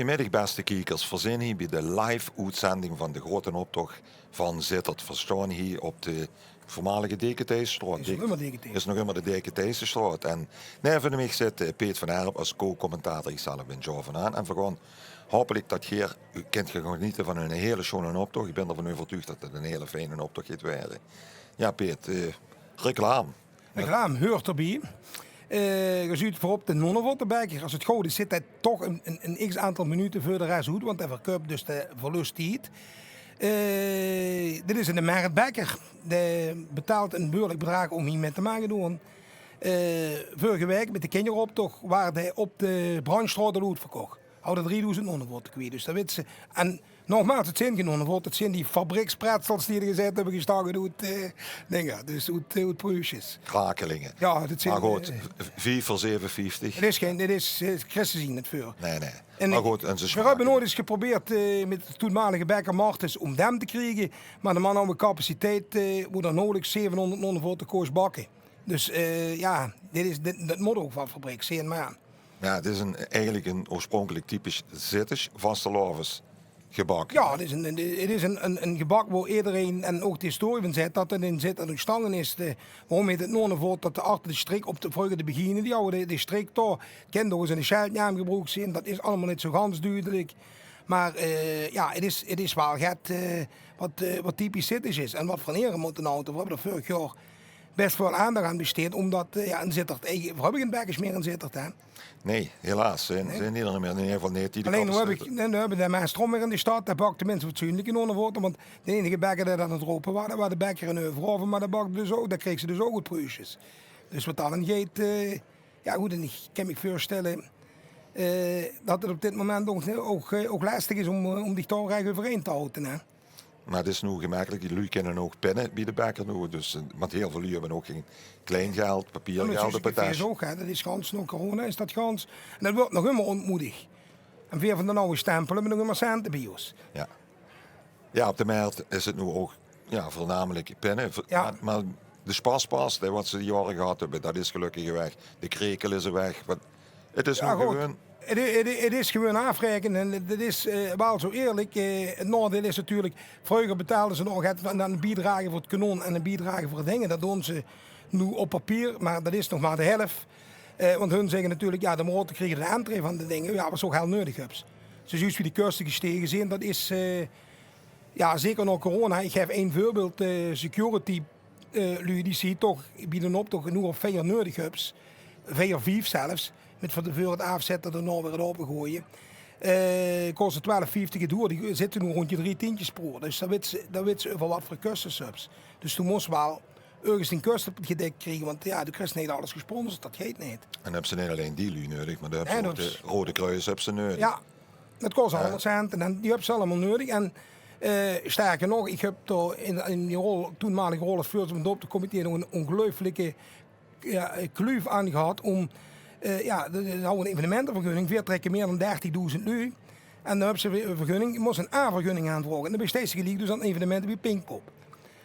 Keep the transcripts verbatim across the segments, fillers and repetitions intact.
Goojemiddig, bèste kiekers. Veer zeen hie bie de live-oetzending van de groeten optoch van Zitterd. Veer staon hie op de veurmalige Deke Thijssestraot. Is nog ummer Deke Thijssen. Is nog ummer de Deke Thijssestraot. En neve mich zit, eh, Peet van Erp es co-commentator. Ichzelf bin Jor van Haan. En veer gaon hopelik dat geer, geer kint gaon geniete van 'ne hele sjoone optoch. Ich bin d'rvan euvertuug dat 't 'ne hele fijne optoch geit waere. Jao, Peet, eh, reclame. Reclame huurt d'rbie. Eh, geer zuut veurop de Nonnevottebekker. Es 't good is, zit 'r toch 'n, 'n, 'n x aantal minute veur de res oet, want 'r verkoup, dus d'r verlös tied. Eh, dit is 'ne Mertbekker. Dae betaalt 'n behuurlik bedraag óm hie mit te mage doon. Eh, veurige waek mit de kinjeroptoch waert 'r op de Brandstraot al oetverkoch. Hawwe d'r driedoezend nonnevotte kwiet. Dus dat wits se. En nogmaals, 't zeen gein nonnevotte, 't zeen die fabriekspretzels die d'r gezat höbbe, gestang oet, eh, dinger. Dus oet, eh, oet Pruusjes. Krakelinge. Jao, dat zeen, mer good, eh, v-, vief veur zeve vieftig. 't Is gein, 't is, eh, Christus zien 't veur. Nae, nae. En mer good, en ze smaake. Veer höbbe noeats geprobeerd, eh, mit de toenmalige bekker Martens óm dem te kriege. Mer de man hawwe capaciteit, eh, wo d'r nauweliks zevenhóngerd nonnevotte kós bakke. Dus, eh, jao, dit is, dit, dat mót ouch van fabriek zeen, mer jao. Jao, 't is 'n, eigelik 'n oorspronkelik typisch Zittesj vastelaovesgebak. Jao, 't is 'n, 'n, 't is 'n, 'n, 'n gebak wo ederein, en ouch de historie van zit, dat 't in Zitterd óntstange is. De, waorom heet 't nonnevot, dat de achter de strik op de, vreuger de begiene, die hawwe de, de strik dao. 't Kin ouch ins 'ne sjeldnaam gebroek zeen, dat is allemaol neet zoe gans dudelik. Mer, eh, jao, 't is, 't is waal get, eh, wat, eh, wat typisch Zittesj is. En wat veer hie mótte haoje, veer höbbe d'r veurig jaor bès väöl aandach aan besteed, ómdat, eh, jao, in Zitterd, eh, veer höbbe gein bekkers mieë in Zitterd, hè? Nae, helaas. Zeen, zeen die d'r neet mieë. In eder geval neet die de capaciteit. Allein noe höb ich, noe höbbe de Maestrom weer in de stad, dae bak tenminste fatsoenlike nonnevotte, want d'n einige bekker dae dat aan 't rope waas, dat waas de bekker in Heuverhof, mer dae bakde dus ouch, dae kreeg ze dus ouch oet Pruusjes. Dus wat dat aangeit, eh, jao good, en ich kin mich veurstelle, eh, dat 't op dit moment ouch, ouch, eh, ouch lestig is óm, eh, óm dich dao rech euverheen te haoje, hè? Mer 't is noe gemekkelik. Die luuj kinne ouch pinne bie de bekker noe. Dus, eh, want hiel väöl luuj höbbe ouch gein kleingeld, papiergeld op 't tesj. Ouch, hè. Dat is gans, nao corona is dat gans. En dat wuuert nog ummer óntmoedig. En veer van d'n awwe stempel höbbe nog ummer cente bie ós. Jao. Jao, op de mert is 't noe ouch, jao, veurnamelik pinne. Jao. Mer, mer de spaspas, hè, wat ze die jaore gehad höbbe, dat is gelökkig eweg. De krekel is eweg. Wat 't Is noe gewoon, 't i-, 't i-, 't is gewoon aafraekene. En 't is, eh, waal zoe eerlik. Eh, 't naodeil is natuurlik, vreuger betaalde ze nog get van, 'n biedrage veur 't kanon en 'n biedrage veur 't ding. Dat doon ze noe op papier, mer dat is nog mer de helf. Eh, want hun zègke natuurlik, jao, de Marotte kriege de entree van de dinger. Jao, wat ze ouch hiel neudig höbs. Zoe, zoe wie die köste gestege zeen, dat is, eh, jao, zeker nao corona. Ich gaef ein veurbeeld, eh, security eh, luuj die ze toch bie d'n optoch noe al veer neudig höbs. Veer, vief zelfs. Mit van te veure 't aafzètte, daonao weer 't aopegooie. Eh, kosde twelf vieftig 't oer. Die zitte noe róndj de drie tientjes per oer. Dus dan wits se, dan wits se euver wat veur köste se höbs. Dus doe mós waal örges dien köste gedèk kriege. Want jao, doe kriegs neet alles gesponsord. Dat geit neet. En höbs se neet allein die luuj neudig, mer dan höbs se ouch de Rode Kruis höbs se neudig. Jao. Dat kos allemaol cent en die höbs se allemaol neudig. En, eh, sterker nog, ich höb dao in, in die rol, toenmalige rol es veurzitter van 't optochcomité nog 'n óngeluifelike, jao, eh, kluuf aan gehad óm, eh, jao, de, de, veer hawwe 'n evenementevergunning, veer trèkke mieë dan dertigdoezend luuj. En dan höbs se weer 'n vergunning, mós se 'n A-vergunning aanvraoge. En dan bis se geliek dus aan evenemente wie Pinkpop.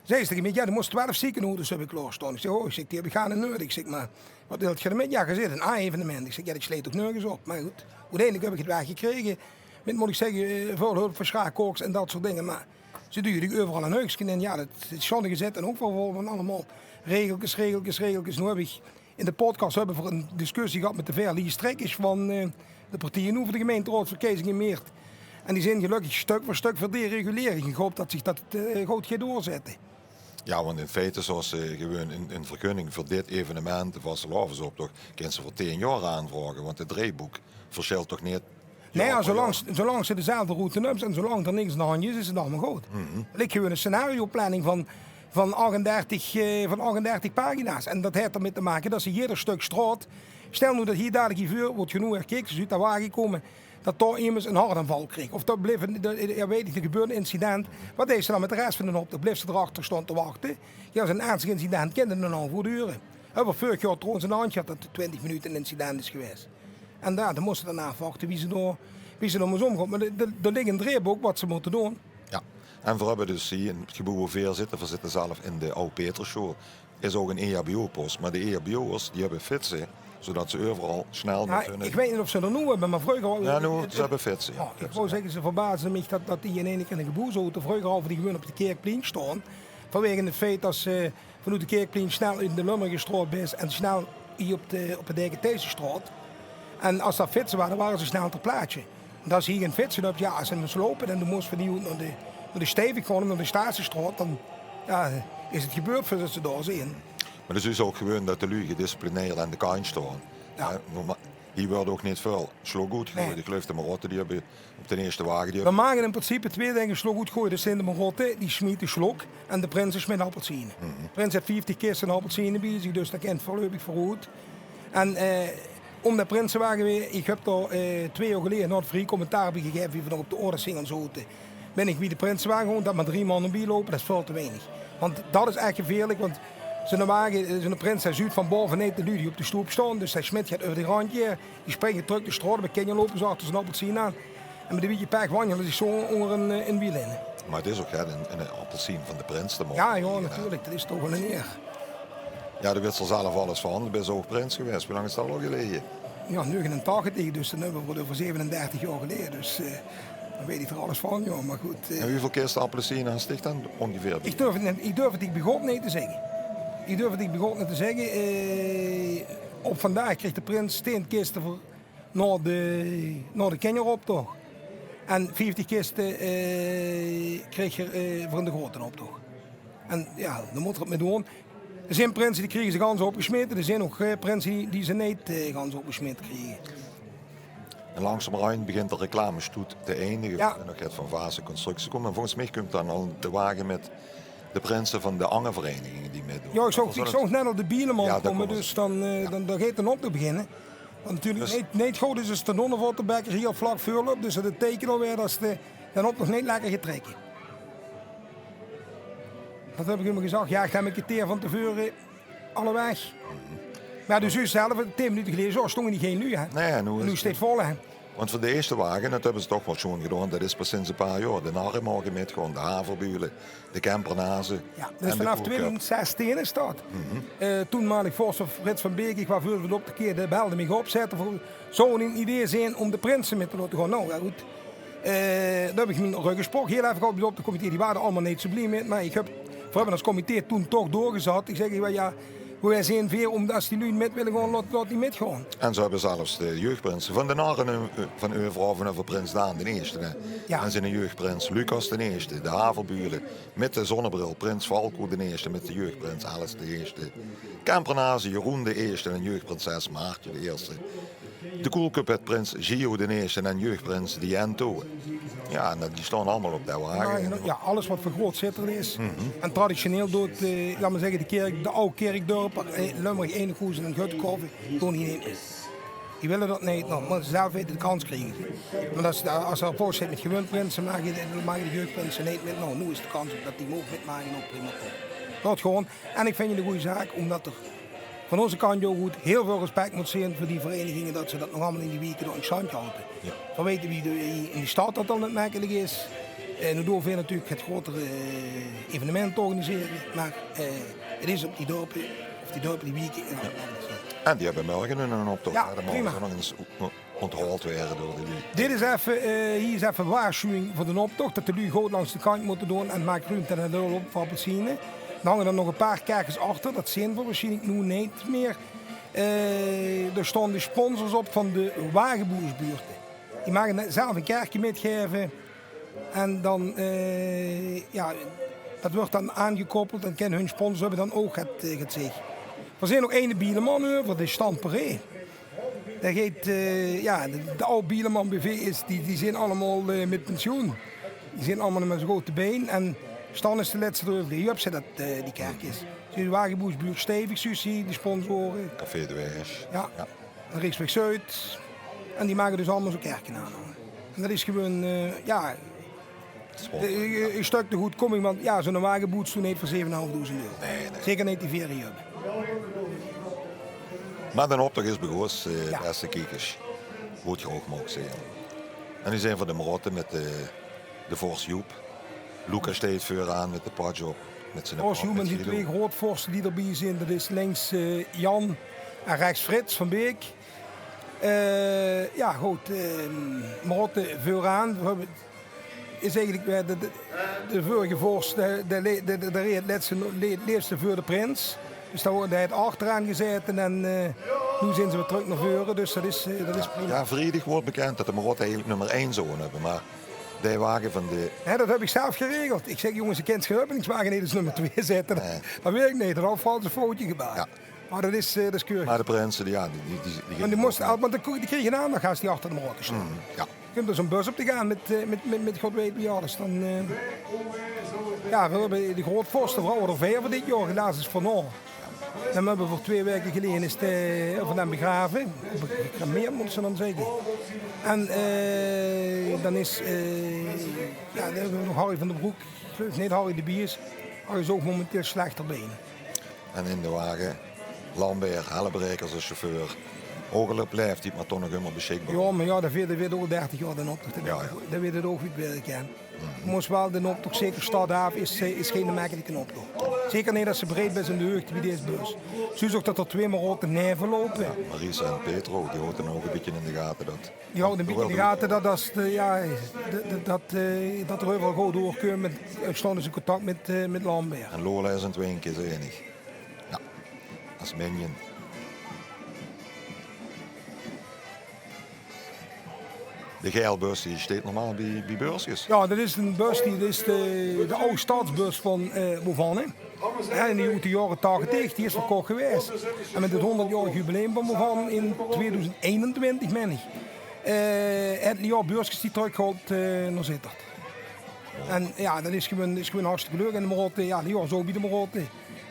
Zag ze taenge mich: "Jao, doe mós twelf ziekenodes höbbe klaorstaon." Ich zèk: "Oh," ich zèk, "die höb ich gaar neet neudig." Ich zèk: "Mer wat wilt geer d'rmit?" "Jao, geer zeet 'n A-evenement." Ich zèk: "Jao, dat sjleet ouch nörges op." Mer good, oeteindelik höb ich 't waal gekrege. Mit, mót ich zègke, eh, väöl hulp van Sjaak Koks en dat soort dinger. Mer ze duuje dich euveral 'n heukske in. Jao, dat is sjoon gezèt en ouch väöl van allemaol regelkes, regelkes, regelkes. Noe höb ich In de podcast höbbe veer 'n discussie gehad mit de veer liesttrekkers van, eh, de partieje euver de gemeinteraadsverkezing in meert. En die zeen gelökkig stök veur stök veur deregulering. Ich haop dat zich dat, eh, good geit doorzètte. Jao, want in feite zouws se gewoon 'n, 'n vergunning veur dit evenement, de vastelaovesoptoch, kins se veur tieën jaor aanvraoge, want 't dreejbook versjelt toch neet Nae, jao, zoe lang, zoe lang se dezelfde route höbs en zoe lang d'r niks aan de handj is, is 't allemaol good. 't Liek gewoon 'n scenarioplanning van, van achtendertig, eh, van achtendertig pagina's. En dat haet d'rmit te make dat se jeder stök straot, stèl noe dat hie dalik hie veur, wo geer noe herkiek, ze zuut dao wage kómme, dat dao emes 'n hartaanval krieg. Of dao blief 'n, dao, jao, weit ich, d'r gebeurt 'n incident. Wat deis se dan mit de res van d'n optoch? Bliefs se d'r achter staon te wachte? Jao, zoe'n ernstig incident kin 'n half oer dore. Höbbe veer veurig jaor trouwens aan de handj gehad dat 't twintig minute 'n incident is gewaes. En jao, dan mós se dan aafwachte wie se dao, wie se dao mós ómgaon. Mer d'r, d'r, d'r lik 'n dreejbook wat ze mótte doon. Jao. En veer höbbe dus hie in 't geboew wo veer zitte, veer zitte zelf in de Aw Peterssjoeal, is ouch 'n E H B O-pos. Mer de E H B O'ers, die höbbe fitse, Zoetot ze euveral snel... Jao, ich weit neet of ze d'r noe höbbe, mer vreuger... Jao, noe, ze höbbe fietse, jao. Jao, ich wou zègke, ze verbaasde mich tot, tot die in eine kier in de geboezeauto, vreuger hawwe die gewoon op 't Kirkplein sjtaon. Vanwege 't feit tot ze vanoet 't Kirkplein snel in de Lummerigersjtraot bis en snel hie op de, op de Deke Thijssenstraot. En es dao fietse ware, dan ware ze snel ter plaatse. En es hie gein fietse höbs, jao, es ze mós loupe en doe mós van hie oet nao de, nao de Steivieg gaon, nao de Staatsstraot, dan, jao, is 't gebeurd veurtot ze dao zeen. Mer 't is dus ouch gewoon tot de luuj gedisciplineerd aan de kantj sjtaon. Jao. Hè, mer hie weurt ouch neet väöl sjlok oetgegoejd. Nae. Ich geluif de Marotte die höbbe op d'n ierste wage die... Veer mage in principe twee dinger sjlok oetgoeje. Dat zeen de Marotte, die sjmiete sjlok, en de Prinse sjmiet appelsiene. De Prins haet vieftig kiste appelsiene bie zich, dus dat kint veurluipig veuroet. En, eh, óm de Prinsewage weer, ich höb dao, eh, twee jaor geleje nog 'n vrie commentaar bie gegaeve, wie veer nog op de Oordersingel zote. Bin ich bie de Prinsewage gaon, dat mer drie man d'rbie loupe, dat is väöl te weinig. Want dat is ech gevieërlik, want zoe'ne wage, eh, zoe'ne prins, hae zuut van bove neet de luuj die op de sjtoep sjtaon, dus hae sjmiet get euver de randj, die springe trök de sjtraot op, de kinjer loupe zo achter zien appelsien aan. En mit e bietje pech wanjele ze zich zo ónger ein, eh, ein wiel in. Mer 't is ouch, hè, ein, ein appelsien van de prins te make. Jao, jao, natuurlik. Dat is toch waal ein ier. Jao, doe weits d'r zelf alles van. Doe bis ouch prins gewaes. Wie lang is dat al geleje? Jao, negenentachtig, dus dan höbbe v'r 't euver zevenendertig jaor geleje. Dus, eh, dan weit ich d'r alles van, jao. Mer good, eh. En wieväöl kiste appelsiene has dich dan óngeveer? Ich durf 't neet, ich durf 't dich bie God neet te zègke. Ich durf 't dich bie God neet te zègke. Eh, op vandaag krieg de prins tieën kiste veur nao de, nao de kinjeroptoch. En vieftig kiste, eh, kreeg 'r, eh, veur in de groeëte optoch. En jao, dao mót 'r 't mit doon. D'r zeen prinse die kriege ze gans opgesjmete, d'r zeen ouch, eh, prinse die, die ze neet, eh, gans opgesjmete kriege. En langzamerhand begint de reclamestoet te eindige. Jao. En dan geit Van Vaassen Constructie kómme. En volges mich kump dan al de wage mit de prinse van de anger vereiniginge die mitdoon. Jao, ich zoog, ich zoog net al de bieleman kómme, dus dan, eh, dan, dan geit d'n optoch beginne. Wat natuurlik neet, neet good is, is de Nonnevotterbekker hie vlak veur löp, dus dat beteikent alweer dat ze de, d'n optoch neet lekker getrèkke. Dat höb ich ummer gezag. Jao, ich höb ein kerteer van te veure alle weg. Mer jao, dus zelf, tieën minute geleje, zo stónge die gein luuj, hè. Nae, noe steit 't vol, hè. Want veur de ierste wage, dat höbbe ze toch waal sjoon gedaon, dat is pas sinds e paar jaor. De Narre moge mitgaon, de Haverbuule, de Kempernaze. Jao, dat is vanaaf twieëdoezend zestieën is dat. Eh, toenmalig vors Frits van Beek, ich waor veurzitter op de kier, dae belde mich op, zaet 'r: "Zów 't ein idee zeen óm de prinse mit te laote gaon?" Noe, jao, good. Eh, dao höb ich mien röggespraok hiel effe gehad bie de optochcomité. Die wore d'r allemaol neet zo blie mit, mer ich höb, veer höbbe es comité toen toch doorgezat. Ich zèk: "Jao, jao, veer zeen veer, óm, es die luuj mit wille gaon, laot, laot die mitgaon." En ze höbbe zelfs de jeugdprinse van de Narre, eh, van euveral, vanaf prins Daan d'n Ierste, hè. Jao. En zien jeugdprins Lucas d'n Ierste, de Haverbuule mit de zonnebril, prins Falco d'n Ierste mit de jeugdprins Alice d'n Ierste, Kempernaze Jeroen d'n Ierste en jeugdprinses Maartje d'n Ierste. De Koelkop haet prins Gio d'n Ierste en jeugdprins Diento. Jao, en die staon allemaol op de wage. Jao, jao, alles wat van groot Zitterd is. En traditioneel doot, eh, laot mer zègke, de kèrk, de aw kèrkdörper, eh, Lummerich, Eenhoezen en Göttekove, doon hie neet mit. Die wille dat neet, noe, mer zelf weite de kans kriege. Mer es, es d'r vors zit mit gewuuen prinse, mage de, mage de jeugdprinse neet mit. Noe, noe is de kans op dat die moge mitmake op, prima toch. Dat gewoon. En ich vinj 't ein gooj zaak, ómdat d'r van ózze kantj ouch good hiel väöl respect mót zeen veur die vereiniginge, dat ze dat nog allemaol in die wieke dao in sjtandj haoje. Jao. Veer weite wie de, in de stad dat al neet mekkelik is. En doe doon veer natuurlik 't grotere, eh, evenement organisere. Mer, eh, 't is op die dörpe, of die dörpe, die wieke, jao. En die höbbe mörge ein optoch, hè, dan moge ze nog ins onthaold waere door de luuj. Dit is effe, eh, hie is effe waarsjuwing veur d'n optoch, dat de luuj good langs de kantj mótte doon en maak ruumte en 't lul op veur appelsiene. D'r hange d'r nog e paar kèrkes achter, dat zeen v'r waarsjienlik noe neet mie. Eh, d'r staon de sponsors op van de wageboersbuurte. Die mage zelf e kèrke mitgaeve. En dan, eh, jao, dat wuuert dan aangekoppeld en kinne hun sponsors höbbe dan ouch 't, eh, 't gezich. Veer zeen nog eine bieleman euver, de Stan Peré. Dae geit, eh, jao, de, de aw bieleman B V is, die, die zeen allemaol, eh, mit pensioen. Die zeen allemaol neet mie zo good te bein. En Stan is de lètste d'reuver. Hie höbs se dat, eh, die kèrkes. Zuus de wageboersbuurt Steivieg, zuus se hie, de sponsore. Café de Wijs. Jao. Jao. En Rieksweg Zuid. En die mage dus allemaol zoe'n kèrke aanhange. En dat is gewoon, eh, jao, eh, eh, e stök te good kómme, want jao, zoe'n wageboets doon neet veur zevenenhalfdoezend euro. Nae, nae. Zeker neet die veer die hie höbbe. Mer d'n optoch is begós, eh, bèste kiekers. Wie geer ouch maag zeen. En noe zeen v'r de Marotte mit, eh, de vors Joep. Luca steit veuraan mit de patsj op, mit zien... Vors Joep en die twee grootvorste die d'rbie zeen, dat is links, eh, Jan En rechs Frits van Beek. Eh, jao, good, eh, Marotte veuraan. Veer höbbe, is eigelik weer de, de, de veurige vors, de, de, de, de, de reed 't lètste, le-, leefste veur de prins. Dus dao woort, hae haet achteraan gezaete en, eh, noe zeen ze weer trök nao veure. Dus dat is, eh, dat is prima. Jao, vriedig woort bekènd dat de Marotte eigelik nummer ein zouwe höbbe, mer de wage van de... Hè, dat höb ich zelf geregeld. Ich zèk: "Jónges, ich kin gein openingswage neet es nummer twee zètte." Nae. Dat weit ich neet, dat haw Frans e foutje gemaak. Jao. Mer dat is, eh, dat is keurig. Mer de prinse, die, jao, die, die, die, die... Mer die mós, want die, die kriege aandach es die achter de Marotte staon. Mm, jao. Kump d'r zoe'n bus op te gaon mit, eh, mit, mit, mit god weit wie alles. Dan, eh, jao, veer höbbe de groeatvorste, veer hawwe d'r veer veur dit jaor, helaas is Van Noor. Dan höbbe veer veur twee waeke geleje is de, van dem begrave. Gecremeerd, mót ze dan zègke. En, eh, dan is, eh, jao, dan höbbe veer nog Harry van der Broek. Ich geluif neet Harry de Bies. Harry is ouch momenteel slechter been. En in de wage, Lambert, Hellebraeker es chauffeur. Ouch al op laeftied, mer toch nog ummer besjikbaar. Jao, mer jao, dae veert, dae veert al dertig jaor d'n optoch. Jao, jao. Dae weit 't ouch wie 't wirke kin. Mhm. Mós waal d'n optoch, zeker stadaaf, is, eh, is geine mekkelike optoch. Zeker neet es se bereid bis óm de heugde bie dees bus. Zuus ouch dat d'r twee Marotte neve loupe. Jao, Maurice en Petro, die haute ouch e bietje in de gate dat... Die haute e bietje in de gate dat, dat, eh, jao, de, de, dat, eh, dat d'r euveral good doorkump. Mit, eh, staon ze in contact mit, eh, mit Lambert. En Lola is aan 't winke, is einig. Jao, es minion. De gael bus, die steit normaal bie, bie Beurskes. Jao, dat is 'ne bus, die, dat is de, de aw stadsbus van, eh, Movanne. Hè, en die oet de jaore tachtig, die is verkoch gewaes. En mit 't hónderdjaorig jubileum van Movanne in tweeduizend einentwintig, mein ich, eh, haet Lior Beurskes die trökgehaold, eh, nao Zitterd. En jao, dat is gewoon, is gewoon hartstikke leuk. En de Marotte, jao, Lior is ouch bie de Marotte.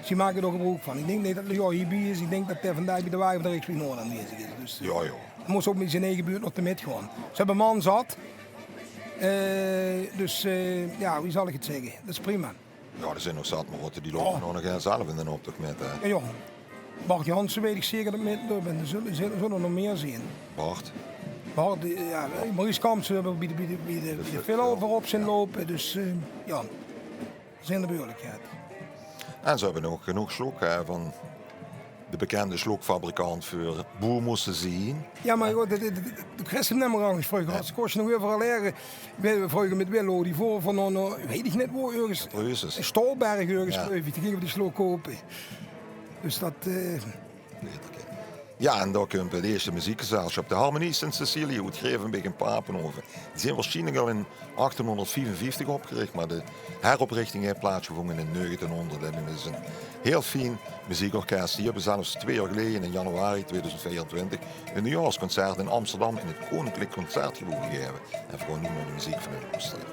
Ze make d'r gebroek van. Ich dink neet dat Lior hie bie is. Ich dink dat dae vandaag bie de wage van de Riksweg Noord aanwezig is. Dus, eh, jao, jao. Hae mós ouch mit zien eige buurt nog te mit gaon. Ze höbbe man zat. Eh, dus, eh, jao, wie zal ich 't zègke? Dat is prima. Jao, d'r zeen nog zat Marotte die loupe nog, eh, zelf in d'n optoch mit, hè. Jao, jao. Bart Jansen weit ich zeker dat mit, en d'r zulle, zulle, zulle nog mieë zeen. Bart? Bart, eh, jao, Maurice Kamps höbbe v'r bie de, bie de, bie de, bie de Villa veurop zeen loupe. Dus, eh, jao. Zeen de behuurlikheid. En ze höbbe ouch genóg sjlok, hè, van de bekènde sjlokfabrikant veur boe mós ze zeen. Jao, mer good, de, de, de, de Christen nemmer langs vreuger. Jao. Ze kóste nog euveral erge. V'r, vreuger mit Willo, die vore van, no, no, weit ich neet wo, örges. Preuses. In Stolberg örges, jao, geluif ich. Toen ginge v'r die sjlok koupe. Dus dat, eh, Jao, en dao kump 't ierste meziekgezelsjap, de Harmonie Sint Cecilia oet Grevenbeek en Papenhove. Die zeen waarsjienlik al in achtienhónderdviefenvieftig opgerich, mer de heroprichting haet plaatsgevónje in negentienhónderd. En 't is ein hieël fien meziekorkes. Die höbbe zelfs twee jaor geleje, in januari tweeduizend veerentwintig, ein nuujaarsconcert in Amsterdam in 't Koninklijk Concertgebouw gegaeve. En veer gaon noe nao de meziek van hun loestere.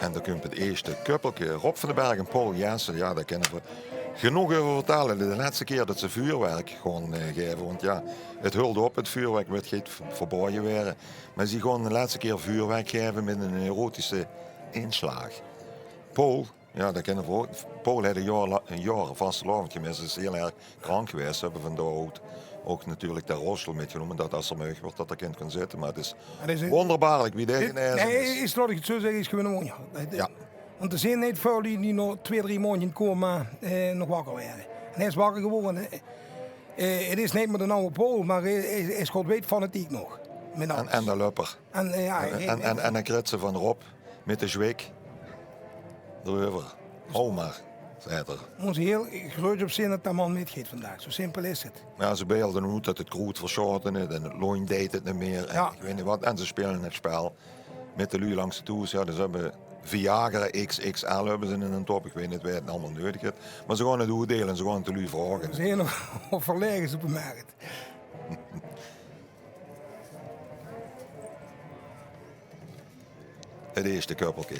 En dao kump 't ierste kuppelke, Rob van den Berg en Paul Janssen. Jao, dao kinne v'r genóg euver vertèlle. De lètste kier dat ze vuurwerk gaon, eh, gaeve, want jao, 't heult op, 't vuurwerk, 't geit v-, verbaoje waere. Mer ze gaon de lètste kier vuurwerk gaeve mit 'n erotische inslaag. Paul, Jao, dat kinne v'r ouch. Paul haet e jaor la-, e jaor vastelaovend gemis, is hieël erg krank gewaes. Ze höbbe van dao oet ouch natuurlik de rolstool mitgenómme, dat es 'r meug weurt, dat 'r kint gaon zitte. Mer 't is wónderbaarlik wie dae genaeze is. Nae, is, laot ich 't zoe zègke, is gewoon e wónder. Jao. Want d'r zeen neet väöl die, die nao twee, drie maondj in coma, eh, nog wakker waere. En hae is wakker gewore. Eh, 't is neet mie d'n awwe Paul, mer hae, hae, hae is god weit fanatiek nog. Mit alles. En, en de löpper. En, eh, jao, en, en, en, en dan kriet ze van Rob mit de zwik d'reuver. Hou mer, zaet 'r. Mós se hieël gruuets op zeen dat dae man mitgeit vandaag. Zoe simpel is 't. Jao, ze beelde oet dat 't kroet versjaote is en 't loon deit 't neet mieë. En ich weit neet wat. En ze speule 't spel mit de luuj langs de toes. Jao, dus ze höbbe Viagra X X L höbbe ze in hun top. Ich weit neet wae 't allemaol neudig haet. Mer ze gaon 't oetdeile en ze gaon 't de luuj vraoge. Ze zeen nog verlaege supermarkt. 't Ierste kuppelke.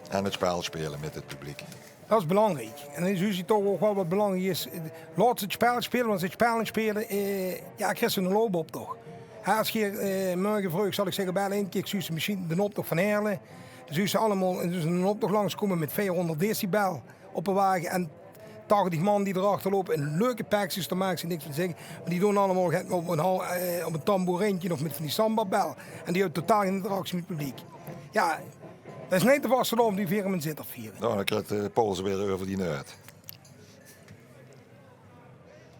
En het spel speule mit het publiek. Dat is belangriek. En dan zuus se toch ouch waal wat belangriek is. Laot ze het spel speule, want ze het spel neet speule, eh, jao, kriegs se eine loopoptoch. Hè, es geer, eh, mörge vreug, zal ich zègke, bie L1 kiek, zuus se mesjiens d'n optoch van Heerle. Dan zuus se allemaol, en dus eine optoch langskómme mit veerhóngerd decibel op de wage en tachtig man die d'r achter loupe en leuke pekskes te make, niks van zègke. Mer die doon allemaol get op ein hal-, eh, op ein tamboerijntje of mit van die sambabel. En die höbbe totaal gein interactie mit het publiek. Jao, dat is neet de vastelaovend die veer in Zitterd viere. Noe, dan krieg de pols weer euver die neut.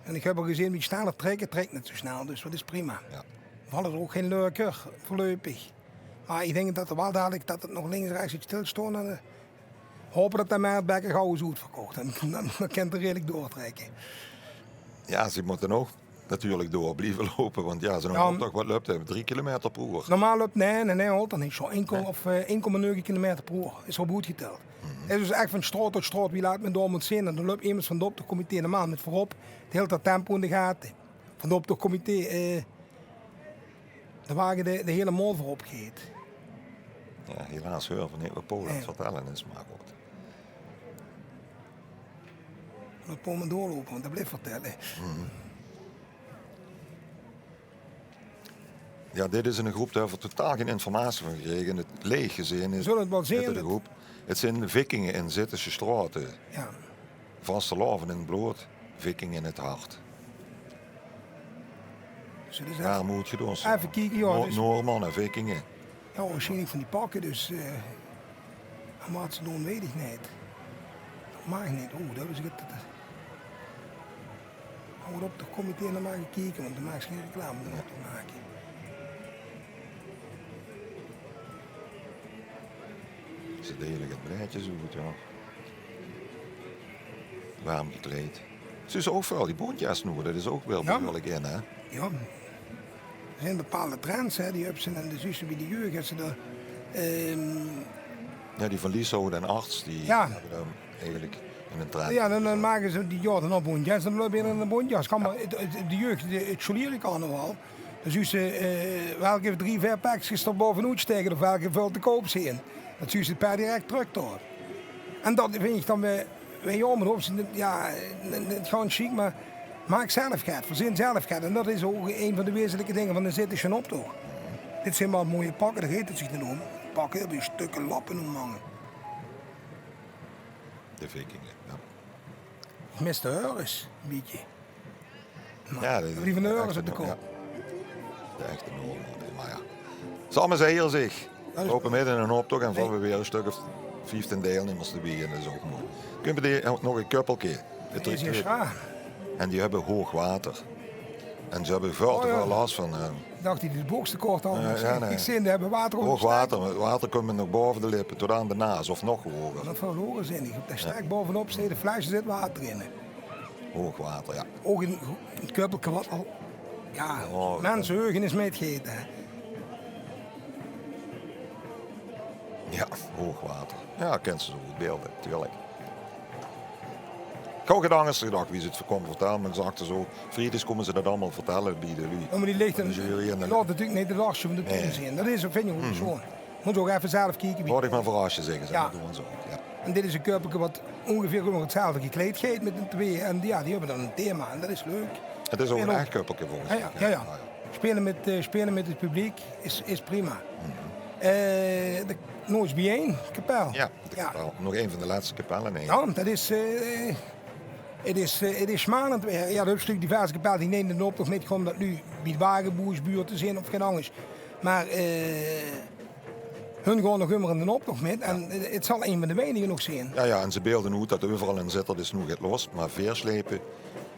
En ich höb al gezeen, wie snel 't trèkke, trèk neet zo snel, dus dat is prima. Jao. Valle d'r ouch gein leuker, veurluipig. Mer ich dink dat d'r waal dalik, dat 't nog links en rechts get stilsteit. En, eh, hope dat de Mert Bekker gauw is oetverkoch. Dan, dan, dan kint 'r redelik doortrèkke. Jao, ze mótte ouch natuurlik door blieve loupe, want jao, zo'n optoch, wat löp 'r? Drie kilometer per oer. Normaal löp, nae, nae, nae, haolt 'r neet zo. Ein ko-, of, eh, ein komma neuge kilometer per oer is 'r op oetgetèld. 't Is dus ech van straot tot straot wie laat me door mót zeen. En dan löp emes van 't optochcomité normaal mit veurop. Die hilt dat tempo in de gate. Van 't optochcomité, eh, de wage de, de hielemaol veurop geit. Jao, helaas heure v'r neet wat Paul aan 't vertèlle is, mer good. Laot Paul mer doorloupe, want dae blief vertèlle. Jao, dit is ein groep, dao höbbe v'r totaal gein informatie van gekrege. Het leeg gezeen is, zólle 't waal zeen, de groep. Het zeen vikinge in Zittesje straote. Jao. Vastelaovend in 't blood, vikinge in 't hart. Zólle ze effe kieke, jao, Noor-, dus Noorman en vikinge. Jao, waarsjienlik van die pakke, dus, eh, en wat ze doon, weit ich neet. Dat maag neet. Oeh, dat is get, dat, hou op, d'r kump metein nog mer gekeke, want d'r maags gein reclame door te make. Ze deile get blaedjes oet, jao. Werm gekleid. Zuus se ouch veural die bontjas noe, dat is ouch waal behuurlik in, hè? Jao. D'r zeen bepaalde trends, hè, die höbs se en de zuus se bie de jeug, es se d'r, ehm, jao, die van Lieshout en Arts, die höbbe dan eigelik in ein trend. Jao, dan, dan make ze die, jao, dan op bontjas, dan löp iederein in ein bontjas. Kan mer, 't, 't, de jeug, de, 't sjoliere carnaval, dan zuus se, eh, welke drie, veer pekskes d'r bovenoet staeke of welke väöl te koup zeen. Dat zuus se per direk trök dao. En dat vinj ich dan weer, weer jaomer, op zien, jao, neet, neet gaon sjiek, mer maak zelf get, verzin zelf get. En dat is ouch ein van de wezenlike dinger van de Zittesje optoch. Dit zeen waal mooie pakke, dao geit 't zich neet óm. Pakke, die stökke lappe óm hange. De vikinge, jao. Mister Harris, ein bietje. Jao, die blieve de echte Noor-, jao. De echte Noorman, hè, mer jao. Zal mer zègke, zich. V'r loupe midde in einen optoch en v'r höbbe weer ein stök of vieftien deilnummers d'rbie en dat is ouch mooi. Kump d'r nog ein kuppelke. En die höbbe hoog water. En ze höbbe väöl te väöl las van, eh, ich dach die de boks te kort hadde. Jao, jao, nae. Ich zeen, die höbbe water op de stek. Hoog water, 't water kump nog bove de lippe, tot aan de naas of nog hoger. Nog väöl hoger zeen. Op de stek bovenop zit, de flesje zit water in. Hoog water, jao. Ouch ein, ein kuppelke wat al, jao, mensehuug is mitgegaon, hè. Jao, hoog water. Jao, kins se zo good beelde, natuurlik. Ich haw 't angers gedach wie ze 't kómme vertèlle, mer ich zag 't zo, vriedigs kómme ze dat allemaol vertèlle bie de luuj. Jao, mer die lichte, de jury en de, laot natuurlik neet 't lachske van de toon zeen. Dat is, vinj ich ouch sjoon. Mót ouch effe zelf kieke wie. Laot dich mer verrasse, zègke ze. Jao. Dat doon ze ouch, jao. En dit is ein kuppelke wat óngeveer nog 'tzelfde gekleid geit mit de twee. En jao, die höbbe dan ein thema en dat is leuk. 't Is ouch ein ech kuppelke volges mich. Jao, jao. Speule mit, eh, speule mit 't publiek is, is prima. Eh, de Noots Biejein kapel. Jao, de kapel. Nog ein van de lètste kapelle, dink ich. Jao, dat is, eh, 't is, eh, 't is smalend weer. Jao, d'r höbs natuurlik diverse kapelle die neet in d'n optoch mitgaon, ómdat noe bie de Wageboersbuurt te zeen of get angers. Mer, eh, hun gaon nog ummer in d'n optoch mit en, eh, 't zal ein van de weinige nog zeen. Jao, jao, en ze beelde oet dat euveral in Zitterd is noe get los, mer veer sjlepe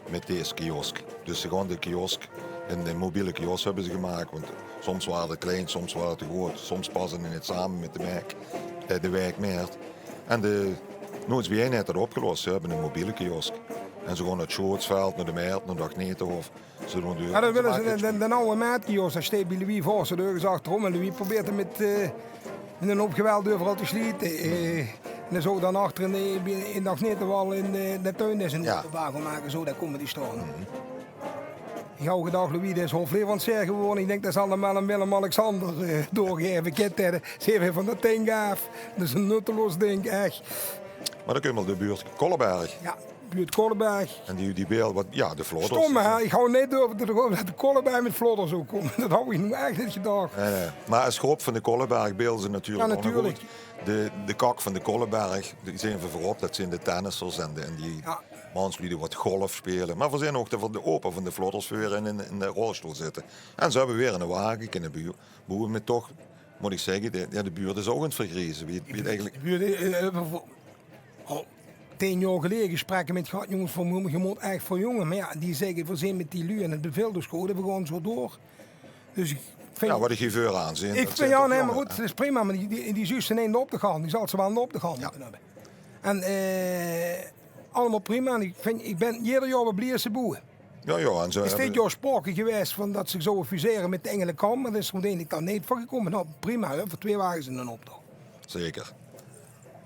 mit dees kiosk. Dus ze gaon de kiosk, ein, ein mobiele kiosk höbbe ze gemaak, want soms wore die klein, soms wore die te groot, soms paste die neet same mit de merk, eh, de waek Mert. En de Noots Biejein haet dat opgelos, ze höbbe ein mobiele kiosk. En ze gaon nao 't Sjootsveld, nao de Mert, nao 't Agnetenhof. Ze doon deur. Jao, dat wille ze, de, de, d'n awwe Mert-kiosk, dao steit bie Louis Vos, dao is achterom. En Louis probeert 'm mit, eh, mit ein hoop geweld euveral te sjliete. Eh, en dan zów dan achter in de, in de Agnetenhof in de, de tuin is ein openbaar gaon make, zo, dao kómme die staon. Gauw gedach, Louis, det is hoofdleverancier gewore. Ich dink, det zal 'm waal aan Willem-Alexander, eh, doorgaeve. Kènt 'r, ze haet van det dink aaf. Det is ein nutteloos dink, ech. Mer dan kómme v'r de buurt Kolleberg. Jao, buurt Kolleberg. En die, die beelje, wat, jao, de Vlodders. Stom, hè? Ich haw neet gedurfd det de Kolleberg mit Vlodders zów kómme. Det haw ich noe ech neet gedach. Nae, nae. Mer es groep van de Kolleberg beelje ze natuurlik ouch nog good. De, de kak van de Kolleberg, die zeen v'r veurop, det zeen de tennissers en de, en die mansluuj die wat golf speule. Mer v'r zeen ouch de, de opa van de Vlodders weer in, in, in de rolstool zitte. En ze höbbe weer eine wage kinne boe-, boewe mit toch, mót ich zègke, de, jao, de buurt is ouch aan 't vergrieze. Wie, wie 't eigelik... De buurt, eh, eh, veur, al tieën jaor geleje gesprekke mit gehad, jónges, van, ge mót ech verjónge. Mer jao, die zègke, v'r zeen mit die luuj aan 't bevelders goje, v'r gaon zo door. Dus ich vinj... Jao, wat ich hie veuraan zeen, ich vinj, jao, nae, mer good, det is prima, mer die, die, die zuus se neet in de optoch gaon. Die zals se waal in de optoch gaon mótte höbbe. En, eh, allemaol prima. En ich vinj, ich bön jeder jaor weer blie es ze boewe. Jao, jao, en ze... Is dit jaor sproke gewaes van det ze zouwe fusere mit de Engelekam, mer det is oeteindelik dan neet van gekómme. Noe, prima, hè, veur twee wages in eine optoch. Zeker.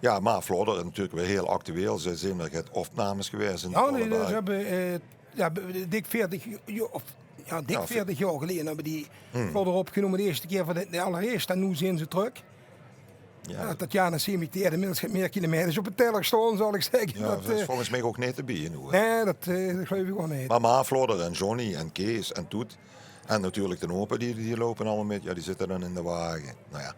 Jao, mer Vlodder natuurlik weer hiel actueel. Ze zeen weer get opnames gewaes in Kolleberg. Jao, die, ze höbbe, eh, jao, be-, dik veertig jo-, of, jao, dik veertig jaor geleje höbbe die Vlodder opgenómme. De ierste kier veur de, de allerierste. En noe zeen ze trök. Jao. Jao, Tatjana Simic, die haet inmiddels get mieë kilometers op de teller staon, zal ich zègke. Jao, det, det is, eh, volges mich ouch neet te beje noe, hè. Nae, det, eh, det geluif ich ouch neet. Mer, mer Vlodder en Johnny en Kees en Toet. En natuurlik de opa, die, die loupe allemaol mit. Jao, die zitte dan in de wage. Noe jao.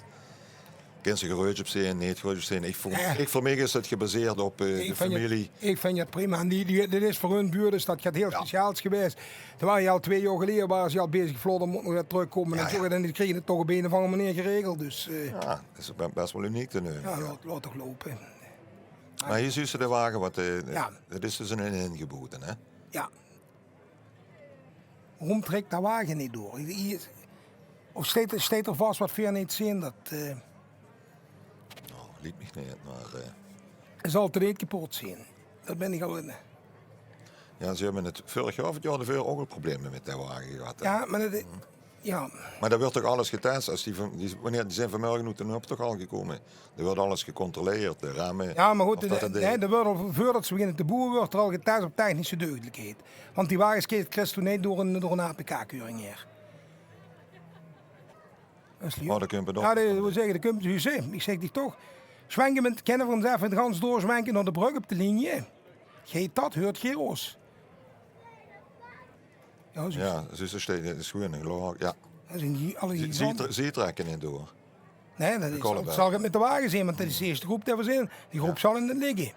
Kins se gerötsj op zeen, neet gerötsj op zeen. Ich vónj, ich, veur mich is 't gebaseerd op, eh, de femilie. Ich vinj 't prima. En die, die, dit is veur hun buurt, dus det haet hiel speciaals gewaes. Ze wore al twee jaor geleje, wore ze al bezig, Vlodder mót nog weer trökkómme. En zo, en die kriege 't toch op ein of anger meneer geregeld. Dus, eh. Jao, det is be-, bès waal uniek te neume. Jao, laot, laot toch loupe. Mer hie zuus se de wage, wat, eh, det is dus ein ingeboewde, hè? Jao. Waorom trèk dae wage neet door? Hie, of steit, steit d'r vas wat veer neet zeen? Det, eh... Noe, liek mich neet, mer, eh, zal te neet kepot zeen. Det bön ich al in. Jao, ze höbbe 't veurig jaor of 't jaor d'rveur ouch al probleme mit dae wage gehad, hè? Jao, mer det, jao. Mer dao wuuert toch alles getes? Es die van, die, wanneer, die zeen vanmorge oet d'n optoch al gekómme. D'r wuuert alles gecontroleerd, de ramme. Jao, mer good, of det, hè, d'r wuuert al, veurdet ze beginne te boewe, wuuert d'r al getes op technische deugdelijkheid. Want die wages kri-, kriss doe neet door ein, door ein A P K-keuring haer. Oh, det kump... Jao, det, wie zègk ich, det kump, ich zègk dich toch. Zwenke mit, kinne v'r ins effe gans doorzwenke nao de brögk op de linie? Geit det, huuert geer ós? Jao, zuus se. Jao, zuus se, steit, 't is gewoon ein laog, jao. Det zeen die, al die... Zie, zie trèkke neet door. Nae, det is, det zal get mit de wage zeen, want det is de ierste groep die v'r zeen. Die groep zal in 't ligke.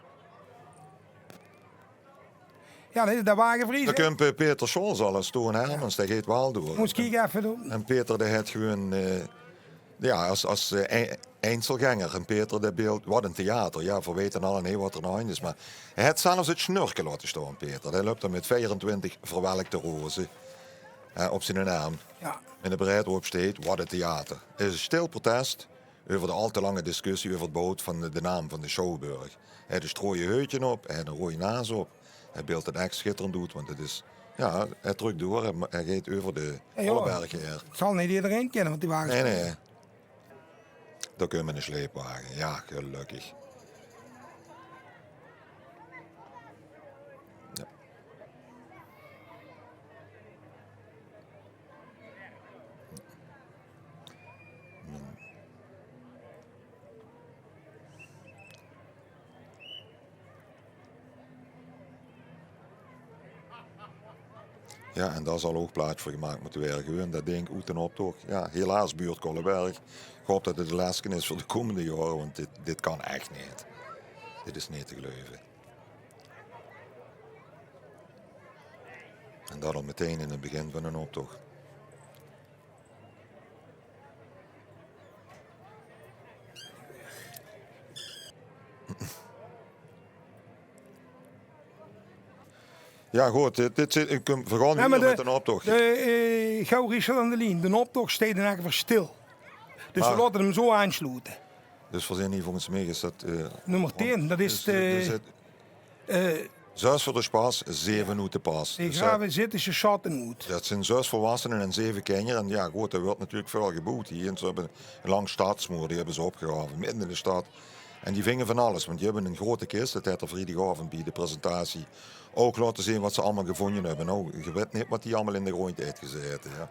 Jao, nae, de wage vries. Dan kump, eh, Peter Scholz al ins, Toon Hermans, dae geit waal door. Mós kieke effe doon. En Peter, dae haet gewoon, eh, jao, es, es, eh, ein-, einzelgänger. En Peter, dae beeldj, wat ein theater. Jao, v'r weite allemaol neet wat d'r aan de hand is, mer hae haet zelfs 't sjnurke laote staon, Peter. Dae löp d'r mit veerentwintig verwelkde roze, eh, op zienen erm. Jao. En de breid op steit, wat ein theater. 't Is ein stil protest euver de al te lange discussie euver 't behoud van de, de naam van de Sjouwburg. Hae haet ein sjtrooie heutje op, hae haet ein rooj naas op. Hae beeldj 't ech sjitterend oet, want 't is, jao, hae trök door, hae, hae geit euver de Kolleberg haer. 't Zal neet ederein kinne, want die wages... Nae, nae. Dao kump eine sjleepwage. Jao, gelökkig. Jao. Jao, en dao zal ouch plaats veur gemaak mótte waere. Gewoon det dink oet d'n optoch. Jao, helaas buurt Kolleberg. Ich haop det 't 't lèste is veur de kómmende jaore, want dit, dit kan ech neet. Dit is neet te geluive. En det al metein in 't begin van 'nen optoch. Jao, good, dit, dit zit, ich kóm, veer gaon... Jao, mer mit d'n optoch. De, eh, gauw Richard aan de lien. D'n optoch steit in eder geval stil. Dus veer laote 'm zo aansloete. Dus veer zeen hie volges mich is det, eh, nummer tieën, det is de, eh, zös veur de spas, zeve oet de pas. Dus, eh, zit is de sjatte oet. Det zeen zös volwassenen en zeve kinjer. En jao, good, d'r wuuert natuurlik väöl geboewd hie. En ze höbbe ein lang stadsmoer, die höbbe ze opgegrave, midde in de stad. En die vinge van alles, want die höbbe 'n grote kis. Dat haet 'r vriedigaovend bie de presentatie ouch laote zeen wat ze allemaol gevónje höbbe. Nou, ge wet neet wat die allemaol in de gróndj haet gezaete, hè.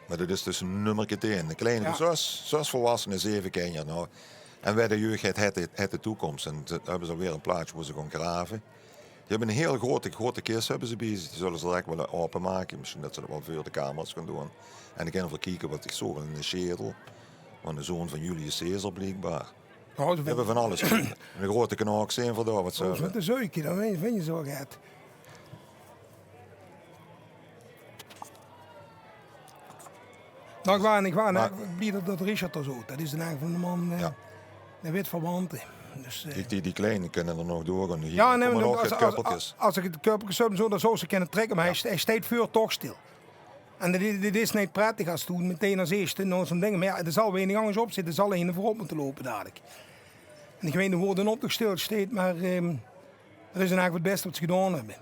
Mer dat is dus nummerke tieën. 'n Klein, zös, zös volwassene, zeve kinjer. Nou, en wae de jeug haet, haet de, haet de toekoms. En ze höbbe ze alweer 'n plaatsje wo ze gaon grave. Die höbbe 'n hiel grote, grote kis höbbe ze bie zich. Die zulle ze direk wille aopemake. Mesjien dat ze dat waal veur de camera's gaon doon. En dan kinne v'r kieke wat ich zoog, 'ne sjedel van de zoon van Julius Caesar, bliekbaar. Die höbbe van alles. 'Ne grote knaok zeen v'r dao, wat ze höbbe. Mit de zeuke, dan vinje ze waal get. Nou, ich waor, ich waor blie dat, dat Richard d'r zoot. Dat is de naam van de man, eh, de witverwante. Dus, eh, die, die, die kleine kinne d'r nog door. En hie kómme nog get kuppelkes. As ich de kuppelkes höb en zo, dan zou ze kinne trèkke, mer hae, hae steit veur toch stil. En dit, dit is neet prettig as doe metein as ierste nao zo'n ding. Mer jao, d'r zal weinig angers op zitte. D'r zal eine veurop mótte loupe dalik. En ich weit neet wo d'n optoch stil steit, mer, ehm, dat is eigelik 't bèste wat ze gedaon höbbe.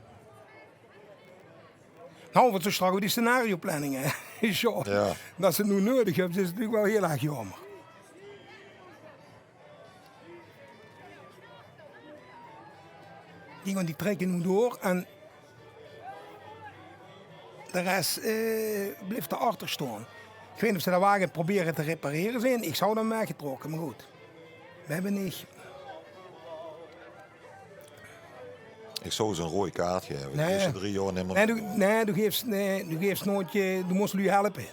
Nou, wat zo straks, die scenarioplanning, hè. Jao. Dat ze 't noe neudig höbbe, is natuurlik waal hiel erg jaomer. Die gaon, die trèkke noe door en de res, eh, blief d'r achter staon. Ich weit neet of ze de wage probere te reparere zeen. Ich zou dan weggetrokke, mer good. Veer höbbe neet Ich zou ze 'n rooj kaart gaeve. De ierste drie jaor neet mier. Nae, doe, nae, doe geefs, nae, doe geefs noeats, eh, doe mós luuj helpe.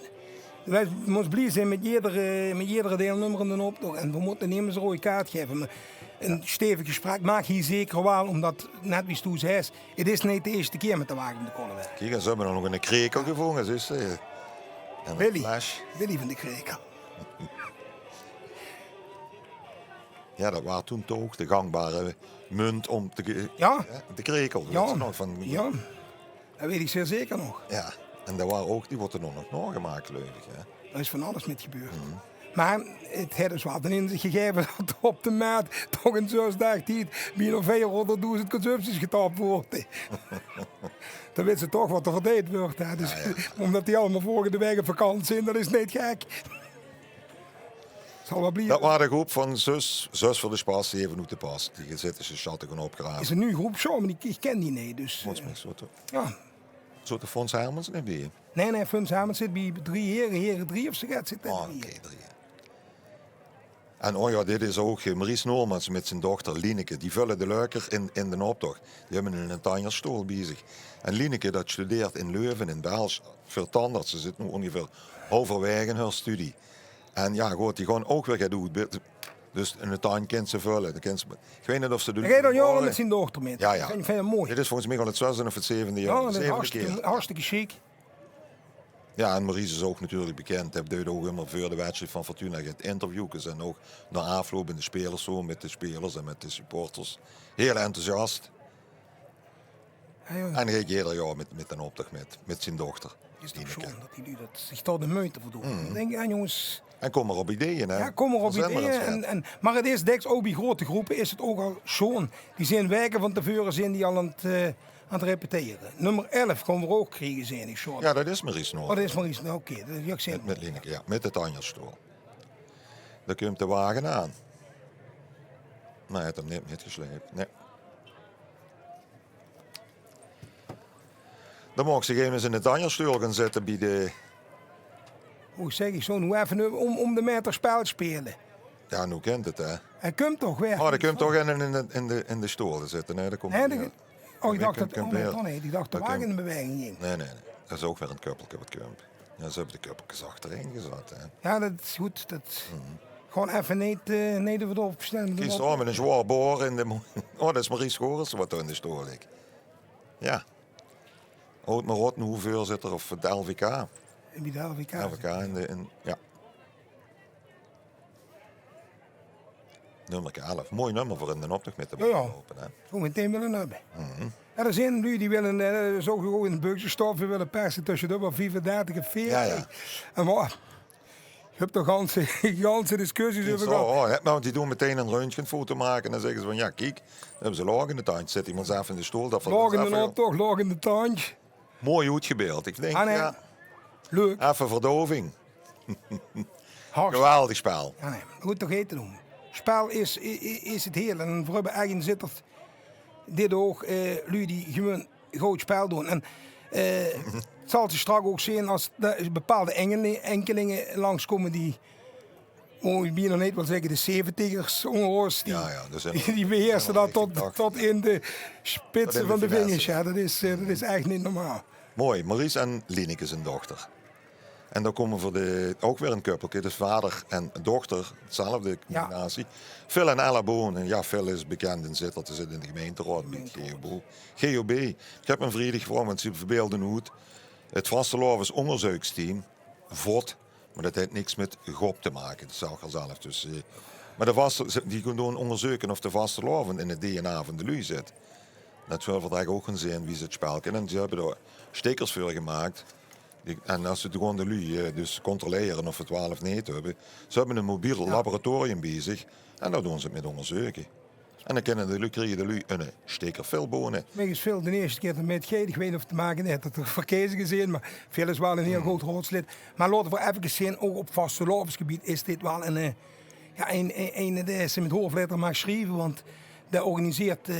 Doe mós blie zeen mit jeder, eh, mit jeder deilnummer in d'n optoch. En veer mótte nemes 'n rooj kaart gaeve. Mer 'n stevig gesprek maak hie zeker waal, ómdat, net wie s doe zaes, 't is neet de ierste kier mit de wage van de Kollewerf. Kiek, en ze höbbe nog 'ne krekel gevónje, zuus se. En 'n fles. Willy van de Krekel. Jao, dat waor toen toch de gangbare munt óm te ge-, hè, de krekel. Jao, dat weit ich zeer zeker nog. Jao, en dao waor ouch, die weurt nog, nog naogemaak, geluif ich, hè. Dao is van alles mit gebeurd. Mer 't haet dus waal d'n inzich gegaeve dat op de Maat toch in zös daag tied bienao veerhóngerddoezend consumpties getap weurt. Dan weits se toch wat d'r verdeend weurt, hè. Dus, ómdat die allemaol volgende waek op vakantie zeen, dat is neet gek. Zal waal blieve. Dat waor de groep van Zös, Zös veur de Spas, die eve oet de pas. Die zitte ze sjatte gaon opgrave. Is 'n nuuj groep, zo, mer ich, ich ken die neet, dus, eh, jao. Zoot d'r Fons Hermans neet bie? Nae, nae, Fons Hermans zit bie Drie Here, Here Drie of zo get zit dao bie. Ah, oké, Drie Here. En o jao, dit is ouch, eh, Maurice Noormans mit zien dochter Lieneke. Die völle de leuker in, in d'n optoch. Die höbbe 'ne tandartsstool bie zich. En Lieneke, dat studeert in Leuven, in Belsj, veur tandarts. Ze zit noe óngeveer halverwaeg häör studie. En jao, good, die gaon ouch weer get oetbeelde. Dus 'ne tandj kins se völle. Dan kins se, ich weit neet of ze de... Hae geit al jaore mit zien dochter mit. Jao, jao. Ich vinj, ich vinj 't mooi. Dit is volges mich al 't zesde of 't zevende jaor. Jao, dat is hartstikke, hartstikke sjiek. Jao, en Maurice is ouch natuurlik bekind. Hae deit ouch ummer veur de wedstried van Fortuna get interviewkes. En ouch nao aafloup in de spelerszoon mit de spelers en mit de supporters. Hiel enthousiast. Jao, jao. En hae geit jeder jaor mit, mit d'n optoch mit, mit zien dochter. Is toch sjoon dat die luuj dat, zich dao de meujte veur doon. Dan dink ich, jao, jónges. En kómme op ideeë, hè? Jao, kómme op ideeë. En, en, mer 't is dèks ouch bie grote groepe is 't ouch al sjoon. Die zeen waeke van te veure zeen die al aan 't, eh, aan 't repetere. Nummer elf gaon v'r ouch kriege, zeen ich, Sjoerd. Jao, dat is Maurice nog. Oh, dat is Maurice, oké. Mit, mit Lieneke, jao. Mit de tandartsstool. Dao kump de wage aan. Nae, hae haet 'm neet mitgesleip. Nae. Dan maag ze ins in 't tandartsstool gaon zitte bie de... Oeh, zèk, ich zou noe effe óm, óm de meter spel speule. Jao, noe kint 't, hè. Hae kump toch weer. Oh, dae kump toch in, in, in de, in de stool te zitte. Nae, dae kump neet. Oh, ich dach dat, oh nae, toch neet. Ich dach de wage in beweging ging. Nae, nae, nae. Dat is ouch weer e kuppelke wat kump. Jao, ze höbbe de kuppelkes achterein gezat, hè. Jao, dat is good. Dat gewoon effe neet, eh, neet euver de opstelle. Kiek, dao mit 'n zwaor boor in de mo-, oh, dat is Maurice Goris wat dao in de stool ligk. Jao. Aod Marot, noe veurzitter of 't L V K. Bie 't L V K. L V K in de, in, jao. Nummerke elf. Mooi nummer veur in d'n optoch mit te moge loupe, hè? Jao, jao. Gewoon metein wille höbbe. Jao, d'r zeen luuj die wille, eh, zo gewoon in de bukse stoppe, wille perse tösse de nummer viefendertig en veertig. Jao, jao. En mer, ich höb dao ganse, ganse discussies euver gehad. Oh, oh, jao, mer want die doon metein 'n röntgenfoto make en dan zègke ze van: "Jao, kiek, dan höbbe ze laog in de tandj." Zit emes effe in de stool, dat... Laog in d'n optoch, laog in de tandj. Mooi oetgebeeld. Ich dink, jao. Leuk. Effe verdoving. Hartstikke geweldig spel. Ja, nee. Good, toch heet 't om. Spel is, i-, i-, is 't heel. En veer höbbe eigelik in Zitterd dit ouch, eh, luuj die gewoon good spel doon. En, eh, 't zal ze straks ouch zeen es d'r bepaalde engele-, enkelinge langskómme die, wo ich bienao neet wil zègke, de zeventigers ónger ós, die, ja, ja, die, die beheerse dat tot, tot in de spitse van de vingers. Ja, dat is, eh, dat is ech neet normaal. Mooi, Maurice en Lineke zien dochter. En dan kómme v'r de, ouch weer ein köppelke, dus vader en dochter, dezelfde combinatie. Phil en Ella Boon. En ja, Phil is bekend in Zitterd, dae zit in de gemeinteraod bie 't G O B. G O B. Ich höb 'm vriedig gevraog, want ze verbeelde noe 't vastelaovesóngerzeuksteam, vot, maar dat heet niks mit gop te make, dat zag 'r zelf. Dus, eh, maar de vaste-, ze, die doon óngerzeuke of de vastelaovend in 't D N A van de luuj zit. Dat zölle v'r dao ouch gaon zeen, wie ze 't spel kinne. En ze höbbe dao stickers veur gemaak. Die, en es ze gewoon de luuj, eh, dus controlere of ze 't waal of neet höbbe. Ze höbbe ein mobiel laboratorium bie zich en dao doon ze 't mit óngerzeuke. En dan kinne de luuj, kriege de luuj ein sticker Phil Boon. Mich is Phil de ierste kier d'rmit gegete, ich weit neet of 't te make haet mit de verkiezing, maar Phil is waal ein hiel good raodslid. Maar laote v'r effe zeen, ouch op vastelaovesgebied is dit waal ein, eh, ja, ein, ein, eine dae se mit hoofdletter maag sjrieve, want dae organiseert, eh,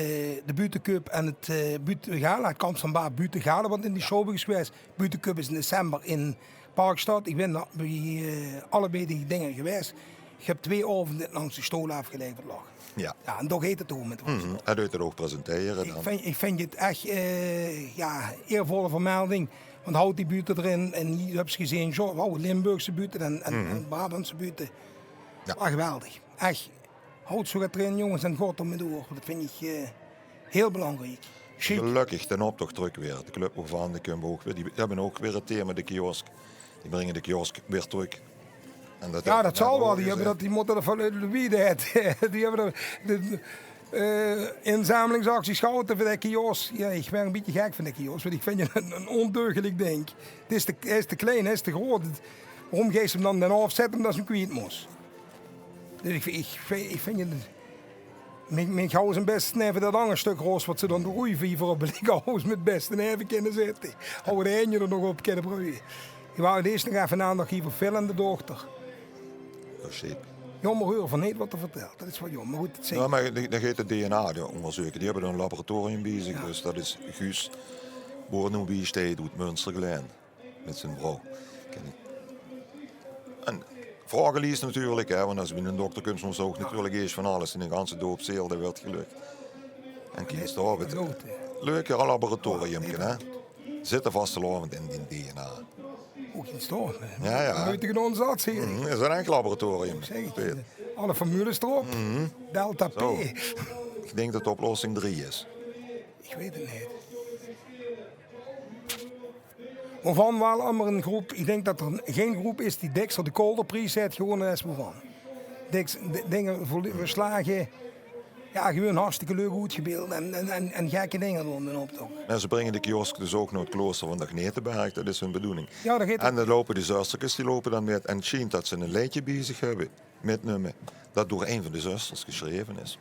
de buutecup en 't, eh, buutegala, 't Kamps van Baar buutegala, wat in die Sjouwburg is gewaes. Buutecup is in december in Parkstad. Ich bin dao bie, eh, allebei die dinger gewaes. Ich höb twee aovende langs de stool aafgelegd wat lag. Ja. Ja, en toch heet 't toch mit. Mhm. Hae deit 't ouch presentere dan. Ich vinj, ich vinj 't ech, eh, ja, eervolle vermelding. Want haot die buute d'rin en hie höbs se gezeen, zo, wauw, Limburgse buute en, en, en Brabantse buute. Ja. Waal geweldig. Ech. Haot zo get d'rin, jónges, en gaot d'rmee door. Dat vinj ich, eh, hiel belangriek. Sjiek. Gelökkig, d'n optoch trök weer. De club wovan ich kóm ouch weer, die höbbe ouch weer 't thema, de kiosk. Die bringe de kiosk weer trök. En dat, ja, dat zal waal. Die höbbe dat, die mótte dat van, eh, wie dat, die höbbe dat, de, eh, inzamelingsactie Schouten veur de kiosk. Ja, ich waer ein bietje gek van de kiosk, want ich vinj 't ein, ein óndeugelik ding. 't Is te, hae is te klein, hae is te groot. Waorom geis se 'm dan, dan aafzètte ómdat se 'm kwiet mós? Dus ich, ich, ich vinj 't, mich, mich hawwe ze 't bès neve dat anger stök roos wat ze dan de roei viever op de linkerhaos mit 't bès neve kinne zètte. Hawwe de henje d'r nog op kinne breuje. Ich wou dees nog effe aandacht gaeve veur Phil en de dochter. Oh, shit. Jaomer, heure v'r neet wat 'r vertèlt. Dat is waal jaomer. Good, dat zeen. Ja, maar dan, dan geit 't D N A dao óngerzeuke. Die höbbe dan ein laboratorium bie zich, ja, dus dat is Guus, wo 't noe bie steit, oet Munstergelaen. Mit zien vrouw. Kin ich. En vraogelies natuurlik, hè, want es se bie eine dokter kums, mós se ouch natuurlik eesj van alles, in de ganse doopseel, dat weurt gelökte. En kiek ins dao, 't leuke laboratoriumke, hè. Zit 'r vastelaovend in die D N A. Ouch ins dao, hè. Ja, ja. Leuke gezondheid, hè. Mhm, is ein ech laboratorium. Zèk ich, alle formules d'rop. Mhm. Delta P. Zo. Ich dink dat 't oplossing drie is. Ich weit 't neet. Wovan waal ummer ein groep, ich dink dat d'r gein groep is die dikser de Calderpries haet gewónne es wovan. Diks, d-, dinger vol-, verslage, ja, gewoon hartstikke leuk oetgebeeld en, en, en, en gekke dinger doon in optoch. En ze bringe de kiosk dus ouch nao 't klooster van de Gneteberg, dat is hun bedoeling. Ja, dat geit. En dan loupe die zusterkes, die loupe dan mit en 't sjient dat ze ein leedje bie zich höbbe, mitnumme, dat door ein van de zusters gesjreve is.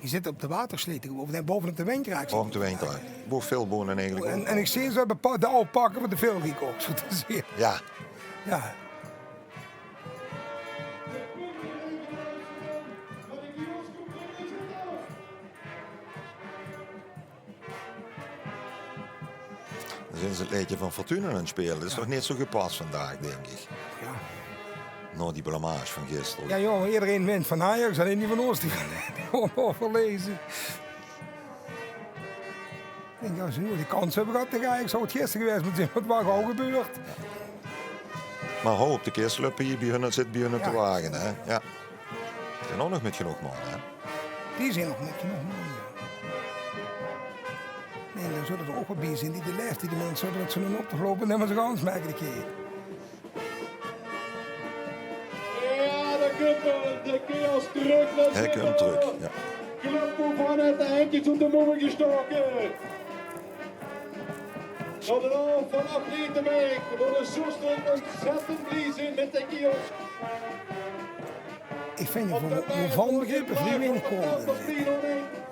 Die zitte op de watersleet, of nee, bove op de windkraak. Bove op de windkraak. Wo väöl wone eigelik ouch. En, en ich zeen ze bepa-, de aw pakke van de film gekoch, zo te zeen. Ja. Ja. Dan zeen ze 't leedje van Fortuna aan 't speule. Dat is toch neet zo gepas vandaag, dink ich. Ja. Nao die blamage van gister. Ja, jóng, ederein wint van Ajax, allein die van ós, die gaon euverleve. Ich dink, ja, ze noe die kans höbbe gehad taenge Ajax, zou 't gister gewaes mótte zeen, want 't waor al gebeurd. Maar hou op, de kis löp hie bie hun, zit bie hun op de wage, hè? Ja. Die zeen ouch nog mit genóg man, hè? Die zeen nog mit genóg man, ja. Nae, dan zölle d'r ouch waal bie zeen die de laeftied, die minse höbbe dat ze noe op te loupe, nemme ze gans mekkelik. Ja, dao kump 'r, de kiosk trök. Hae kump trök, ja. Club wovan 't de hendjes oet de mouwe gestaoke. Nao de aaf van Atlete Merk, wo de zusters óntzèttend blie zeen mit de kiosk. Ich vinj 't veur, veur van begrippe vrie weinig kólle.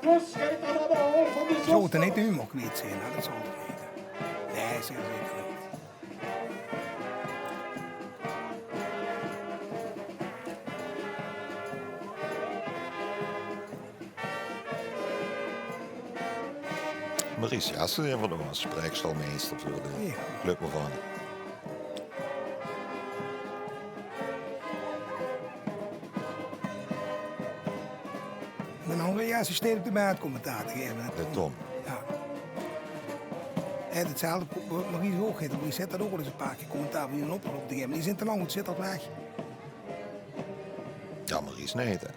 Dus geit dat allemaol van de zusters. Zou 't d'r neet de humor kwiet zeen, hè? Dat zal 't neet. Nae, zeer zeker neet. Maries Jessen, ein van de spreekstalmeister veur de club van. En dan weer je assistent op de maat commentaar te geven, hè, Tom? Ja. En hetzelfde wat Maries ook heeft. Maries zit dat ook al eens een paar keer commentaar bij hun opgeroepen te geven. Die zijn te lang goed zit dat weg. Ja, Maries niet, hè?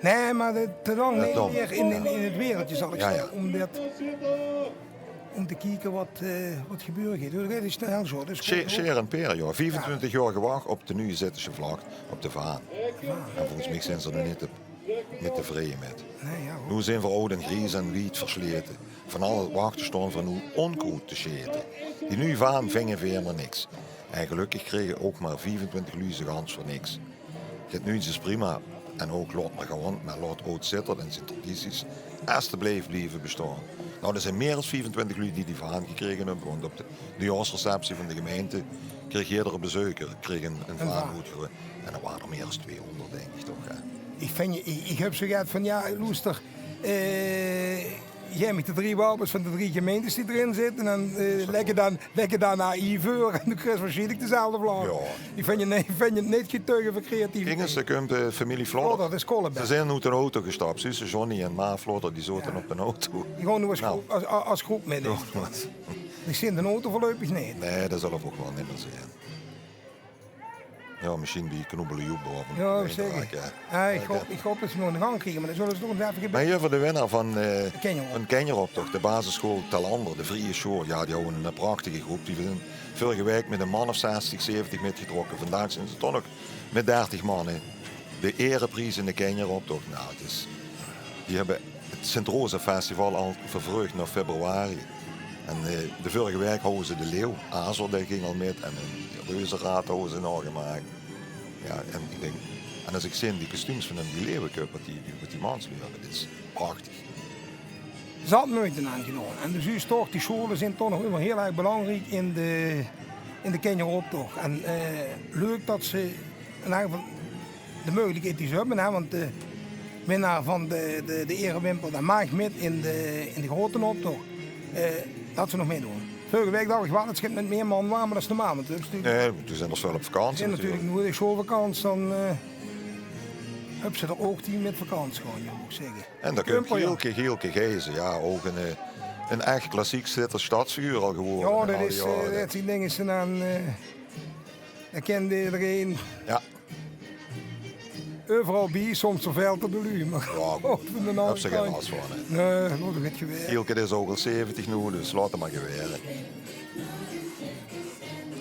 Nee, maar de, te lang niet meer in, in, in het wereldje, zal ik zeggen. Omdat, om te kijken wat, eh, wat gebeuren gaat. Dat is snel zo. Dus Sjeer en Peer, joh. Viefentwintig jaor gewacht op de nuuje Zittesje vlag op de vaan. En volgens mich zeen ze d'r neet, neet tevreje mit. Nee, ja, hoor. Noe zeen veer aud en gries en wied verslete. Van al 't wachte staon veer noe ónkroed te sjete. Die nuuj vaan vinge veer hielemaol niks. En gelökkig kriege ouch mer viefentwintig luuj ze gans veur niks. Get nuuj is prima en ouch laot mer gaon, mer laot aud Zitterd en zien tradities estebleef blieve bestaon. Noe, d'r zeen mier es viefentwintig luuj die die vaan gekrege höbbe, want op de nuujaarsreceptie van de gemeinte kreeg jedere bezeuker kreeg ein, ein vaan oetgerope. En d'r wore d'r mier es tweehóngerd, dink ich toch, hè. Ich vinj, ich, ich höb zoe get van, ja, loester, eh, Gaef mich de drie wapens van de drie gemeentes die d'rin zitte en dan, eh, leg 't dan, leg 't dan aan Yves veur en doe kriegs waarsjienlik dezelfde vlag. Ja. Ich vinj 't neet, ich vinj 't neet getuige van creativiteit. Kiek ins, dao kump, eh, femilie Flodder. Flodder, dat is Kollenberg. Ze zeen oet d'n auto gestap. Zuus se, Johnny en Ma Flodder, die zote op d'n auto. Die gaon noe es groep, es, es groep mit. Ja. Die zeen d'n auto veurluipig neet. Nee, dat zal ouch waal neet mier zeen. Ja, mesjien bie Knoebele Joep bove. Ja, zeker. Ja, ich haop, ich haop dat ze 'm nog aan de gang kriege, mer dan zulle ze toch ins effe gebäöre. Mer hie veur de winnaar van, eh, ein kinjeroptoch, de basissjool Talander, de Vrieje Sjoor. Ja, die hawwe ein prachtige groep. Die zeen vörige waek mit ein man of zestig, zeventig mitgetrokke. Vandaag zeen ze toch nog mit dertig man, hè. De erepries in de kinjeroptoch. Nou, 't is, die höbbe 't Sint-Rosa-festival al vervreug nao februari. En, eh, de vörige waek hawwe ze de leeuw, Azor, dae ging al mit. En 'ne reuzeraad hawwe ze naogemaak. Ja, en ich dink, en es ich zeen die kostuums van hun, die leeuweköp, wat die, wat die manslui höbbe, dit is prachtig. Zat meujte aan gedaon. En dus zuus toch, die sjoole zeen toch nog ummer hiel erg belangriek in de, in de kinjeroptoch. En, eh, leuk dat ze in eder geval de meugelikheid die ze höbbe, hè, want de winnaar van de, de, de erewimper, dae maag mit in de, in de groeten optoch. Eh, dat ze nog mitdoon. Vörige waek dach ich waal dat 't mit mier man waor, mer dat is normaal, want 't is natuurlik, nee, die zeen d'r waal op vakantie, zeen natuurlik noe, de sjoolvakans, dan, eh, höbs se d'r ouch die mit vakantie gaon, ja, mót ich zègke. En dan kump Gielke, Gielke Gijzen, ja, ouch ein, eh, ein ech klassiek Zitters stadsfiguur al gewore in al die jaore. Ja, dat is, eh, dat zeen dinger, ze aan, eh, dat kint ederein. Ja. Euveral bie, soms vervelt 't de luuj, mer ja, good. Höbs se gein las van, hè? Nee, good, 't geit geweldig. Gielke is ouch al zeventig noe, dus laot 'm mer gewere.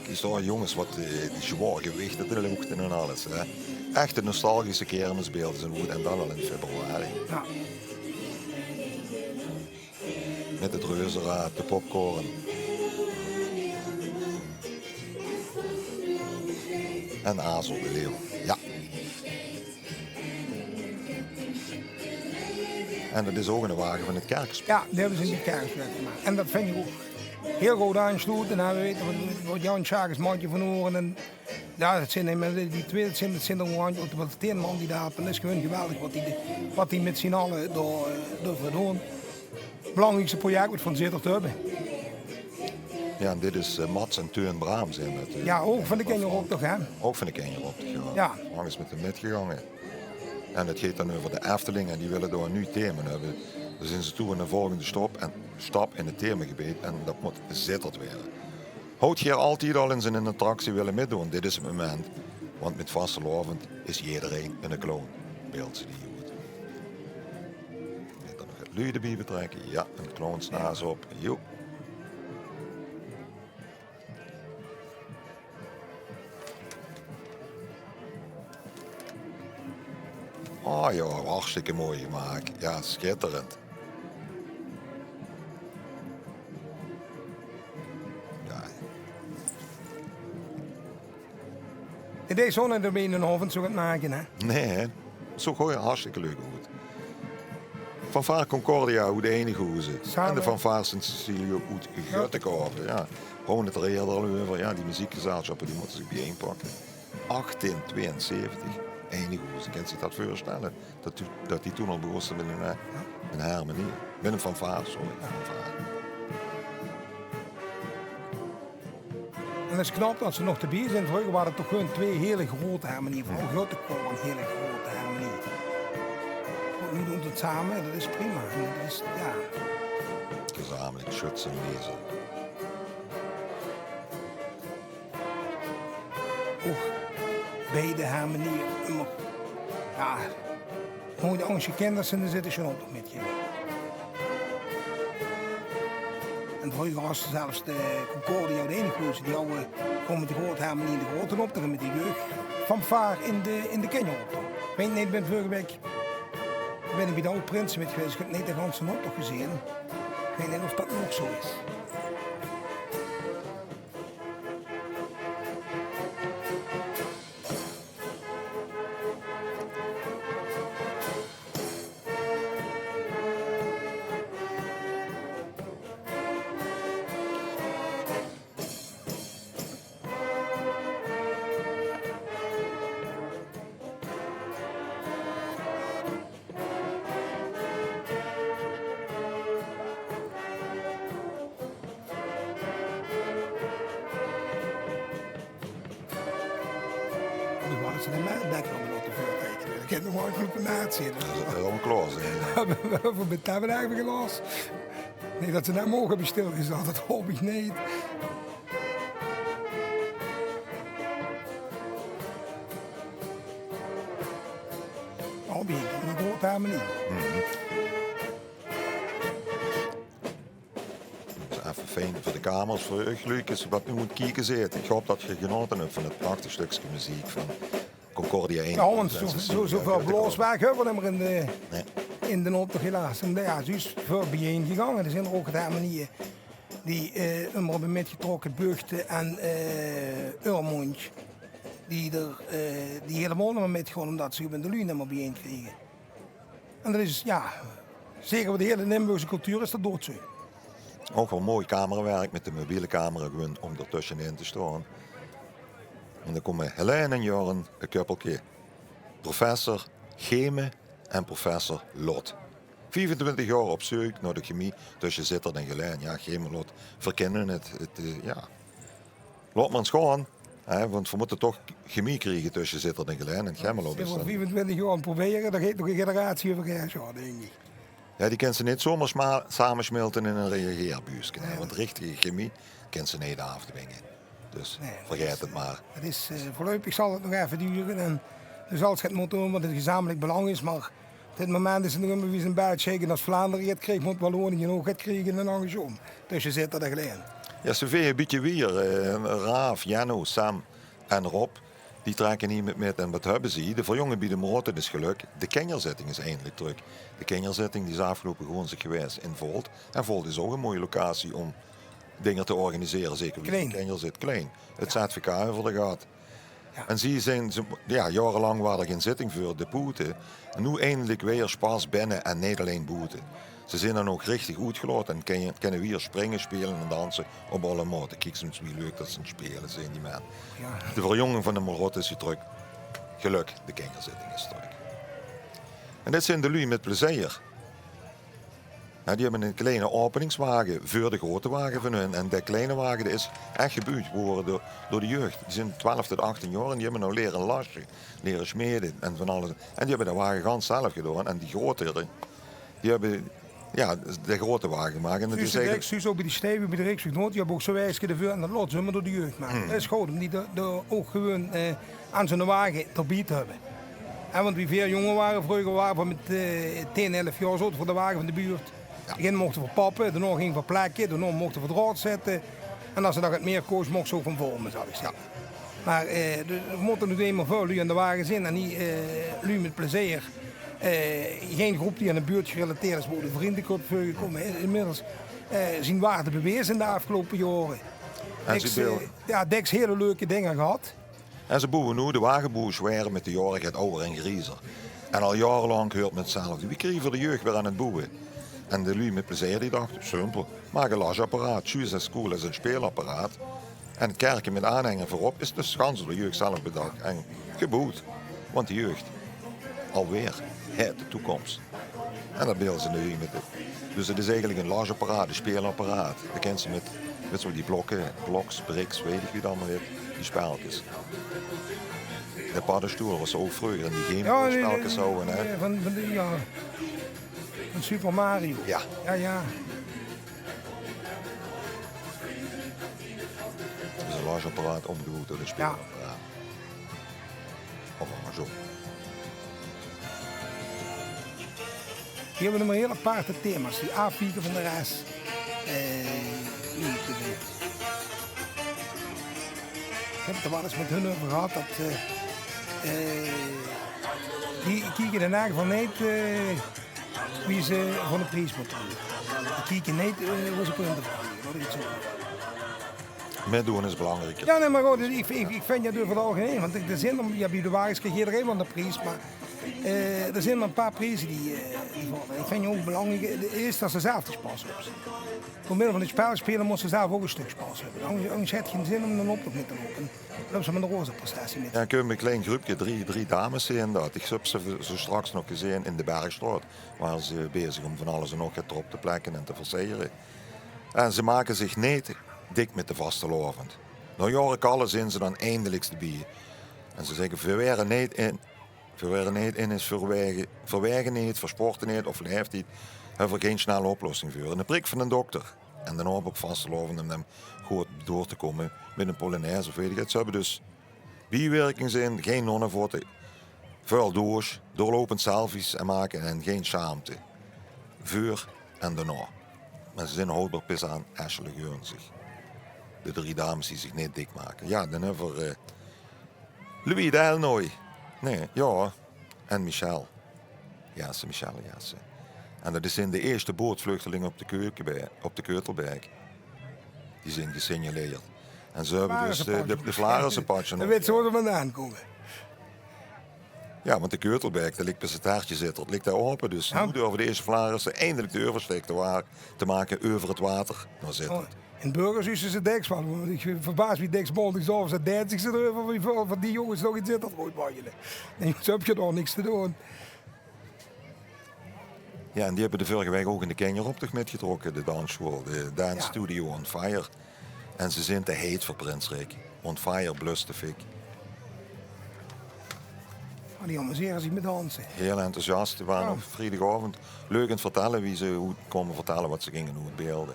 Kiek ins, jónges, wat, eh, die zwaor gewichte, de lochte en alles, hè. Echte nostalgische kermisbeelde zeen good en dan al in februari. Ja. Mit 't reuzeraad, de popcorn. En Azor de leeuw. Ja. En dat is ouch eine wage van 't Kerkespel. Ja, die höbbe ze in 't Kerkespel gemaak. En dat vinj ich ouch hiel good aansloete. En dan weite v'r wat Jan Sjaak is, Mantje van Oren en Ja, dat zeen, mer die, die twieë, dat zeen, dat zeen d'r gewoon, want de tieën man die dao höbbe, dat is gewoon geweldig wat die, wat die mit zien alle dao, eh, dao veur doon. Belangriekste project wat v'r in Zitterd höbbe. Ja, en dit is, eh, Mats en Teun Braam zeen dat, eh, ja, ouch van de kinjeroptoch, hè? Ouch van de kinjeroptoch, ja. Ja. Lang is mit häöm mitgegange. En 't geit dan euver de Efteling en die wille dao ein nuuj thema höbbe. Dan zeen ze toe aan de volgende stop en, stap in 't themagebied en dat mót Zitterd waere. Höb geer altied al ins aan ein attractie wille mitdoon? Dit is 't moment, want mit vastelaovend is ederein eine clown. Beeld ze die good. En dan nog 't luuj d'rbie betrekke. Ja, ein clownsnaas op. Joep. Oh ja, hartstikke mooi gemaak. Ja, sjitterend. Ja. In dees zon en d'rbie in d'n aovend zoe get make, hè? Nee, hè? Zoe gooj, hartstikke leuk good. Fanfare Concordia oet Eijnhoeze. Same. En de fanfare Sint Cecilia oet Göttekaove, ja. Hawwe 't d'r eerder al euver. Ja, die meziekgezelsjappe, die mótte zich biejeinpakke. Achttieën twieënzeventig, Eijnhoeze. Kins dich dat veursjtelle? Dat, dat die toen al begóste mit ein, eh, ein harmonie. Mit ein fanfare, sorry. Fanfare. En 't is knap det ze nog d'rbie zeen. Vreuger wore 't toch gewoon twee hele grote hermenieë. Van grote koor, 'n hele grote hermenie. Good, noe doon ze 't same, det is prima. En det is, jao. Gezamenlijk schutsen wezen. Och, beide hermenieë, ummer. Jao, mót de angst kinder zeen, dan zitte ze op. En vreuger waas zelfs de Concordia oet Enegoeze, die hawwe gewoon mit de grote hermenie in de grote optoch en mit de jeugdfanfaar in de, in de kinjeroptoch. Ich weit neet, ich bin vörige waek, bin ich bie de aod-prinse mit gewaes, ich höb neet de ganse optoch gezeen. Ich weit neet of det nog zo is. Die ware ze de me-, lekker op de veurteken. Det kan nog waal 'n groep natie. Det zal waal klaor zeen, jao. Veur mit dae eigelik los. Nae, det ze dao moge höbbe stilgezat, det haop ich neet. Oh, wie 'n grote hermenie. Effe fijn veur de camera's, veur uch luuj, es se det noe aan 't kieke zeet. Ich haop det geer genaote höb van 't prachtig stökske meziek van Concordia ein. Jao, want zo, zo, zoväöl blaoswerk höbbe v'r neet mier in de, in d'n optoch, helaas. En jao, ze is väöl biejein gegange. D'r zeen d'r ouch de hermenieë die, eh, ummer höbbe mitgetrokke, Buchte en, eh, Urmond. Die d'r, eh, die hielemaol neet mier mitgaon, ómdet ze gewoon de luuj neet mier biejein kriege. En det is, jao, zeker veur de hiele Limburgse cultuur is det doodzeun. Ouch waal mooi camerawerk mit de mobiele camera, gewoon óm d'r tösjenin te staon. En dan kómme Helène en Jorn, e köppelke. Professor Geme en professor Lot. Viefentwintig jaor op zeuk nao de chemie tösje Zitterd en Gelaen. Jao, Geme, Lot, veer kinne 't, 't, eh, jao. Laot mer ins gaon, hè, want veer mótte toch chemie kriege tösje Zitterd en Gelaen en Gemmelot. Zeen v'r viefentwintig jaor aan 't probere, dao geit nog 'n generatie euverhaer gaon, dink ich. Jao, die kins se neet zomer sma-, samesmelte in 'n reageerbuuske, hè, want richtige chemie kins se neet aafdwinge. Dus vergaet 't mer. 't Is, eh, veurluipig zal 't nog effe dore en dus alles geit mótte, want 't gezamelik belang is, mer Op dit moment is 't nog ummer wie ze 'n belt sjeke es Vlaandere get krieg, mót Wallonië ouch get kriege en andersom. Dus ze zitte d'r gelein. Jao, ze vege e bietje wiejer, eh, Raaf, Jenno, Sam en Rob, die trèkke hie mit, mit. En waat höbbe ze hie? De verjonge bie de Marotte is gelök. De kinjerzitting is eindelik trök. De kinjerzitting die is aafgeloupe goonsdig gewaes in Volt. En Volt is ouch 'n mooie locatie óm dinger te organisere, zeker wie de kinjer zit. Klein. 't Z V K höbbe v'r gehad. Jao. En zie zeen, ze, jao, jaorelang waas d'r gein zitting veur de boete. En noe eindelik weer spas binne en neet allein boete. Ze zeen dan ouch richtig oetgelaote en kinne, kinne weer springe, speule en danse op alle maote. Kiek ins wie leuk det ze aan 't speule zeen, die man. Jao. De verjonging van de Marotte is trök. Gelök, de kinjerzitting is trök. En dit zeen de luuj mit plezeer. Jao, die höbbe 'ne kleine openingswage veur de grote wage van hun. En dae kleine wage, dae is ech gebuut gewore door, door de jeug. Die zeen twelf tot achtien jaor en die höbbe noe liere lasje, liere smede en van alles. En die höbbe de wage gans zelf gedaon. En die grotere, die höbbe, jao, de grote wage gemaak. En det is eigelik Suus, ouch bie die Steve, bie de Rijksweg Noord, die höbbe ouch zo'n waegske d'rveur en det laot ze ummer door de jeug make. Det is good óm die d'r, d'r ouch gewoon, eh, aan zo'n wage d'rbie te höbbe. Hè, want wie veer jónger wore, vreuger wore v'r mit, eh, tieën, elf jaor zaote v'r de wage van de buurt. Jao. Begin mochte v'r pappe, daonao ginge v'r plekke, daonao mochte v'r draod zitte. En es 't dan get mieër kós, mochte ze ouch gaon vorme, zal ich zègke. Mer, eh, d'r, d'r mótte noe einmaol väöl luuj aan de wage zeen. En die, eh, luuj mit plezeer. Eh, gein groep die aan de buurt gerelateerd is, wo de vriendekring veur gekómme is. Inmiddels, eh, zien waarde beweze in de aafgeloupe jaore. En dèks, eh, jao, dèks hiel leuke dinger gehad. En ze boewe noe, de wageboewers waere mit de jaore get awwer en griezer. En al jaorelank heurt me 'tzelfde. Wie kriege v'r de jeug weer aan 't boewe? En de luuj mit plezeer die dachte, simpel, maak e lasjapparaat, zjuus es cool es e speelapparaat. En 't kerke mit aanhenger veurop is dus gans door de jeug zelf bedach en geboewd. Want de jeug, alweer, haet de toekoms. En det beelde ze noe hie mit de, dus 't is eigelik e lasjapparaat, e speelapparaat. Det kins se mit Wèts se waal, die blokke, bloks, briks, weit ich wie dat allemaol hèt, die spelkes. De paddestoel waas ouch vreuger in die Gameboy-spelkes, hè? Van, van die, ja. Van Super Mario. Ja. Ja, ja. Dat is ein lasapparaat ómgeboewd tot ein speelapparaat. Of angersóm. Die höbbe allemaol hiel aparte thema's, die aafwieke van de res. Eh, ich höb 't d'r waal ins mit hun euver gehad dat, eh, eh, die kieke in eder geval neet, eh, wie ze van de pries mótte doon. Die kieke neet, eh, wie ze punte verdene, laot ich 't zoe zègke. Mitdoon is belangriker. Ja, nee, mer good, ich, ich, ich vinj dat euver 't algemein, want d'r zeen, ja, bie de wages krieg ederein waal de pries, mer, eh, d'r zeen mer ein paar prieze die, eh, die valle. Ich vinj ouch belangriek, eh, is dat ze zelf de sjpas höbbe. Door middel van 't spel sjpele mós ze zelf ouch ein sjtök sjpas höbbe. Angers, angers haet 't gein zin óm d'n optoch mit te loupe. Dan loups se mit ein roze processie mit. Ja, ich höb ein klein gruupke, drie, drie dames zeen dat. Ich höb ze zo sjtraks nog gezeen in de Bergstraot, ware ze bezig óm van alles en nog get d'rop te plekke en te versiere. En ze make zich neet dik mit de vastelaovend. Nao jaore kalle zeen ze dan eindeliks d'rbie. En ze zègke: "Veer waere neet in, veer waere neet in is verwaege, verwaegenheid, versportenheid of laeftied, höbbe veer gein snelle oplossing veur. Ein prik van eine dokter en dan haop op vastelaovend óm dan good door te kómme mit ein polonaise of weit ich 't." Ze höbbe dus biewirkinge zeen, gein nonnevotte, väöl doosj, doorloupend selfies en make en gein sjaamte. Veur en daonao. Mer ze zeen houdbaar bis aan Ashley Geurnsig. De drie dames die zich neet dik make. Ja, dan höbbe v'r, eh, Louis Delnoy. Nee, ja. En Michel. Jesse, Michel Jesse. En dat zeen de ierste bootvluchtelinge op de Keukelbe-, op de Keutelberg. Die zeen gesignaleerd. En ze höbbe dus de, de, de Flaarisse-patsje. Dan wèts se wo ze vandaan kómme. Ja, want de Keutelberg, dat ligk bis 't hertje Zitterd, ligk dao aope. Dus noe dörve de ierste Flaarisse eindelik de euversjteik te wa-, te make euver 't water nao Zitterd. Oh, in Burgers zuuste ze dèks waal, want ich verbaas mich dèks maondigaovend, dan deinste d'r euver wie väöl van die jónges nog in Zitterd róndjwaggele. En jónges, höbs se dao niks te doon. Ja, en die höbbe de vörige waek ouch in de kinjeroptoch mitgetrokke, de danssjoeal, de Dance Studio on Fire. En ze zeen te heit veur Prins Rick. On Fire blus de fik. Oh, die amusere zich mit danse. Hiel enthousiast. Die ware nog vriedigaovend leuk aan 't vertèlle wie ze oet kómme vertèlle wat ze ginge oetbeelde.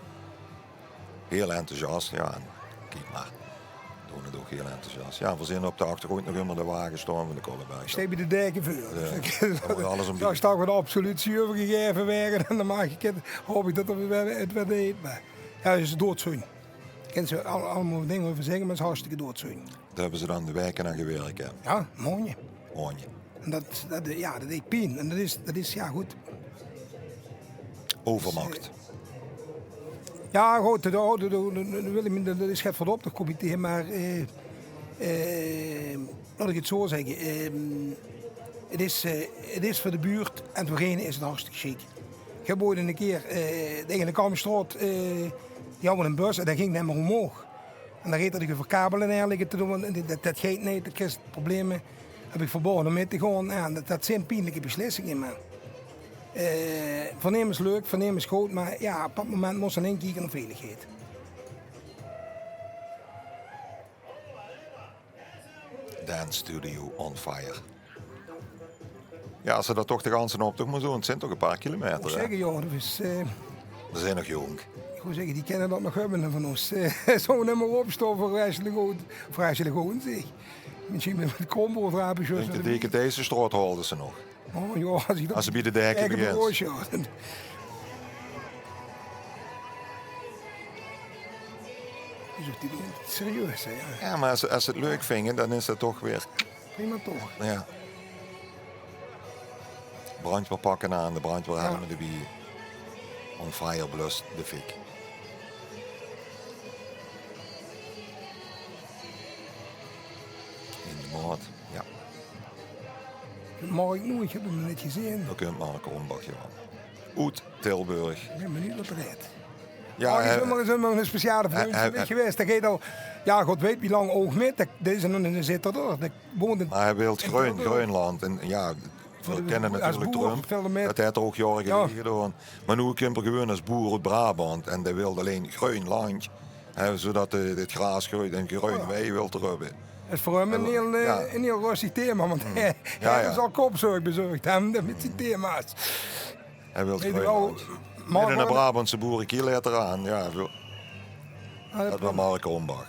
Hiel enthousiast, ja. En kiek mer. Doon 't ouch hiel enthousiast. Ja, veer zeen op de achtergróndj nog ummer de wage staon van de Kolleberg. Steit bie de dèk veur. Ja. Dao mót alles óm. Dao steit waal de absolutie euvergegaeve waere en dan maak ich 't, haop ich dat 't weer, 't weer deit. Mer ja, 't is doodzónj. Kins se al-, allemaol dinger euver zègke, mer 't is hartstikke doodzónj. Dao höbbe ze dan de waeke aan gewirk, hè? Ja, maondje. Maondje. En dat, dat, ja, dat deit pien. En dat is, dat is, ja, good. Euvermach. Ja, good, dao, dao, dao, dao wil ich, dat is get veur 't optochcomité, mer, eh, eh, laot ich 't zoe zègke. Ehm, 't is, eh, 't is veur de buurt en veur degene is 't hartstikke sjiek. Ich höb ooit ein kier, eh, taenge de Kamstraot, eh, die hawwe eine bus en dae ging neet mieë ómhoog. En dan reet 'r dich euver kabele en dergelijke te doon, en dat, dat geit neet, dan kriegs se probleme. Höb ich verbaoje óm mit te gaon. Ja, dat, dat zeen pienlike beslissinge, mer, eh, verneem is leuk, verneem is good, mer ja, op dat moment mós se allein kieke nao veiligheid. Dance Studio on Fire. Ja, es se dat toch de ganse optoch mós doon, 't zeen toch e paar kilometer, hè? Zègke, jao, dat is, eh, veer zeen nog jónk. Ich wou zègke, die kinne dat nog höbbe van ós. Eh, zouwe neet mieë opstaon veur Ashley Goon-, veur Ashley Goon, zèk. Mesjien mit, mit Kromboordrape. Ich dink dat die dekedeesstraot haalde ze nog. Oh, jao, es ich dat... Es se bie de dèkke begins. Is ouch die serieus, hè, jao. Jao, mer es, es ze 't leuk vinge, dan is dat toch weer prima, toch? Jao. Brandjweerpakke aan, de brandjweerhelme d'rbie. On Fire blus de fik. In de maot, jao. Mark Noe, ich höb 'm nog neet gezeen. Dao kump Mark Rombach, jao. Oet Tilburg. Ich bön benuujd wat 'r haet. Jao, oh, is ummer, is ummer 'ne speciale vrundj van mich gewaes. Dae geit al, jao, god weit wie lang ouch mit. Dae, dae is 'ne, 'ne Zitterd, hè. Dae woont in, mer hae wilt in Greun-, Tilburg. Greunland. En jao, veer kènne natuurlik Trump. Dat haet 'r ouch jaore geleje gedaon. Mer noe kump 'r gewoon es boer oet Brabant. En dae wilt allein greun landj. Hè, zoetot, eh, 't graas greujt en greun wei wilt 'r höbbe. 't Is veur häöm 'n hiel, eh, 'n hiel röstig thema, want hae, hae is al kopzörg bezörg, hè, mit zien thema's. Hae wilt greun. Mit 'ne Brabantse boerekiel achter 'm aan, jao. Jao, det waas Mark Rombach.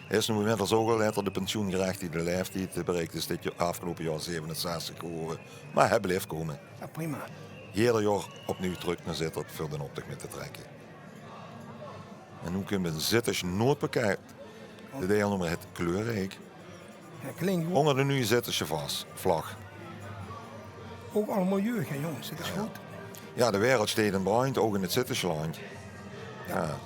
Hae is noe inmiddels ouch al achter de pensioengerechtigde laeftied, eh, bereik, is dit jaor, aafgeloupe jaor zevenenzestig gewore. Mer hae blief kómme. Jao, prima. Jeder jaor opnuuj trök nao Zitterd veur d'n optoch mit te trèkke. En noe kump 'n Zittesj noodpakket. De deilnummer hèt Kleurriek. Jao, klink good. Ónger de nuuj Zittesje vas-, vlag. Ouch allemaol jeug, hè, jónges. 't Is good. Jao, de wereld steit in brandj, ouch in 't Zittesje landj. Jao. Jao,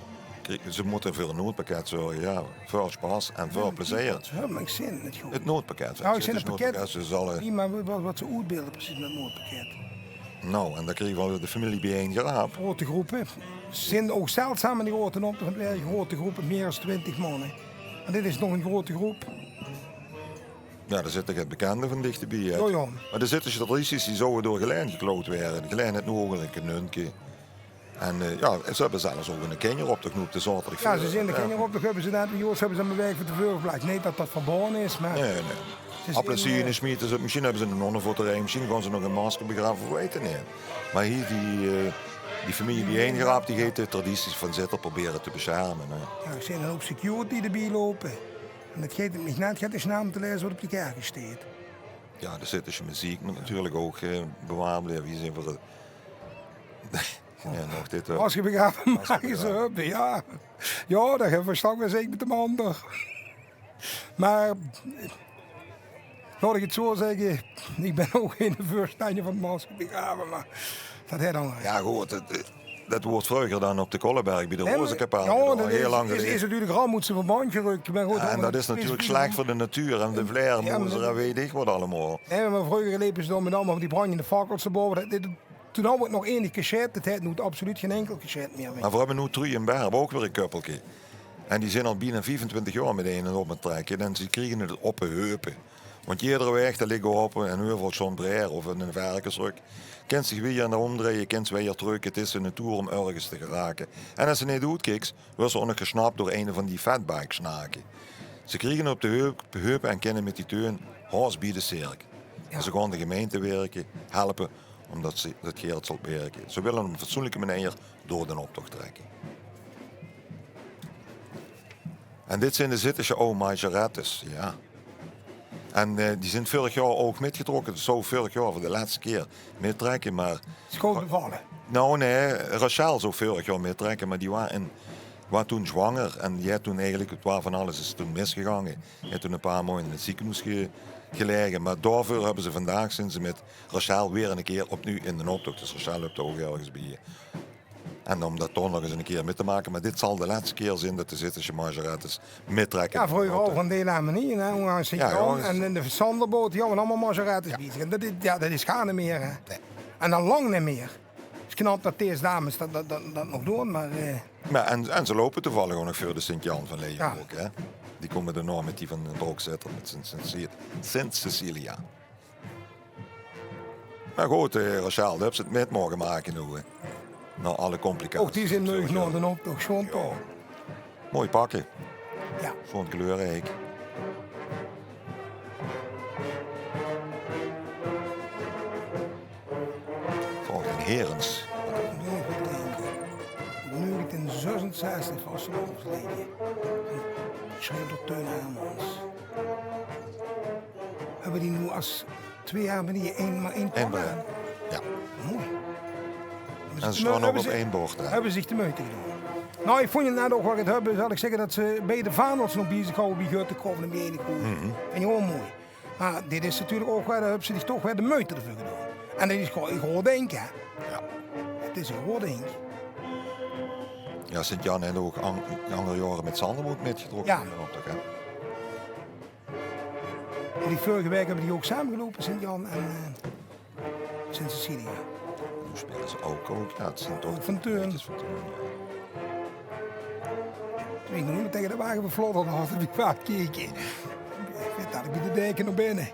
kiek, ze mótte veur 'n noodpakket zörge, jao. Väöl sjpas en väöl plezeer. Jao, ich höb 'm gezeen, 't good. 't Noodpakket. Jao, ich zeen 't pakket. Prima, wa-, wa-, waat ze oetbeelde precies mit 't noodpakket. Noe, en dan kriege v'r de femilie biejein geraap. Grote gróppe. Zeen ouch zeldzaam in de grote optoch, want 't waere grote gróppe, mieër es twintig man, hè. En dit is nog 'n grote gróp. Jao, dao zitte get bekènde van dichtebie, hè. Jao, jao. Mer de Zittesje tradities, die zouwe door Gelaen geklaud waere. Gelaen haet noe ouch 'n kanunke. En, eh, jao, ze höbbe zelfs ouch 'ne kinjeroptoch noe op de zaoterdig. Jao, ze zeen de kinjeroptoch, höbbe ze det, Joost, höbbe ze 'm 'n waek van te veure geplas. Neet det det verbaoje is, mer... Nae, nae. Appelsiene sjmiete ze, mesjiens höbbe ze 'n nonnevotterij, mesjiens gaon ze nog 'n masker begrave, v'r weite 't neet. Mer hie die, eh, die femilie biejein geraap, die geit de tradities van Zitterd probere te besjerme, hè. Jao, ich zeen 'nen houp security d'rbie loupe. En det geit mich net get de naam te laeze waat op de kèrke steit. Jao, de Zittesje meziek mót natuurlik ouch, eh, bewaard blieve. Hie zeen v'r 't Jao, nog dit, eh, masker begrave, masker begrave. Jao. Jao, det höbbe v'r sjtraks weer zeker mit de anger. Mer, laot ich 't zoe zègke, ich bön ouch geine veurstander van 't masker begrave, mer det haet dan... Jao, good, det, det woort vreuger dan op de Kolleberg bie de Rozekapel gedaon, hiel lang geleje. Is natuurlik rammels in verbandj gerök, mer good, en det is natuurlik slech veur de natuur en de vleermoeze en weit ich waat allemaol. Nae, mer vreuger lepe ze dan mit allemaol die brandjende fakkels d'rbove. Det, det Toen haw 't nog enig cachet, 't haet noe absoluut gein inkel cachet mieë. Mer v'r höbbe noe Truuj en Ber, ouch weer e köppelke. En die zeen al bienao viefentwintig jaor mitein aan 't optrèkke. En ze kriege 't op de heupe. Want jeder waeg, dao ligke hoppe en heuvel John Deere of 'ne verkesrök. Kins dich wiejer omdrejje, kins wiejer trök. 't Is 'ne toer óm örges te geraake. En es se neet oetkiks, weurs se ouch nog gesnap door eine van die fatbike-sjnake. Ze kriege 't op de heup, heupe en kinne mit die teun haos bie de cirk. Jao. En ze gaon de gemeinte wirke, helpe, ómdet ze det geld zal wirke. Ze wille op 'n fatsoenlike meneer door d'n optoch trèkke. En dit zeen de Zittesje aw majorettes, jao. En, eh, die zeen vörig jaor ouch mitgetrokke. Det zouw vörig jaor veur de lètste kier mittrèkke, mer... Is good bevalle? Nou, nae, Rachel zouw vörig jaor mittrèkke, mer die waor in, waor toen zwanger en die haet toen eigelik, 't waor van alles is toen misgegange. Die haet toen e paar maond in 't zekenhoes ge-, gelaege. Mer daoveur höbbe ze vandaag, zeen ze mit Rachel weer 'ne kier opnuuj in d'n optoch. Dus Rachel löp d'r ouch örges bie. En óm det toch nog ins 'ne kier mit te make. Mer dit zal de lètste kier zeen det de Zittesje majorettes mittrèkke. Jao, vreuger ouch van deil aan menier, hè, ónger Sint-Jan. Jao, jao. En in de Sanderboot, jao, en allemaol majorettes bezig. En det is, jao, det is gaar neet mieë, hè. Nae. En al lang neet mieë. 't Is knap det dees dames det, det, det, det nog doon, mer, eh. Mer, en, en ze loupe toevallig ouch nog veur de Sint-Jan van Leeuwenhoek, hè. Die kómme daonao mit die van Brokzitterd, mit Sint, Sint, Sint Cecilia. Mer good, eh, Rachel, dao höbs se 't mit moge make noe, hè. Nao alle complicaties. Ouch die zeen leuk nao d'n optoch, sjoon toch? Mooi pakke. Jao. Sjoon kleurriek. Volg d'n Herens. Negentien zesenzestig vastelaovesleedje. Sjreef door Teun Hermans. Höbbe die noe es twee jaor bie die ein, mer ein paar? Jao. Mooi. En ze sjtaon ouch op ein bord, hè. Höbbe zich de meujte gedaon. Nou, ich vónj 't net ouch waal get höbbe, zal ich zègke, det ze beide vaandels nog bie zich hawwe bie Götte Koffie en bie Ene Koe. Vinj ich ouch mooi. Mer dit is natuurlik ouch waal, dao höbs se dich toch waal de meujte d'rveur gedaon. En det is gewoon e groot dink, hè. Jao. 't Is e groot dink. Jao, Sint-Jan haet ouch an-, anger jaore mit Sanderboot mitgetrokke in d'n optoch, hè. En die vörige waek höbbe die ouch same geloupe, Sint-Jan en, eh, Sint-Cecilia. Noe speule ze ouch, ouch, jao, 't zeen toch ouch van Teun. Meidjes van Teun, jao. Toen ich nog neet tege de wage beflodderd had, höb ich vaak gekeke. Ich weit det ich bie de deken nao binne.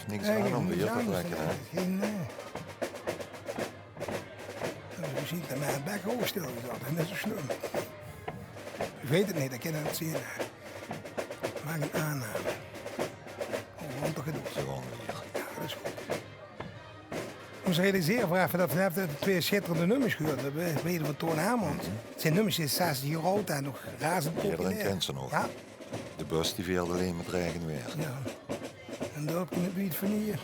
Niks aan óm de hieër te trèkke, hè? Gein, eh, ja, mesjien det mer ein bèk hooger stilgezat en det is zo slum. Ich weit 't neet, ich kin 't neet zeen. Maak ein aanname. Oh, gewoon toch gedoon. Gewoon weer. Ja, det is good. Ós realisere v'r effe det v'r net de twee sjitterende nummers gehuurd höbbe. Weder van Toon Hermans. 't Zeen nummers die zestig jaor aud en nog razend populair. Ederein kint ze nog. Ja. De bös die veert allein mit raegenwaer. Ja. En dao höb ich 't neet wied van hie.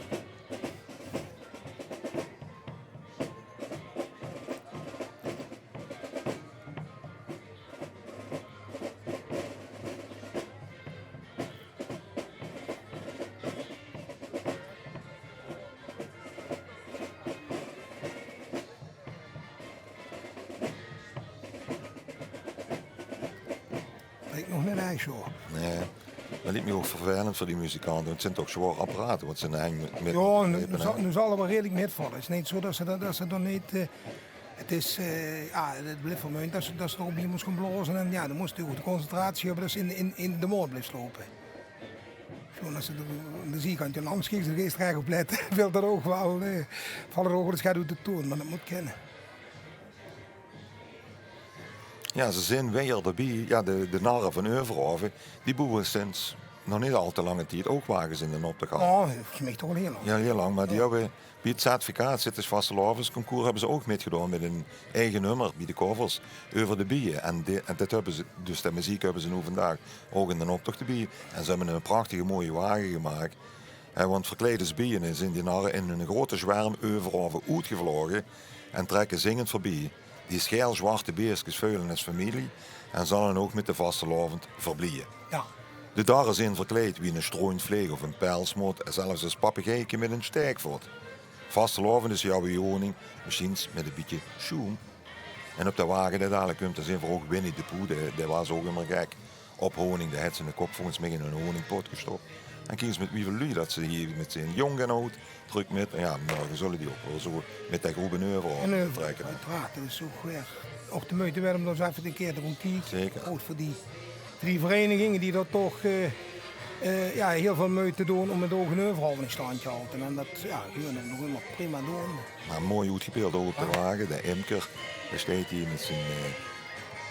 Liek nog neet ech zo. Nae. Det liek mich ouch vervelend veur die muzikante, want 't zeen toch zwaor apparate wat ze in de henj mit, mit... Ja, noe, noe zal, noe zalle v'r redelik mitvalle. 't Is neet zo det ze det, det ze dan neet, eh, 't is, eh, ja, 't blief vermeuend det ze, det ze d'r op mós gaon blaoze. En ja, dan mós se ouch de concentratie höbbe det ze in, in, in de maot bliefs loupe. Gewoon es se de, de ziekantje langs kieks, de geis rech op lètte, vilt det ouch waal, eh, valt 't ouch waal ins get oet de toon, mer det mót kinne. Ja, ze zeen weer d'rbie. Ja, de, de Narre van Euverhove, die boewe sinds nog neet al te lange tied ouch wages in de optoch. Oh, volges mich toch al hieël lang. Ja, hieël lang, mer die höbbe bie 't certificaat Zittesj Vastelaovesconcours höbbe ze ouch mitgedaon mit ein eige nummer bie de covers euver de bieje. En di-, en det höbbe ze, dus de meziek höbbe ze noe vandaag ouch in de optoch d'rbie. En ze höbbe ein prachtige, mooie wage gemaak. Hè, want verkleid es bieje zeen die narre in ein grote zwerm Euverhove oetgevlaoge en trèkke zingend veurbie. Die sjael zwarte beesjkes veule es femilie en zalle ouch mit de vastelaovend verblieje. Ja. De darre zeen verkleid wie ein sjtroenvleeg of ein pelsmot, en zelfs es papegeike mit ein sjtaekvot. Vastelaovend is, ja, wie honing, mesjiens mit ein bietje sjoem. En op de wage dae dalik kump, dao zeen v'r ouch Winnie de Pooh, dae, dae waas ouch ummer gek op honing. Dae haet ziene kop volges mich in eine honingpot gestop. En kiek ins mit wieväöl luuj det ze hie mit zeen, jónk en aud, drök mit. En ja, morge zölle die ouch waal zo mit de groep in Euverhove trèkke. Oeteraard, det is ouch weer, ouch de meujte waerd óm dao ins effe ein kier te kómme kieke. Zeker. Ouch veur die drie vereiniginge die dao toch, eh, eh, ja, hieël väöl meujte doon óm 't ouch in Euverhove in sjtandj te haoje. En det, ja, die kinne 't nog ummer prima doon. Mer mooi oetgebeeld ouch op de wage. De imker, dae steit hie mit zien, eh,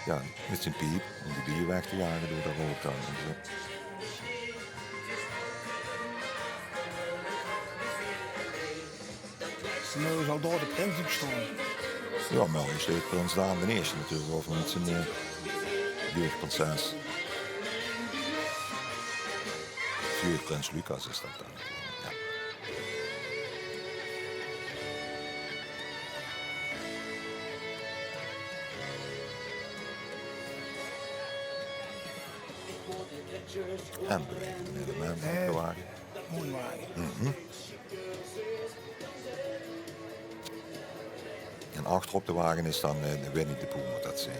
ja, mit zien piep óm die bieje weg te jage door de rook dan. En zo. Noe zal dao de prins op sjtaon. Ja, mer hie steit prins Daan d'n Ieësjte natuurlik, of mit zien, eh, jeugdprinses. Jeugdprins Lucas is det dan. Ja. En beweeg de middenman van de wage. Mooi wage. Mhm. En achter op de wage is dan, eh, de Winnie de Pooh, mót det zeen.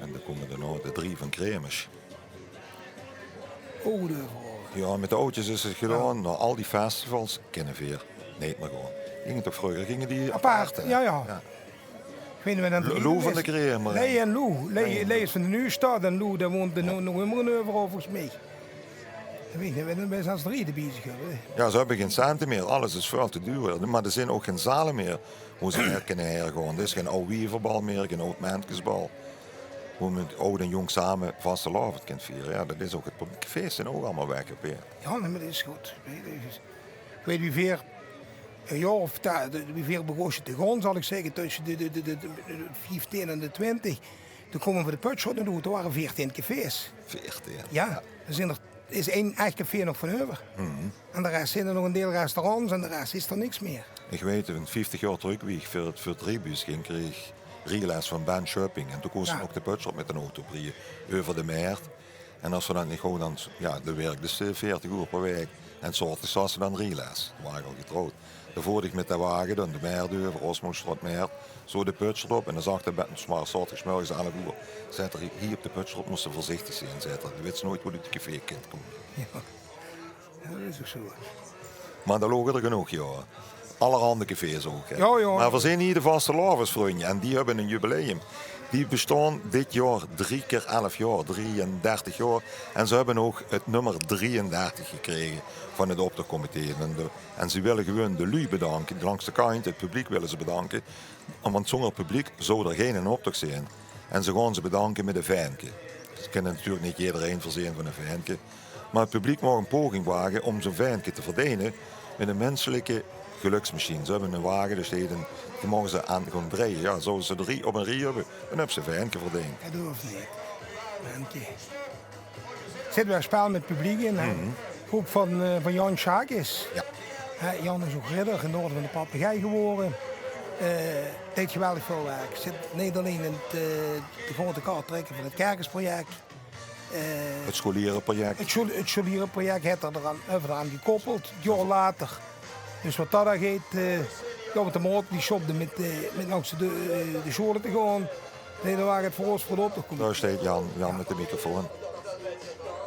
En dan kómme d'r nog de drie van Kremers. Ouch de Euverhove. Ja, mit de audjes is 't gedaon. Ja. Nao al die festivals kinne veer neet mier gaon. Ginge toch vreuger, ginge die apart, hè? Ja, ja. Ja. Ich weit neet wae dan... Lou, Lou van de Kremer. Lei en Lou. Lei, Lei is van de Nuujsjtad en Lou, dae woont nog, nog ummer in Euverhove, volges mich. Ich weit neet wae dan bie zas drie d'rbie höbbe. Ja, ze höbbe gein cente mier. Alles is väöl te duur. Mer d'r zeen ouch gein zale mier wo ze mit kinne haer gaon. D'r is gein aw wieverbal mier, gein aw menskesbal. Wo me mit aud en jónk same vastelaovend kint viere. Ja, det is ouch 't probleem. Cafés zeen ouch allemaol weg, hè, Peer. Ja, nae, mer det is good. Ich weit, wie veer ein jaor of ta-, de, wie veer begóste te gaon, zal ich zègke, tösse de, de, de, de, de vieftieën en de twintig. Toen kómme v'r de Putschrot in, toen wore veertieën cafés. Veertieën? Ja, d'r zeen d'r is ein ech café nog van euver. Mhm. En de res zeen d'r nog ein deil restaurants en de res is d'r niks mier. Ich weit, vieftig jaor trök, wie ich veur 't, veur 't Driebuurs ging, kreeg ich rieles van Ben Sjöpping. En toen kóste v'r nog de Putschrot mit d'n auto brieje euver de Mert. En es v'r det neet gaoje, dan, ja, dan wirkde se veertig oer per waek. En 's ochtends haws se dan rieles. Toen waas ich al getrouwd. Dan voort ich mit de wage dan de Mert euver, Osmoosjtrot, Mert, zo de Putschrot op. En dan zag de Ben, 's mor-, 's ochtends 's mörges elf oer, zaet 'r: "Hie op de Putschrot mós se veurzichtig zeen," zaet 'r. "Doe weits noeit wo doe oet de café kins kómme." Ja. Ja, det is ouch zo. Mer dao loge d'r genóg, jao. Allerhande cafés ouch, hè. Jao, jao. Mer veer zeen hie de vastelaovesvrunj en die höbbe ein jubileum. Die bestaon dit jaor drie kier elf jaor, drieëndertig jaor. En ze höbbe ouch 't nummer drieëndertig gekrege van 't optochcomité. En de, en ze wille gewoon de luuj bedanke, langs de kantj, 't publiek wille ze bedanke. Want zónger publiek zou d'r geine optoch zeen. En ze gaon ze bedanke mit e vaenke. Ze kinne natuurlik neet jederein veurzeen van e vaenke. Mer 't publiek maag 'n poging wage óm zoe'n vaenke te verdeine mit 'n menselike geluksmachien. Ze höbbe 'ne wage, dao steit 'n, die moge ze aan gaon drejje. Jao, zouwe ze drie op 'n rie höbbe, dan höbbe ze e vaenke verdeend. Det hoof neet. Vaenke. Zit weer spel mit 't publiek in, hè? Groep van, eh, van Jan Sjaak is. Jao. Hè, Jan is ouch ridder in de Orde van de Papegei gewore. Eh, deit geweldig väöl werk. Zit neet allein in 't, eh, de grote kar trèkke van 't Kerkesproject. Eh, 't Scholiereproject. 't Scho-, 't Scholiereproject haet 'r d'raan, eh, d'raan gekoppeld. 't Jaor later. Dus wat dat aangeit, eh, jao, want de maot die sjopde mit, eh, mit langs de, eh, de sjoole te gaon. Nae, dao waor 't veur ós veur de optoch. Dao steit Jan, Jan mit de microfoon.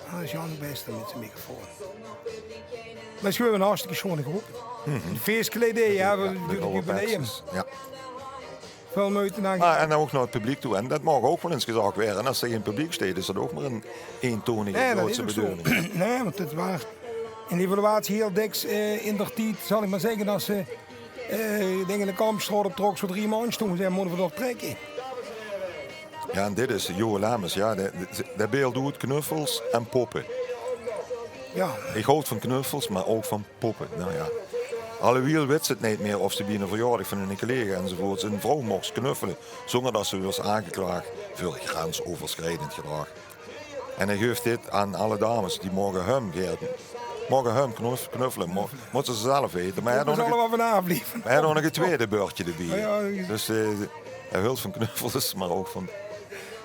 Ah, dat is Jan de Beste mit zien microfoon. Mer 't is gewoon 'n hartstikke sjoon groep. 'n Feeskleidij, hè, veur 't jubileum. Jao. Väöl meujte aan. Ah, en ouch nao 't publiek toe. En det maag ouch waal ins gezag waere. En es d'r gein publiek steit, is det ouch mer 'n eintonige Duitse bedoeling. Nae, want 't waor 'n evaluatie hiel dèks, eh, in d'r tied, zal ich mer zègke, es ze, eh, ich dink in de Kampstraot op Troks veur drie man stónge, zag: mótte v'r d'r trèkke. Jao, en dit is Jo Lemmens. Jao, dae, dae beeld oet knuffels en poppe. Jao. Ich haoj van knuffels, mer ouch van poppe. Nou jao. Allewiel wit ze 't neet mieë of ze bie 'ne verjaordig van 'ne collega enzovoorts 'n vrouw moch knuffele, zónger det ze waert aangeklaag veur grensoverschrijdend gedrag. En hae guf dit aan alle dames, die moge häöm, moge häöm knuf-, knuffele. Mo-, mótte ze zelf weite. Mer hae haw nog e twiede bördje d'rbie. Jao, jao. Dus, eh, hae hilt van knuffels, mer ouch van...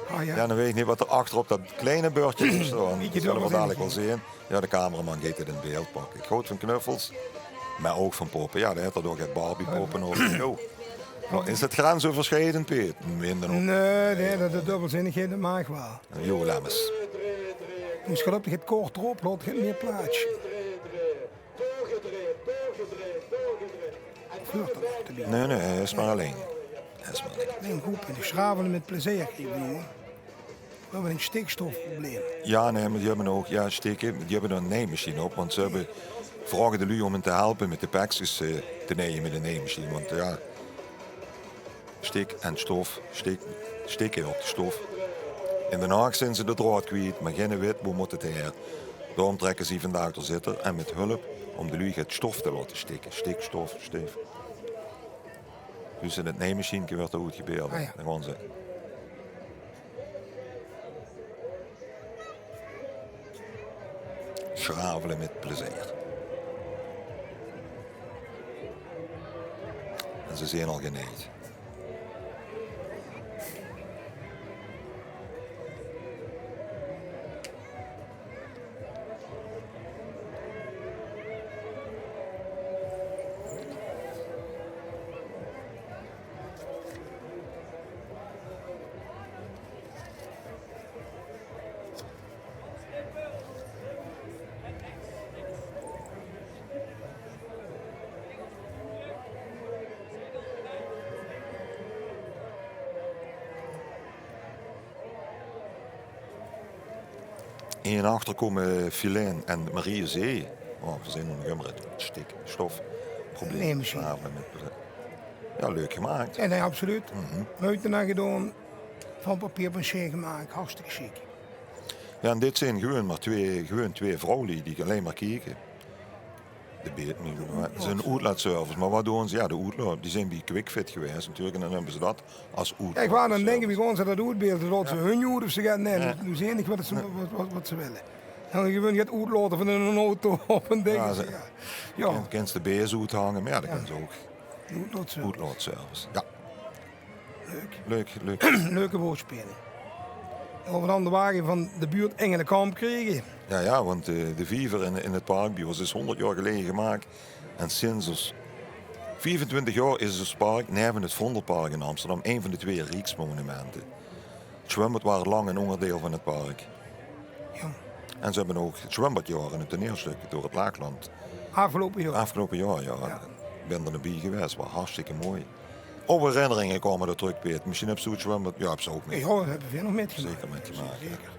Ah, jao. Jao, dan weit ich neet waat d'r achter op det kleine bördje steit. Det zölle v'r dalik waal zeen. Jao, de cameraman geit 't in beeld pakke. Ich haoj van knuffels, mer ouch van poppe. Jao, dao haet 'r toch get Barbie-poppe op. Jo. Is 't grensoverschrijdend, Peet? Minder op. Nae, nae, det, de dubbelzinnigheid, det maag waal. Jo Lemmens. Mós gelukkig get korter op, laot get mieë plaats. Nae, nae, hae is mer allein. Hae is mer allein. Allein groep in de Sjravele mit plezeer, ich bedoel. V'r höbbe e stikstofprobleem. Jao, nae, mer die höbbe ouch, jao, stikke, die höbbe dao 'n neimachien op, want ze höbbe, vraoge de luuj óm hen te helpe mit de pekskes, eh, te neie mit 'n neimachien, want jao, stik en stof, stik, stikke op de stof. In Den Haag zeen ze de draod kwiet, mer geine wit, boe mót 't haer? Daoróm trèkke ze vandaag d'r zitter en mit hulp óm de luuj get stof te laote stikke. Stikstof, stif. Dus in 't neimachienke waert d'r oetgebeeld. Ah, jao. Dan gaon ze sjravele mit plezeer. En ze zeen al geneid. En achter kómme Filaine en Marie Zee. Oh, v'r zeen nog ummer 't stikstofprobleem. Neimachien. Jao, leuk gemaak. Jao, nae, absoluut. Meujte aan gedaon. Van papier-maché gemaak. Hartstikke sjiek. Jao, en dit zeen gewoon mer twee, gewoon twee vrouwluuj die allein mer kieke. De be-, 't is 'n oetlaotservice. Mer waat doon ze? Jao, de oetlaot. Die zeen bie Kwik Fit gewaes natuurlik. En dan höbbe ze det es oetlaotservice. Jao, ich waas aan 't dinke, wie gaon ze det oetbeelde? Laote ze hun huur of ze gaon, nae, noe zeen ich waat ze, waat, waat, waat ze wille. Dan gewoon get oetlaote van in 'n auto of 'n ding. Jao, ze, jao. Kins, kins de bees oethange, mer jao, det kins se ouch. Oetlaotservice. Oetlaotservice, jao. Leuk. Leuk, leuk. Leuke woordspeling. Of v'r dan de wage van de buurt Engelekamp krege. Jao, jao, want, eh, de viever in, in 't park bie ós is hónderd jaor geleje gemaak. En sinds ós viefentwintig jaor is ós park neve 't Vondelpark in Amsterdam ein van de twee rieksmonumente. 't Zwumbad waor lang 'n óngerdeil van 't park. Jao. En ze höbbe ouch 't zwumbadjaor en 't toneelsjtök door 't Laagland. Aafgeloupe jaor. Aafgeloupe jaor, jao. Jao. Ich bön d'r bie gewaes, waor hartstikke mooi. Ouch herinneringe kómme d'r trök, Peet. Mesjiens höbs doe 't zwömbad, jao, höbs doe ouch mit. Jao, dat höbbe veer nog mitgemaak. Zeker mitgemaak, jao. Zeker.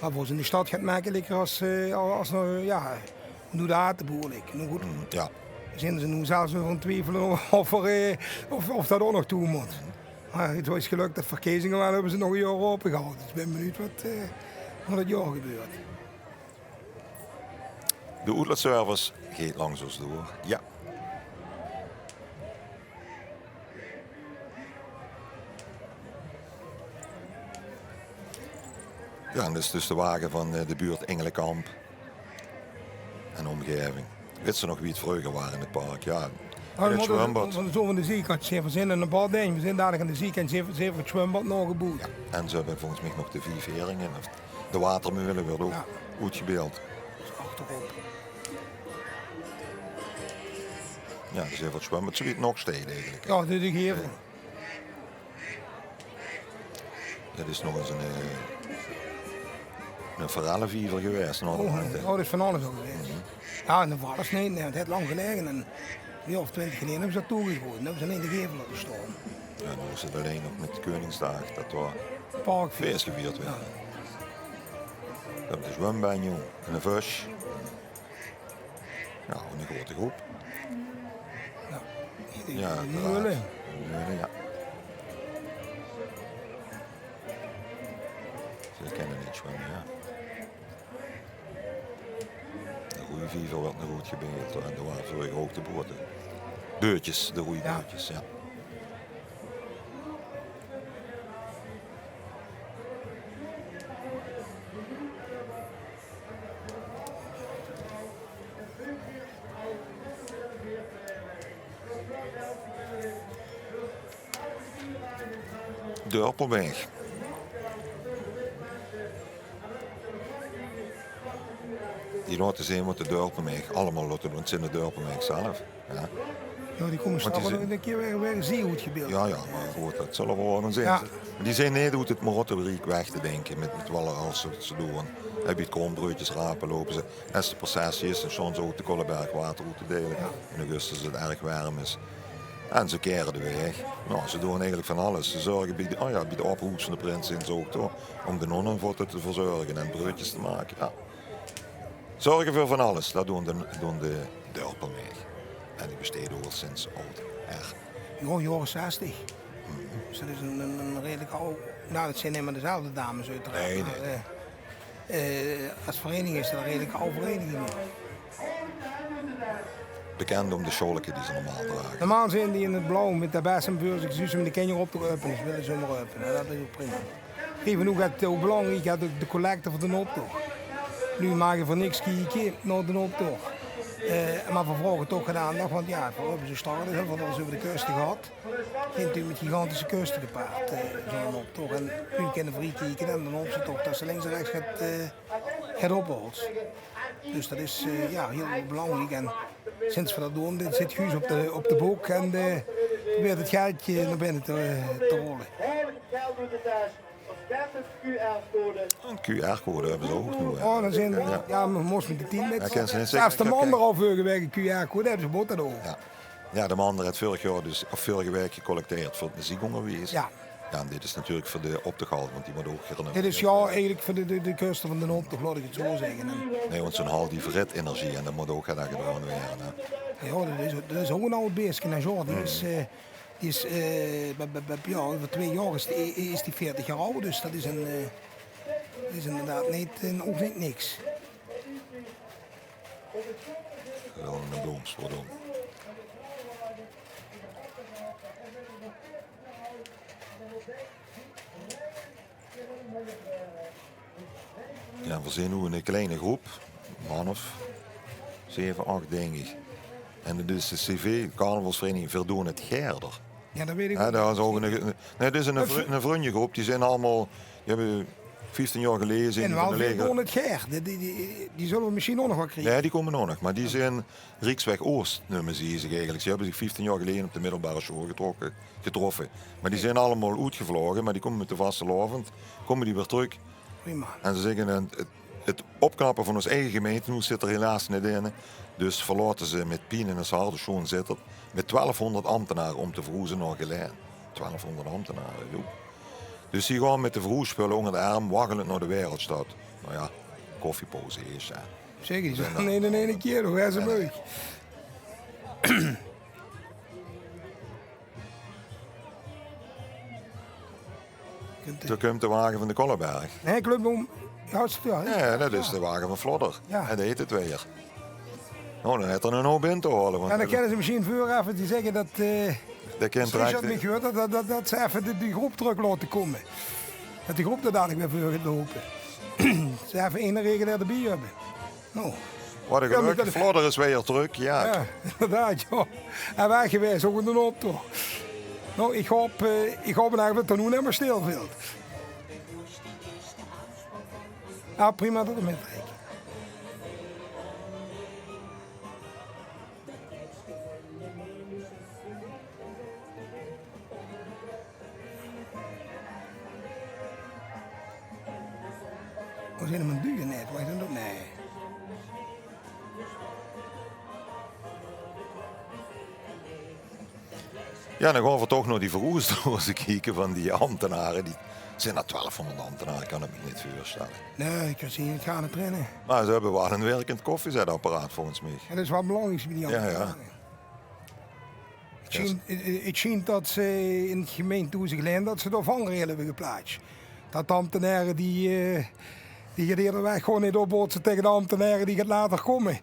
Mer veur os in de stad geit 't mekkelik es, eh, es, eh, jao, noe de Atebuurlik. Noe good. Mm, jao. Zeen ze noe zelfs weer aan 't twiefele of, of, eh, of, of dat ouch nog toe mót. Mer 't is gelök dat verkezinge waal, höbbe ze 't nog e jaor aopegehaoje. Dus ich bön benuujd wat, eh, wat dit jaor gebeurt. De oetlaotservice geit langs ós door. Jao. Jao, en dat is dus de wage van, eh, de buurt Ingelekamp en ómgaeving. Wits se nog wie 't vreuger waor in 't park? Jao, in 't zwömbad. Van de, van de ziekant zeen veer, veer zeen in 'n bad, hè. Veer zeen dalik aan de ziekant, zeen veer, zeen veer 't zwömbad naogeboewd. Jao, en ze höbbe volges mich nog de Vief Heringe, of de watermeule, weurt ouch oetgebeeld. Jao, dus achterop. Jao, dus hiel väöl zwömbad, zoe wie 't nog steit eigelik, hè. Jao, de, de gevel. Dat is nog ins 'n, eh, 'n forelleviever gewaes, nog. Oh, dat is van alles ouch gewaes. Jao, en de forelle neet, nae, 't haet lang gelaege en 'n jaor of twintig geleje höbbe ze dat toegegoejd. Dan höbbe ze allein de gevel laote staon. Jao, noe is 't allein nog mit Keuningsdaag dat dao fees gevierd weurt. Jao. Dat is 'n zwömbad, jóng, en 'n vös. Jao, 'n groete groep. Jao, die, die, die wille. Die wille, jao. Ze kinne neet zwömme, jao. De roeiviever weurt nog oetgebeeld, hè. En dao wore vreuger ouch de bote. Beurtjes, de roeibeurtjes, jao. Dörpelwaeg. Die laote zeen wat de Dörpelwaeg allemaol laote doon. 't Zeen de Dörpelwaeg zelf. Jao. Jao, die kómme straks nog 'ne kier weer, weer zie oetgebeeld. Jao, jao, mer good, dat zölle v'r waal zeen. Jao. Mer die zeen neet oet 't Marotteriek weg te dinke mit, mit wat allemaol ze, ze doon. Hè, bie 't kroombreudjes rape loupe ze. Es de processie is, dan staon ze ouch op de Kolleberg water oet te deile. Jao. In augustus, es 't erg werm is. En ze kaere de waeg. Noe, ze doon eigelik van alles. Ze zörge bie de, o jao, bie de aope hoes van de prins zeen ze ouch toch, óm de nonnevotte te verzörge en breudjes te make. Jao. Zörge veur van alles, dat doon de, doon de Dörpelwaeg. En die besteit ouch al sinds ouderher. Jao, jaore zestig. Dus dat is 'n, 'n, 'n redelik aw, noe, dat zeen neet mie dezelfde dames oeteraard, mer, eh, eh, es vereiniging is dat 'n redelik aw vereiniging. Bekènd óm de sjolke die ze normaal drage. Normaal zeen die in 't blauw mit de bèste beurs, ich zuus ze mit de kinjer op te äöpene, ze wille zomer äöpene, dat is ouch prima. Effe noe get, eh, belangriek, hè, de, de collecte veur d'n optoch. Noe mage v'r niks kieke nao d'n optoch. Eh, mer v'r vraoge toch get aandach, want jao, v'r höbbe zoe start, hè, v'r höbbe 't ins euver de köste gehad. Geit natuurlik mit gigantische köste gepaard, eh, zoe'n optoch. En noe kinne v'r hie kieke en d'n optoch, det se links en rechs get, eh, get ophaols. Dus det is, eh, jao, hiel belangriek. En sinds v'r det doon, dit zit Guus op de, op de bok en, eh, probeert 't geldje nao binne te, eh, te rolle. Ein Q R-code höbbe ze ouch nog, hè. Oh, dan zeen, jao, jao, mer mós mit de tien mit. Jao, kins se neet zègke, zelfs de Mander haw veurige waek ein Q R-code, höbbe ze bot ouch. Jao. Jao, de Mander haet veurig jaor dus, of veurige waek gecollecteerd veur 't ziekeongerwies. Jao. Jao, en dit is natuurlik veur de optochhalde, want die mót ouch gerenoveerd waere. Dit is, jao, eigelik veur de, de, de köste van d'n optoch, laot ich 't zoe zègke. En nae, want zoe'n hal die verrit energie en dat mót ouch gedaon waere, hè. Jao, dat is, dat is ouch ein aw beeske, hè, Jor. Die is, eh, Die is, eh, be-, be-, be-, jao, euver twee jaor is die, is die veertig jaor aud, dus dat is ein, eh, dat is inderdaad neet, eh, ouch neet niks. Waal ein bloom, pardon. Jao, veer zeen noe 'n kleine groep, man of zeve, ach, dink ich. En dat is de C V, carnavalsvereniging Veer Doon 't Gaerder. Jao, dat weit ich ouch neet. Jao, dat is ouch 'n, nae, dat is 'n, 'n vru-, 'n vrunjegroep. Die zeen allemaol, die höbbe vieftien jaor geleje, zeen die van de leger. Veer Doon 't Gaer. Die, die, die, die zölle v'r mesjiens ouch nog waal kriege. Jao, die kómme ouch nog. Mer die zeen Rieksweg Oost, neume ze zich eigelik. Ze höbbe zich vieftien jaor geleje op de middelbare sjool getrokke, getroffe. Mer die zeen allemaol oetgevloge, mer die kómme mit de vastelaovend, kómme die weer trök. Prima. En ze zègke, eh, 't, 't opknappe van ós eige gemeintehoes zit d'r helaas neet in. Dus verlaote ze mit pien in 't hart, Sjoon Zitterd, mit twelfhónderd ambtenare óm te verhoeze nao Gelaen. Twelfhónderd ambtenare, joh. Dus die gaon mit de verhoesspulle ónger de erm, waggelend nao de Wereldstad. Noe jao, koffiepauze eesj, hè. Zèk ins, in eine, in eine kier, hoe is 't meug? Dao kump de wage van de Kolleberg. Nae, Club Óm, jao, is 't, jao, hè? Jao, dat is de wage van Flodder. Jao. En dae heet 't weer. Noe, dan haet 'r 'nen houp in te haole, want... Jao, dan kinne ze mesjiens veuraaf die zègke dat, eh, de kind Richard trekt, neet gehuurd haet, dat, dat, dat ze effe de, die groep trök laote kómme. Dat die groep d'r dalik weer veur geit loupe. Ze effe eine reguliere d'rbie höbbe. Noe. Wat ein gelök, Flodder is weer trök, jao. Jao, inderdaad, jao. En weg gewaes, ouch in d'n optoch. Noe, ich haop, eh, ich haop eigelik dat 't noe neet mie stilvilt. Ah, prima dat 'r mittrèk. Waat zeen 'm aan 't duje net? Waat is 't? Nae. Jao, dan gaon v'r toch nao die verhoesdoze kieke van die ambtenare. Die zeen d'r twelfhónderd ambtenare, kan ich mich neet veurstelle. Nae, ich zeen 't gaar neet rinne. Mer ze höbbe waal ein wirkend koffiezetapparaat, volges mich. En dat is waat belangrieks bie die ambtenare. Jao, jao. 't Sjient, 't, 't sjient dat ze in 't gemeintehoes in Gelaen, dat ze dao vangrail höbbe geplaats. Dat de ambtenare die, eh, die get ieëder weg gaon neet opbotse taenge de ambtenare die get later kómme.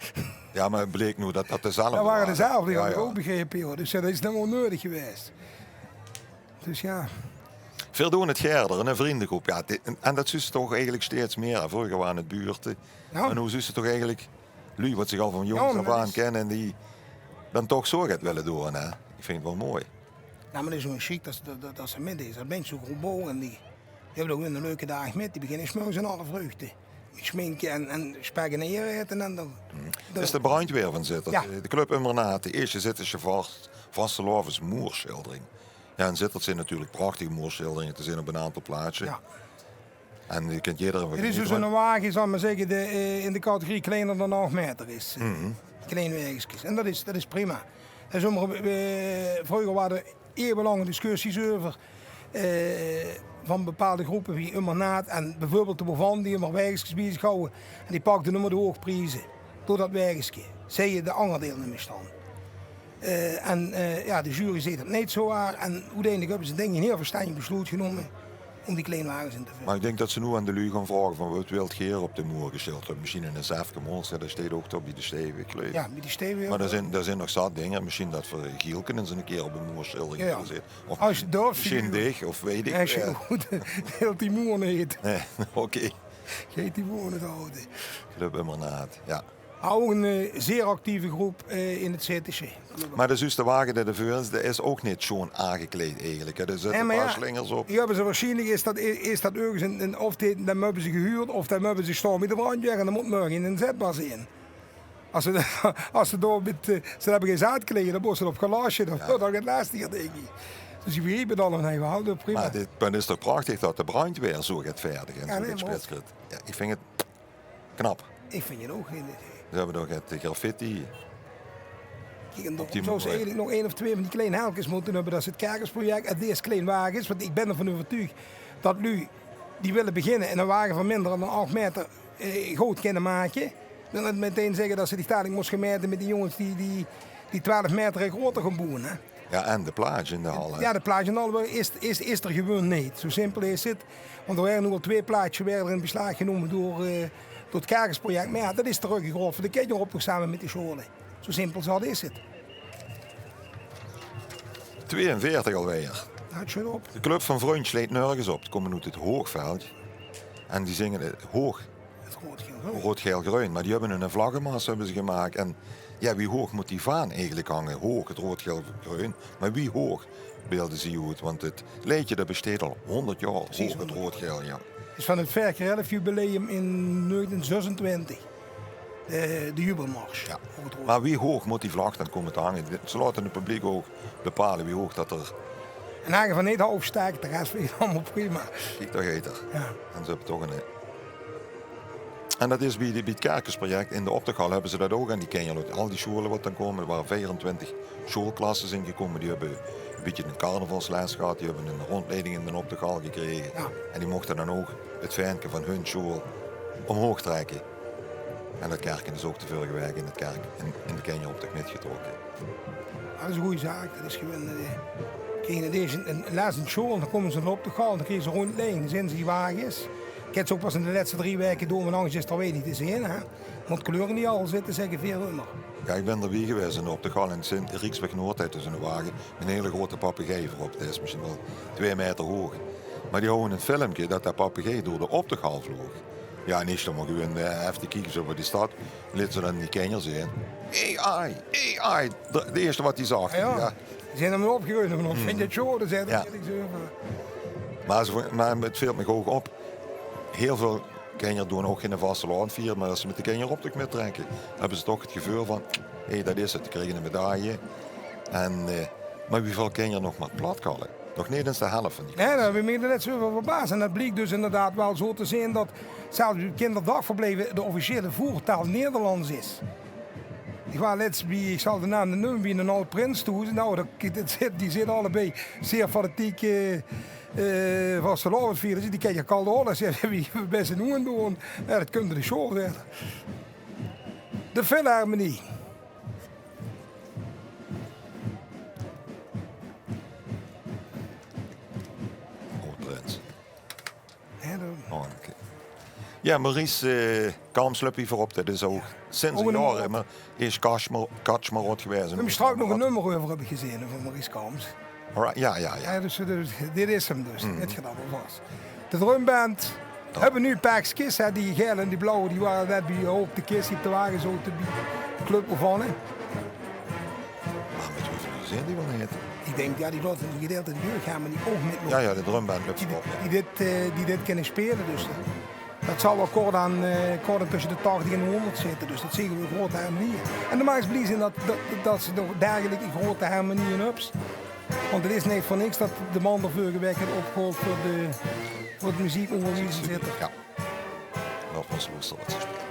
Jao, mer 't bleek noe dat dat dezelfde ware. Dat ware dezelfde, jao, höb ich ouch begrepe, jao. Dus jao, dat is noe waal neudig gewaes. Dus jao. Veer doon 't gaer, ein vrundegroep. Jao, en dat zuus se toch eigelik steeds mieë. Vreuger ware 't buurte. Jao. En noe zuus se toch eigelik luuj wat zich al van jóngs aaf aan kinne en die dan toch zoe get wille doon, hè? Ich vinj 't waal mooi. Jao, mer 't is zoe sjiek dat, dat, dat, dat se mitdeis. Dat bent zoe'n groep bouw en die, die höbbe ouch weer 'ne leuke daag mit. Die beginne 's mörges in alle vreugde. Mit sjminke en, en spek en eier aete en dan, dan... Is de brandjweer van Zitterd. Jao. De club Ummernaat, de ieësjte Zittesje vas-, vastelaoves moersjildering. Jao, in Zitterd zeen natuurlik prachtige moersjilderinge te zeen op 'n aantal plaatse. Jao. En die kint jidder... 't Is dus 'ne wage, zal ich mer zègke, dae, eh, in de categorie kleiner dan acht meter is. Eh, klein wageskes. En dat is, dat is prima. Dat is óm, eh, vreuger ware d'r eeuwelange discussies euver, eh, van bepaalde groepe wie Ummernaat en beveurbeeld de Bovan, die ummer wageskes bie zich hawwe. En die pakde ummer de hoogprieze. Door dat wageske. Zeie de anger deilnummers dan. Eh, en, eh, jao, de jury zag dat 't neet zoe waar. En oeteindelik höbbe ze, dink ich, 'n hieël verstenjig besloet genómme óm die klein wages in te veure. Mer ich dink dat ze noe aan de luuj gaon vraoge van: "Wat wilt geer op de moer gesjilderd höbbe?" Mesjien 'ne Zefke Monster, dae steit ouch dao bie de Steve, ich geluif. Jao, bie de Steve, jao. Mer d'r zeen, d'r zeen nog zat dinger. Mesjien dat v'r Gielke ins 'ne kier op de moer sjildering zeen. Of mesjien dich, of weit ich. Nae, is good. Hilt die moer neet. Nae, oké. Geit die moer neet hawte. Club Ummernaat, jao. Ouch 'n, eh, zeer actieve groep, eh, in 't Zittesje. Mer de zuus de wage dae d'r veur is, dae is ouch neet sjoon aangekleid eigelik, hè. D'r zitte 'n paar slingers op. Jao, mer die höbbe ze waarsjienlik, is dat, is dat örges 'n, 'n, of die, dan höbbe ze gehuurd, of dan höbbe ze sjtaon bie de brandjweer en dan mót mörge inzetbaar zeen. Es ze, es ze dao mit, eh, ze höbbe gein zaadkleie, dan mót ze op galasje, dan weurt 't get lastiger, dink ich. Dus ich begriepe 't allemaol neet, v'r hawwe 't prima. Mer dit punt is toch prachtig dat de brandjweer zoe get vaerdig en zoe get spits krit. Jao, ich vinj 't knap. Ich vinj 't ouch. Ze höbbe nog get graffiti. Kiek, en dao zouws se eigelik nog ein of twee van die klein helkes mótte höbbe. Dat is 't Kerkersproject en dees klein wages. Want ich bön d'rvan euvertuug dat luuj die wille beginne en 'ne wage van minder dan acht meter, eh, good kinne make, dan metein zègke dat se dich dalik mós gaon maete mit die jónges die, die, die twelf meter en groter gaon boewe, hè. Jao, en de plaats in de hal, hè? Jao, de plaats in de hal is, is, is d'r gewoon neet. Zoe simpel is 't. Want d'r waere noe al twee plaatsje waere d'r in beslaag genómme door, eh, door 't Kerkersproject. Mer jao, dat is trökgegraove veur de kinjeroptoch same mit de sjoeale. Zoe simpel zat is 't. Tweeënveertig alweer. Jao, 't sjuut op. De club van Vrunj sleit nörges op. Die kómme oet 't Hoogveld. En die zinge, eh, hoog. 't Rood, gael, greun. Rood, gael, greun. Mer die höbbe 'ne vlaggemars höbbe ze gemaak. En jao, wie hoog mót die vaan eigelik hange? Hoog, 't rood, gael, greun. Mer wie hoog beelde ze oet? Want 't leedje, dat besteit al hónderd jaor. Precies, hónderd jaor. Hoog, 't rood, gael, jao. Is van 't Verkerelf-jubileum in negentien zesentwintig. De, de jubelmars. Jao. Mer wie hoog mót die vlag dan kómme te hange? Ze laote 't publiek ouch bepale wie hoog dat 'r... En hange van neet half staak, de res vinj ich allemaol prima. Kiek, dao geit 'r. Jao. En ze höbbe toch 'n, eh, En dat is bie de, bie 't Kerkesproject in de optochhal höbbe ze dat ouch aan die kinjer. Al die sjoeële wat dan kómme, d'r wore veerentwintig sjoeëlklasse zeen gekómme, die höbbe e bietje 'n carnavalsles gehad, die höbbe 'n rondleiding in de optochhal gekrege. Ja. En die mochte dan ouch 't vaenke van hun sjoeël omhoog trèkke. En dat kerke is ouch de vörige waek in 't kerk, in, in de kinjeroptoch mitgetrokke. Dat is 'n gooj zaak. Dat is gewoon, eh, kriege ze eerst 'n, 'n les in sjoeël, dan kómme ze in de optochhal, dan kriege ze rondleiding, zeen ze die wages. Ich höb ze ouch pas in de lètste drie waeke door, want angers is d'r weinig te zeen, hè. Want kleure die al zitte, zègke veer ummer. Ja, ich bön d'r bie gewaes in de optochhal in Sint, Rieksweg Noord, haet dus 'ne wage, 'ne hele groeëte papegei veurop. Dae is mesjien waal twee maeter hoog. Mer die hawwe 'n filmke dat dae papegei door de optochhal vloog. Ja, en ich stóng mer gewoon, eh, effe te kieke zo door die stad. Liete ze dan die kinjer zeen. A I, A I. De, de eerste wat die zag. Ja. Die zeen d'r mer opgereund, want ich vinj 't sjoeën, dat zègk ich eerlik. Mer ze, mer 't vilt mich ouch op. Hiel väöl kinjer doon ouch geine vastelaovend viere, mer es ze mit de kinjeroptoch mittrèkke, höbbe ze toch 't geveul van: hé, dat is 't, die kriege 'n medaille. En, eh, mer wieväöl kinjer nog mer plat kalle? Nog neet ins de hèlf van die... Nae, dao höb ich mich de lètste euver verbaas. En dat bliek dus inderdaad waal zo te zeen dat zelfs bie kinderdagverbleve de officiële voertaal Nederlands is. Ich waas lèts bie, ich zal de naam neet neume, bie 'nen aod-prins thoes. Nou, dat, dat zit, die zitte allebei zeer fanatiek, eh, eh, vastelaovend viere. Die kinjer kalle alles. Ja, wie bès in Oendoorn. Ja, dat kump door de sjoeël, hè. De Philharmonie. Aod-prins. Hè, de... Oh, oké. Ja, Maurice, eh, Kalms löp hie veurop. Dat is ouch sinds jaore, mer is Katsjmar-, Katsjmarot gewaes. Höbbe ze straks nog e nummer euver, höb ich gezeen, van Maurice Kalms. Alright, ja, ja, ja. Ja, dus, dus dit is 'm dus. Wèt geer dat alvas. De drumband. Höbbe noe pekskes, hè, die gael en die blauwe, die wore net bie, op de kis die op de wage zote bie Club Havane. Mer mit wieväöl zeen die waal neet? Ich dink, ja, die laote 'n gedeilte de jeug gaon, mer die ouch mitloupe. Ja, ja, de drumband löp veurop, ja. Die dit, eh, die dit kinne speule, dus, eh, dat zal waal kort aan, eh, kort aan tösse de tachtig en de hóngerd zitte, dus dat zeen v'r 'n groeëte harmonie. En dan maag ich blie zeen dat, dat, dat ze nog dergelijke groeëte harmonieë höbs. Want 't is neet veur niks dat de man d'r vörige waek haet opgehaold veur de, veur 't meziekóngerwies in Zitterd. Ja. Laot ós loestere wat ze speule.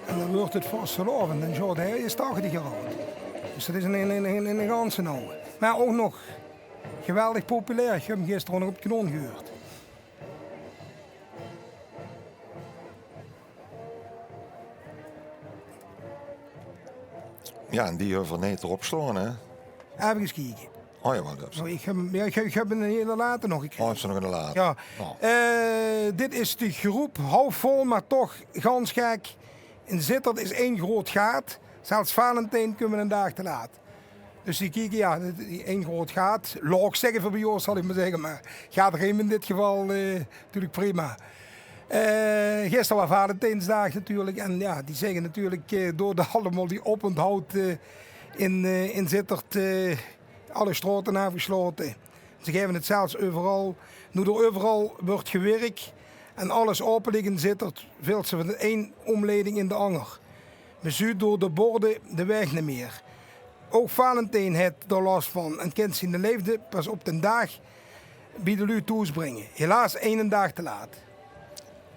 En dan weurt 't vastelaovend en Sjoerd, hae is tachtig jaor aod. Dus dat is 'n, 'n, 'n, 'n ganse aoje. Mer ouch nog geweldig populair. Ich höb 'm gister nog op 't Kanon gehuurd. Ja, en die höbbe v'r neet d'rop sjtaon, hè? Effe kieke. Oh ja, waat is... Oh, ich höb 'm, ja, ich höb, ich höb 'ne hiele late nog gekrege. Oh, höbs se nog 'ne late? Ja. Oh. Eh, dit is de groep, haof vol, mer toch gans gek. In Zitterd is ein groeët gaat. Zelfs Valentien kump 'nen daag te laat. Dus die kieke, ja, die, ein groeët gaat. Laog zègke v'r bie ós, zal ich mer zègke. Mer gaat-reem in dit geval, eh, natuurlik prima. Eh, gister waor Valentijnsdaag natuurlik. En ja, die zègke natuurlik, eh, doordat allemaol die opónthaod, eh, in, eh, in Zitterd, eh, alle sjtraote aafgesjlaote. Ze gaeve 't zelfs euveral, noe d'r euveral weurt gewirk en alles aope ligk in Zitterd, vilt ze van de ein ómleiding in de anger. Bezuut door de borde de waeg neet mier. Ouch Valentijn haet d'r las van en kint ziene leefde pas op den daag bie de luuj thoes bringe. Helaas eine daag te laat.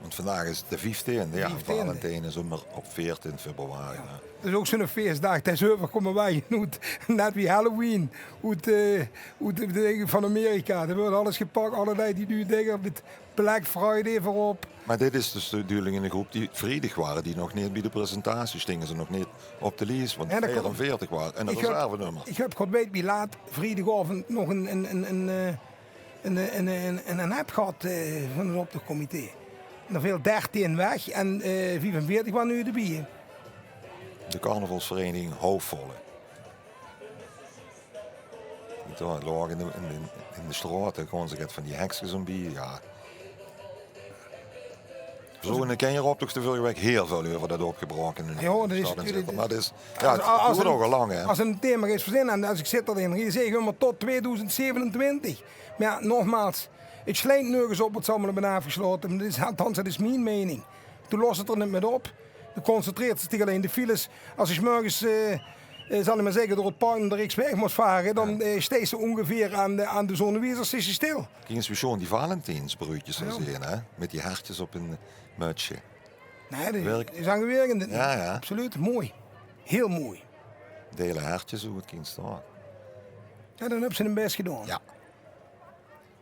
Want vandaag is 't de viefteinde, ja. Viefteinde. Valentijn is ummer op veertien februari, ja. Dat is ouch zoe'n feesdaag, dae is euverkómme, wae noe, net wie Halloween, oet, eh, oet de, van Amerika. Dao weurt alles gepak, allerlei die nuuj dinger, mit Black Friday veurop. Mer dit is dus de bedoeling, 'n groep die vriedig ware, die nog neet bie de presentatie stinge, ze nog neet op de lies, want veerenveertig ware en 'n reservenummer. Ich höb, God weit wie laat vriedigaovend nog 'n, 'n, 'n, 'n, eh, 'n, 'n, 'n, 'n, 'n app gehad, eh, van 't optochcomité. D'r veel dertien weg en, eh, viefenveertig ware noe d'rbie. De carnavalsvereniging Haofvolle. Dao laoge in de, in de, in de sjtraot, dao kónne ze get van die hekskes óm bie, ja. Zoe'n kinjeroptoch de vörrige waek hiel väöl euver det opgebraoke in de stad en zoe. Mer det is, jao, 't doert ouch al lang, hè. Es 't ein thema is veur zin, en es ich zit d'r in, ich zègk ummer tot tweedoezend zevenentwintig. Mer jao, nogmaals, 't sjleit nörges op wat ze allemaol höbbe aafgesjlaote. Mer det is, althans, det is mien mening. Doe los 't d'r neet mit op. Doe concentreers dich allein de files. Es ich 's mörges, eh, eh, zal ich mer zègke, door 't park nao de Rieksweg mós vare, dan, eh, steis se óngeveer aan de, aan de Zonnewiesers, steis se stil. Kiek ins wie sjoon die Valentiensbruudjes d'r zeen, hè? Mit die hertjes op hun mutsje. Nae, die, die zeen gewirk in dit. Jao, jao. Absoluut. Mooi. Hiel mooi. Deile hertjes, wie 't kin staon. Jao, dan höbs se dien bès gedaon. Jao.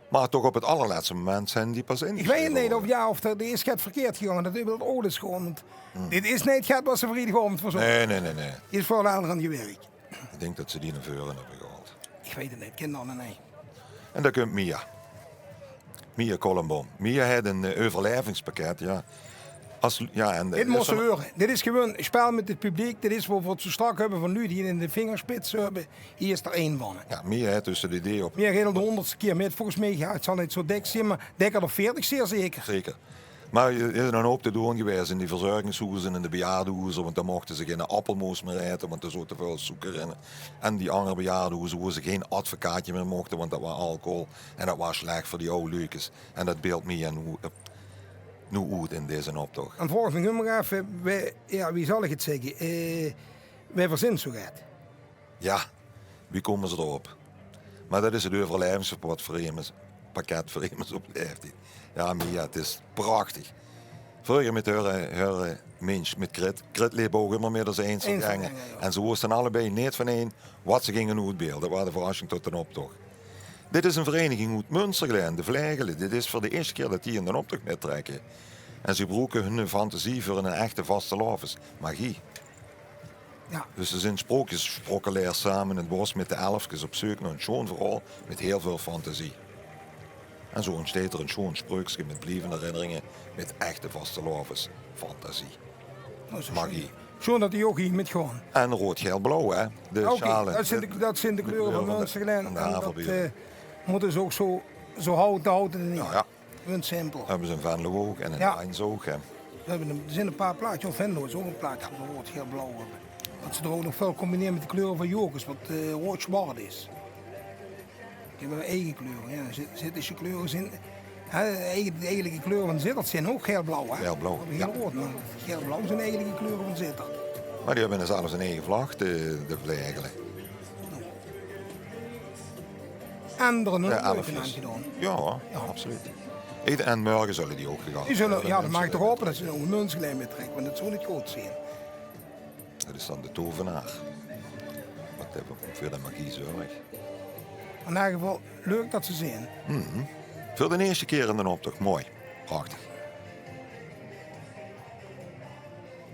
Mer toch op 't allerlètste moment zeen die pas in. Ich weit neet of, jao, of d'r, d'r is get verkeerd gegange. Det is waal 't oordeelsgrond. Want dit is neet get wat ze vriedigaovend verzónge. Nae, nae, nae, nae. Is veur de anger aan gewirk. Ich dink det ze die nao veure höbbe gehaold. Ich weit 't neet, kin dan neet. En dan kump Mia. Mia Kollenboom. Mia haet ein, eh, euverlaevingspakket, jao. Es, jao, en, eh, dit mós se heure. Dit is gewoon spel mit 't publiek. Dit is wo v'r 't zo straks höbbe van luuj die 't in de vingerspits höbbe. Hie is d'r ein van. Jao, Mia haet dus 't idee op. Mia geit al de hóngerdste kier mit, volges mich. Jao, 't zal neet zo dèk zeen, mer dèkker dan veertig, zeer zeker. Zeker. Mer d'r is 'nen houp te doon gewaes in die verzörgingshoezer en de bejaardehoezer, want dan mochte ze geine appelmoos mieë aete, want d'r zoot te väöl soeker in. En die anger bejaardehoezer, wo ze gein advocaatje mieë mochte, want det waas alcohol en det waas slech veur die aw luujkes. En det beeld Mia noe, eh, noe oet in deze optoch. En volges mich, noem mer effe, wie, jao, wie zal ich 't zègke? Eh, wie verzint zoe get? Jao, wie kómme ze d'rop? Mer det is 't euverlaevingspakket veur emes, pakket veur emes op laeftied. Jao, Mia, 't is prachtig. Vreuger mit häöre, häöre minsj, mit Grit. Grit leep ouch ummer mit es einzelganger. Einzelganger, jao. En ze wóste allebei neet van ein wat ze ginge oetbeelde. Det waas de verrassing tot d'n optoch. Dit is ein vereniging oet Munstergelaen, de Vlegele. Dit is veur de ierste kier det die in d'n optoch mittrèkke. En ze gebroeke hun fantasie veur ein echte vastelaovesmagie. Jao. Dus ze zeen sprookjessprokkelers same in 't bos mit de elfkes op zeuk nao ein sjoon verhaol mit hiel väöl fantasie. En zo óntsteit d'r ein sjoon spreukske mit blievende herinneringe, mit echte vastelaovesfantasie. Magie. Sjoon det die ouch hie mitgaon. En roead, gael, blauw, hè? De sjale. Det zeen de, det zeen de kleure van Munstergelaen. En det, eh, mótte ze ouch zo, zo haoje, haoje die neet. Jao, jao. Gewoon simpel. Höbbe ze in Venlo ouch en in Mainz ouch, hè. Ze höbbe ein, d'r zeen ein paar plaatse, of Venlo is ouch ein plaats, wo ze roead, gael, blauw höbbe. Det ze d'r ouch nog väöl combinere mit de kleure van Jocus, wat, eh, roead-zwart is. Die höbbe eige kleure, jao. Zi-, Zittesje kleure zeen, hè, eige-, de eigenlike kleure van Zitterd zeen ouch gael-blauw, hè? Gael-blauw, jao. Gael-blauw zeen eigenlike kleure van Zitterd. Mer die höbbe zelfs ein eige vlag, de, de Vlegele. En d'r ein nummer aon gedaon. Jao, absoluut. Ich, en morge zölle die ouch gegankerd waere. Die zölle, jao, det maag ich toch haope det ze ouch Munstergelaen mittrèkke, want det zou neet good zeen. Det is dan de tovenaar. Wat veur de magie zörg. In eder geval, leuk det ze zeen. Veur de ierste kier in d'n optoch. Mooi. Prachtig.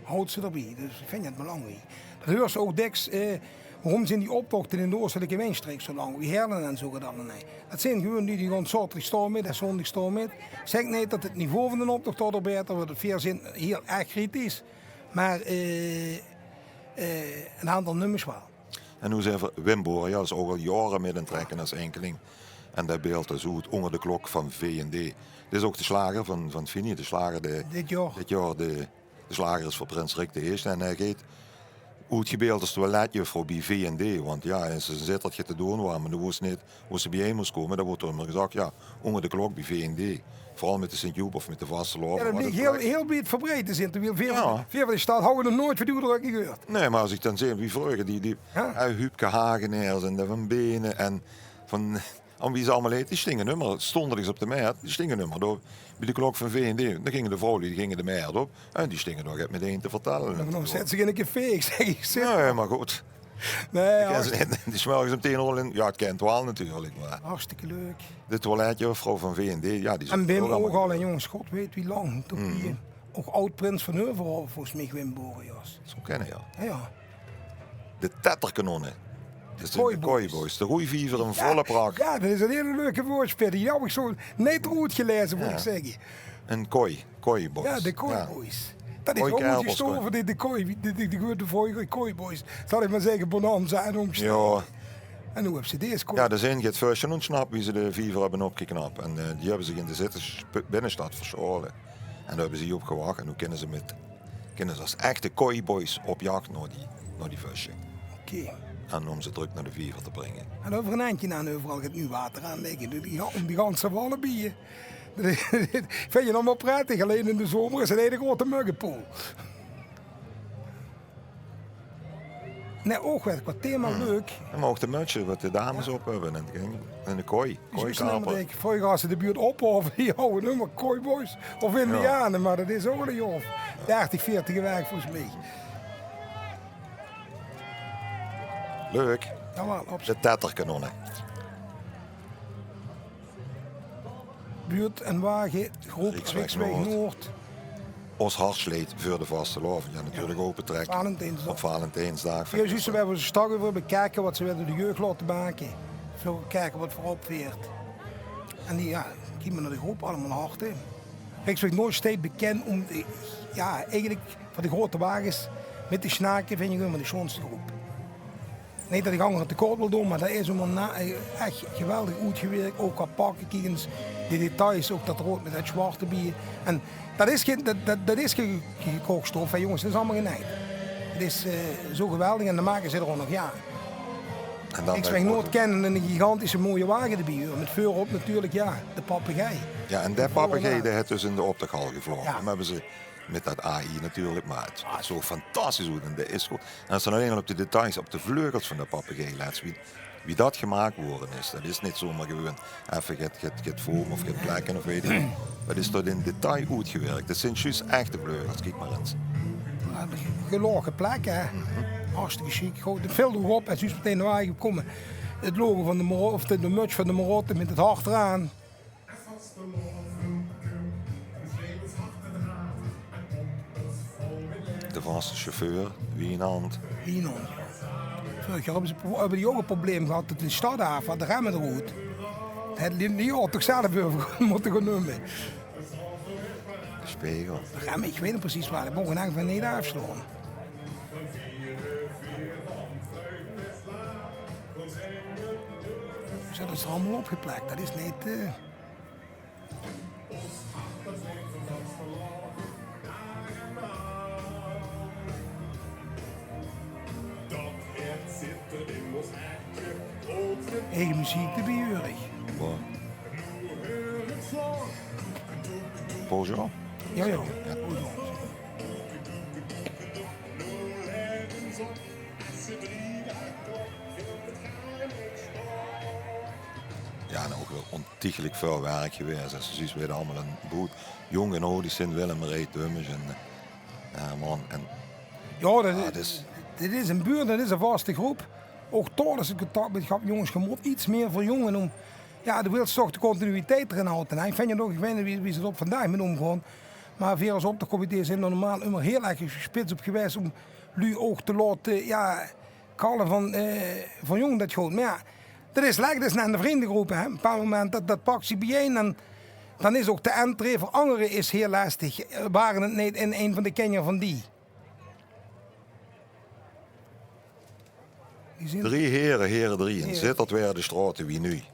Haoje ze d'rbie. Dus ich vinj 't belangriek. Det heurs se ouch dèks, eh, woróm zeen die optochte in de oostelike wienjstreek zo lang? Wie Heerle en zo gedaon, nae. Det zeen gewoon die, die gaon zaoterdig staon mit en zóndig staon mit. Zègk neet det 't niveau van d'n optoch daodoor baeter wuuert. Veer zeen hiel erg kritisch. Mer, eh, eh, ein aantal nummers waal. En noe zeen v'r Wim Borias, ouch al jaore mit aan 't trèkke es inkeling. En det beeld is oet Ónger de klok van V en D. Dit is ouch de sjlager van, van Fini, de sjlager de, dit jaor de, de sjlager is veur prins Rick d'n Ierste. En hae geit oetgebeeld es toiletjuffrouw bie V en D. Want jao, es se in Zitterd get te doon waas, mer doe wósts neet wo se bie-ein mós kómme, dan woort d'r ummer gezag, jao, ónger de klok bie V en D. Veural mit de Sint-Joep of mit de vastelaovend. Jao, det bliek hiel, hiel wied verbreid te zeen. Terwiel veer, veer van de stad hawwe nog noeats van die oetdrökking gehuurd. Nae, mer es ich dan zeen wie vreuger, die, die, hè, Huubke Hagenaers en de Van Benen en van, en wie ze allemaol hete, die stinge ummer, stónde ich op de Mert, die stinge ummer dao bie de klok van V en D. Dan ginge de vrouwluuj, die ginge de Mert op en die stinge nog get mit ein te vertèlle. Dan zèt ze in ein café, ich zègk, ich zit. Nae, mer good. Nae, hartstikke. Die 's morges óm tieën oor in, jao, 't kint waal natuurlik, mer hartstikke leuk. De toiletjuffrouw van V en D, jao, die is ouch allemaol. En Wim ouch al, hè, jónges, god weit wie lang. Tot die, eh, ouch aod-prins van Heuvelhof, volges mich, Wim Borias. Zou kinne, jao. Jao, jao. De Tetterkanónne. Det zeen de Kooiboys. De Roei Viever in volle pracht. Jao, det is ein hiel leuke woordsjpeel. Die haw ich zo neet good gelaeze, mót ich zègke. Ein kooi. Kooiboys. Jao, de Kooiboys. Det is ouch good gesjtove, die, de kooi, die, die, die, die, de Kooiboys. Zal ich mer zègke, Bonanza en ómstreke. Jao. En noe höbbe ze dees kooi. Jao, d'r zeen get vösje óntsnap wie ze de viever höbbe opgeknap. En, eh, die höbbe zich in de Zittesje binnestad versjaole. En dao höbbe ze hie op gewach. En noe kinne ze mit, kinne ze es echte cowboys op jach nao die, nao die vösje. Oké. En óm ze trök nao de viever te bringe. En euver ein endje aan euveral geit noe water aanlègke. Die, die, óm die ganse walle bie. Ich vinj 't allemaol prettig. Allein in de zomer is 't ein groete möggepoel. Nae, ouch weer qua thema leuk. Jao, mer ouch de mötsje wat de dames op höbbe en, en de kooi, kooikaper. Vreuger, es ze de buurt ophaove, die hawwe ummer cowboys of indiane, mer dat is ouch al ein jaor of dertig, veertig eweg volges mich. Leuk. Jao, waal, absoluut. De tetterkanonne. Buurt- en wagegroep Rieksweg Noord. Ós hartsleed veur de vastelaovend. Jao, natuurlik ouch betrek op Valentijnsdaag. Jao, zjus, ze höbbe ze strak euver bekeke wat ze wille de jeug laote make. Veur bekeke wat veurop veert. En die, jao, kieme nao de groep, allemaol harte. Rieksweg Noord steit bekind óm, jao, eigelik veur de groete wages mit te snake, vinj ich, ein van de sjoonste groep. Neet dat ich angere tekort wil doon, mer dat is allemaol ech geweldig oetgewirk. Ouch qua pakke, kiek ins, die details, ouch dat roead mit dat zwart d'rbie. En dat is gein, dat, dat, dat is gein gekoch stof, hè jónges, dat is allemaol genejd. Het is, eh, zo geweldig en dan make ze d'r ouch nog, jao. Rieksweg Noord kint eine gigantische mooie wage d'rbie, huur. Mit veurop natuurlik, jao, de papegei. Jao, en dae papegei, dae haet dus in de optochhal gevlaoge. Jao. Dae höbbe ze mit dat A I natuurlik, mer 't zuut zo fantastisch oet en dat is good. En es se noe allein al op de details, op de vleugels van de papegei lèts, wie, wie dat gemaak gewore is, dat is neet zomer gewoon effe get, get, get vorme of get plekke of weit ich. Dat is tot in detail oetgewirk. Dat zeen zjus echte vleugels, kiek mer ins. Jao, gelaoge plekke, hè. Hartstikke sjiek. Good, 't vilt ouch op, en zjus metein nao waal kómme. 't Logo van de Maro-, of de, de mötsje van de Marotte mit 't hart d'raan. De vaste chauffeur, Wienand. Wienand, jao. Veurig jaor höbbe ze, höbbe die ouch e probleem gehad mit de stad aaf, de remme d'roet. Höbbe die, die auto toch zelf euver mótte gaon numme. De spegel. De remme, ich weit neet precies waat, die moge in eder geval neet aafslaon. Ze höbbe ze allemaol opgeplek, dat is neet, eh, Eige meziek d'rbie, huur ich. Boah. Bonjour. Jao, jao. Jao. Bonjour. Jao, en ouch waal ontiegelijk väöl werk gewaes. Es se zuus, veer höbbe allemaol ein boel jónge nodig, Sint Willem, Reet, Dummes en, eh, jao, man. En, jao, dat is, dit is ein buurt, dat is ein vaste groep. Ouch dao is 't contact mit gehad, jónges, geer mót get mieë veur jónge doon. Jao, doe wils toch de continuïteit d'rin haoje, hè. Ich vinj 't ouch, ich weit neet wie, wie ze dao vandaag mit ómgaon. Mer veer es optochcomité zeen d'r normaal ummer hieël erg spits op gewaes óm luuj ouch te laote, jao, kalle van, eh, van jóng, dat good. Mer jao, dat is lek, dat is net ein vrundegroep, hè. Op e bepaald moment, dat, dat pak zich biejein en dan is ouch de entree veur angere is hieël lestig. Eh, ware 't neet ein, ein van de kinjer van die. Drie here, here drie. En Zitterd waere de straote wie nuuj.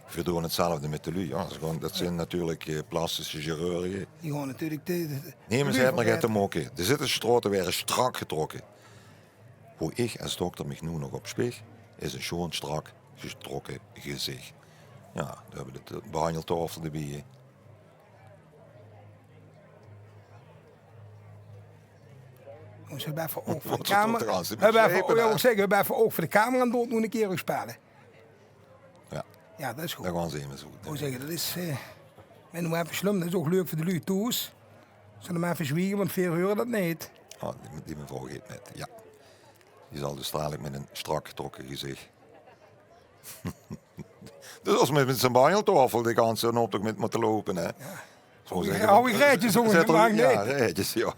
Veer doon 'tzelfde mit de luuj. Jao, dat is gewoon, dat zeen natuurlik, eh, plastische chirurge. Die gaon natuurlik de, de, de luuj verbaetere. Nemes haet nog get te mokke. De Zitterse straote waere strak getrokke. Wo ich es dokter mich noe nog op spieg, is ein sjoon strak getrokke gezich. Jao, dao höbbe v'r de behanjeltaofel d'rbie. Zölle v'r effe oug veur de camera, zölle v'r effe, jao, ich zègk, zölle v'r effe oug veur de camera en dan nog ein kier speule. Jao. Jao, dat is good. Dan gaon ze ins good. Ich zègk, dat is, eh, mer noe effe slum, dat is ouch leuk veur de luuj thoes. Zölle v'r effe zwiege, want veer hure dat neet. Oh, die, die mevrouw geit mit, jao. Die zal dus dalik mit ein strak getrokke gezich. Dus es mit, mit zien behanjeltaofel de ganse optoch mit mótte loupe, hè. Jao. Zo zègke, hou ich reetjes, zèt 'r, jao, reetjes, jao.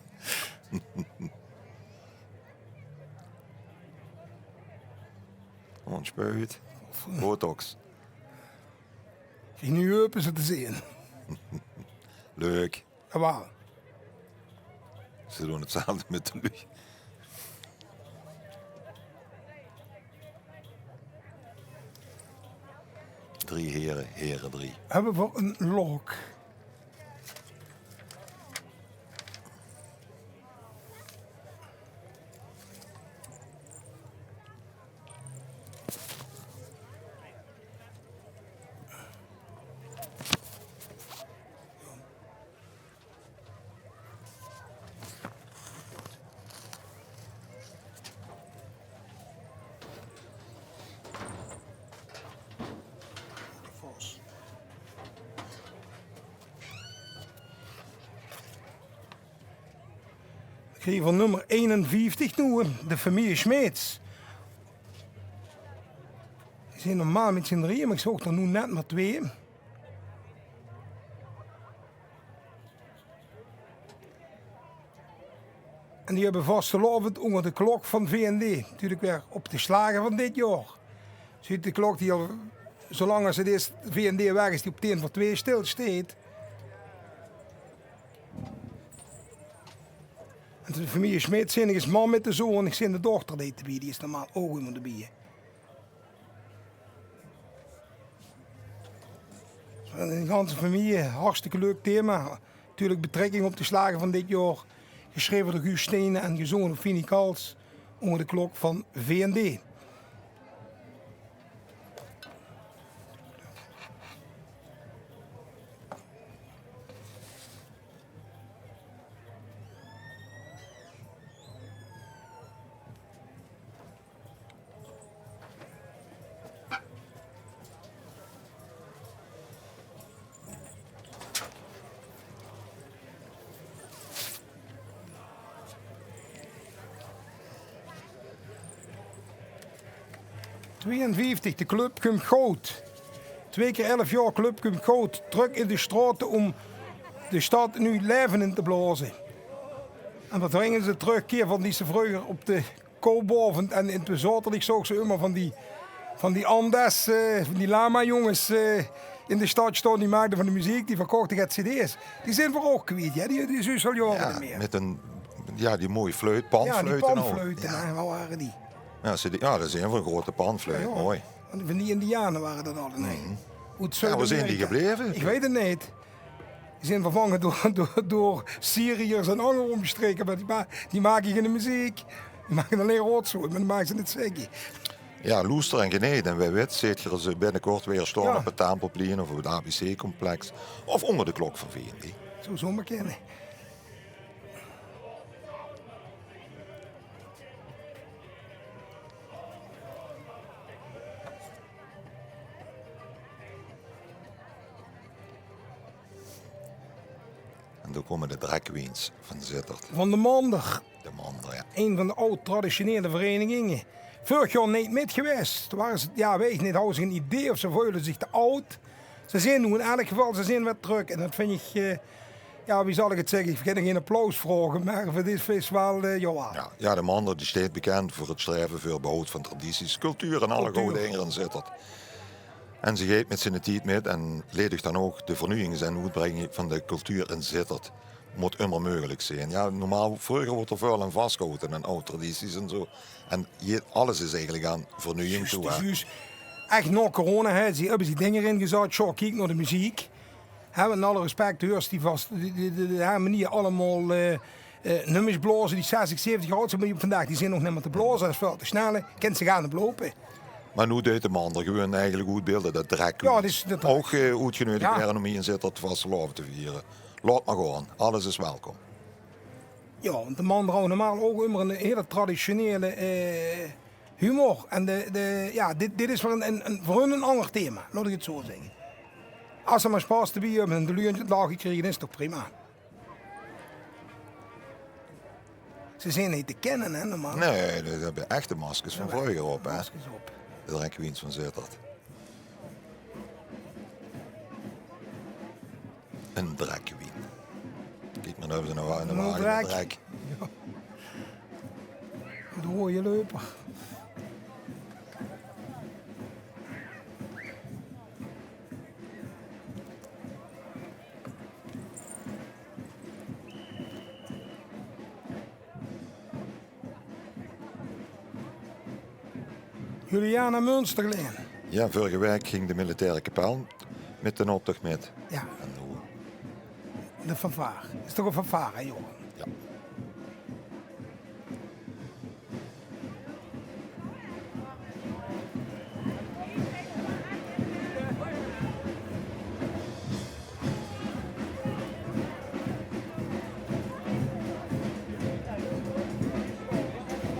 Óntspuit. Botox. Gein nuuj heupe, zo te zeen. Leuk. Jawaal. Ze doon 'tzelfde mit de luuj. Drie here, here drie. Höbbe v'r ein lok? Kriege v'r nummer einenvieftig noe, hè. De femilie Smeets. Die zeen normaal mit zien drieje, mer ich zoog d'r noe net mer twee. En die höbbe vastelaovend ónger de klok van V N D. Natuurlik weer op de sjlager van dit jaor. Zuut de klok die al, zoe lang es 't is, V N D weg is, die op tien veur twee sjtil sjteet. En de femilie Smeets zeen ich, is mam mit de zoon. Ich zeen de dochter debie, die is normaal ouch ummer debie. En de ganse femilie, hartstikke leuk thema. Natuurlik betrekking op de sjlager van dit jaor. Gesjreve door Guus Steenen en gezonge door Fini Kals. Ónger de klok van V N D. Tweeënvieftig, de Club Kump Goud. Twee kier elf jaor Club Kump Goud. Trök in de sjtraote óm de sjtad nuuj laeve in te blaoze. En wat bringe ze trök? Kier van die ze vreuger op de Koopbaovend en in 't Bezaoterlich zoog ze ummer van die, van die Andes, eh, van die lama-jónges, eh, in de sjtad sjtaon, die maakde van de meziek, die verkochte get cd's. Die zeen v'r ouch kwiet, hè? Die, die zuus se al jaore neet mieë. Mit ein, jao, die mooie fluit, panfluit en al. Panfluite, hè, wat wore die? Jao, ze die, jao, dat is ein van de groete panfluite, mooi. Van die Indiane wore dat allemaol. Oet Zuid-Amerika. Jao, wo zeen die gebleve? Ich weit 't neet. Die zeen vervange door, door, door Syriërs en anger ómstreke, mer die ma-, die make gein meziek. Die make allein rotzooi, mer die make ze neet zègke. Jao, loester en geneet. En wae weit, zeet geer ze binnekort weer sjtaon op 't Tempelplein of op 't A B C-complex. Of ónger de klok van V N D. Zou zomaar kinne. En dan kómme de drag queens van Zitterd. Van de Mander. De Mander, jao. Ein van de aod traditionele vereiniginge. Veurig jaor neet mit gewaes. Toen wore ze, jao, weit ich neet, hawwe ze ein idee of ze veulde zich te aod. Ze zeen noe in elk geval, ze zeen weer trök. En dat vinj ich, eh, jao, wie zal ich 't zègke? Ich gaon nog gein applaus vraoge, mer veur dit is waal, eh, jao. Jao, jao, de Mander die steit bekènd veur 't sjtraeve veur behoud van tradities, cultuur en alle gooj dinger in Zitterd. En ze geit mit ziene tied mit en leit uch dan ouch de vernuujings en oetbreiding van de cultuur in Zitterd. Mót ummer meugelik zeen. Jao, normaal, vreuger woort d'r väöl aan vasgehaoje aan aod tradities en zoe. En hie, alles is eigelik aan vernuujing toe, hè. Juus, juus. Ech nao corona, hè, ze höbbe die dinger ingezatte. Sjoe, kiek nao de meziek. Hè, want in alle respect, de heurs die vas, die, die, die, die harmonieë allemaol, eh, eh, nummers blaoze die zestig, zeventig jaor aod zeen, mer die op vandaag, die zeen nog neet mieë te blaoze. Dat is väöl te snel, hè. Kins ze gaar neet op loupe. Mer noe deit de Mander gewoon eigelik oetbeelde dat drag queens ouch, eh, oetgeneudig waere óm hie in Zitterd vastelaovend te viere. Laot mer gaon, alles is welkom. Jao, want de Mander hawwe normaal ouch ummer ein hele traditionele, eh, humor. En de, de, jao, dit, dit is veur ein, ein, ein, veur hun ein anger thema, laot ich 't zoe zègke. Es ze mer sjpas d'rbie höbbe en de luuj aan 't lache kriege, is toch prima. Ze zeen neet te kènne, hè, normaal. Nae, die höbbe echte maskers van vreuger op, hè. Maskers op. De drag queens van Zitterd. Ein drag queen. Kiek mer, dao höbbe ze nog waal ein wage mit drag. Jao. De roeje löper. Juliana Munstergelaen. Jao, veurige waek ging de militaire kapel mit d'n optoch mit. Jao. En noe? De fanfaar. Is toch ein fanfaar, hè, Johan? Jao.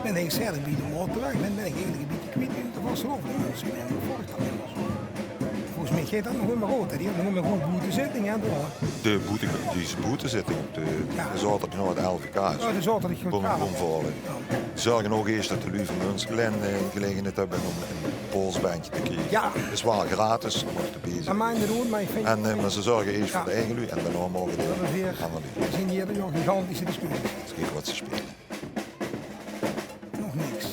Ich bön eigelik zelf bie de motorweg, bön, bön ich eigelik ein bietje kwiet wie ich de vastelaovend in Munstergelaen, volg ich dat neet mieë zoe. Volges Geit dat nog ummer good, hè? Die höbbe nog ummer good boetezitting, hè, dao. De boete-, die is boetezitting op de, de zaoterdig nao 't L V K. Ja, de zaoterdig. Kom, kom vole. Ja. Zörge ouch eers dat de luuj van Munstergelaen, eh, gelegenheid höbbe óm ein polsbendje te kriege. Ja. Is waal gratis, mót de bezig. Dat maak neet oet, mer ich vinj... En, eh, mer ze zörge eers veur de eige luuj en daonao moge de anger luuj. Veer zeen hie nog gigantische discussies. Ins kieke wat ze speule. Nog niks.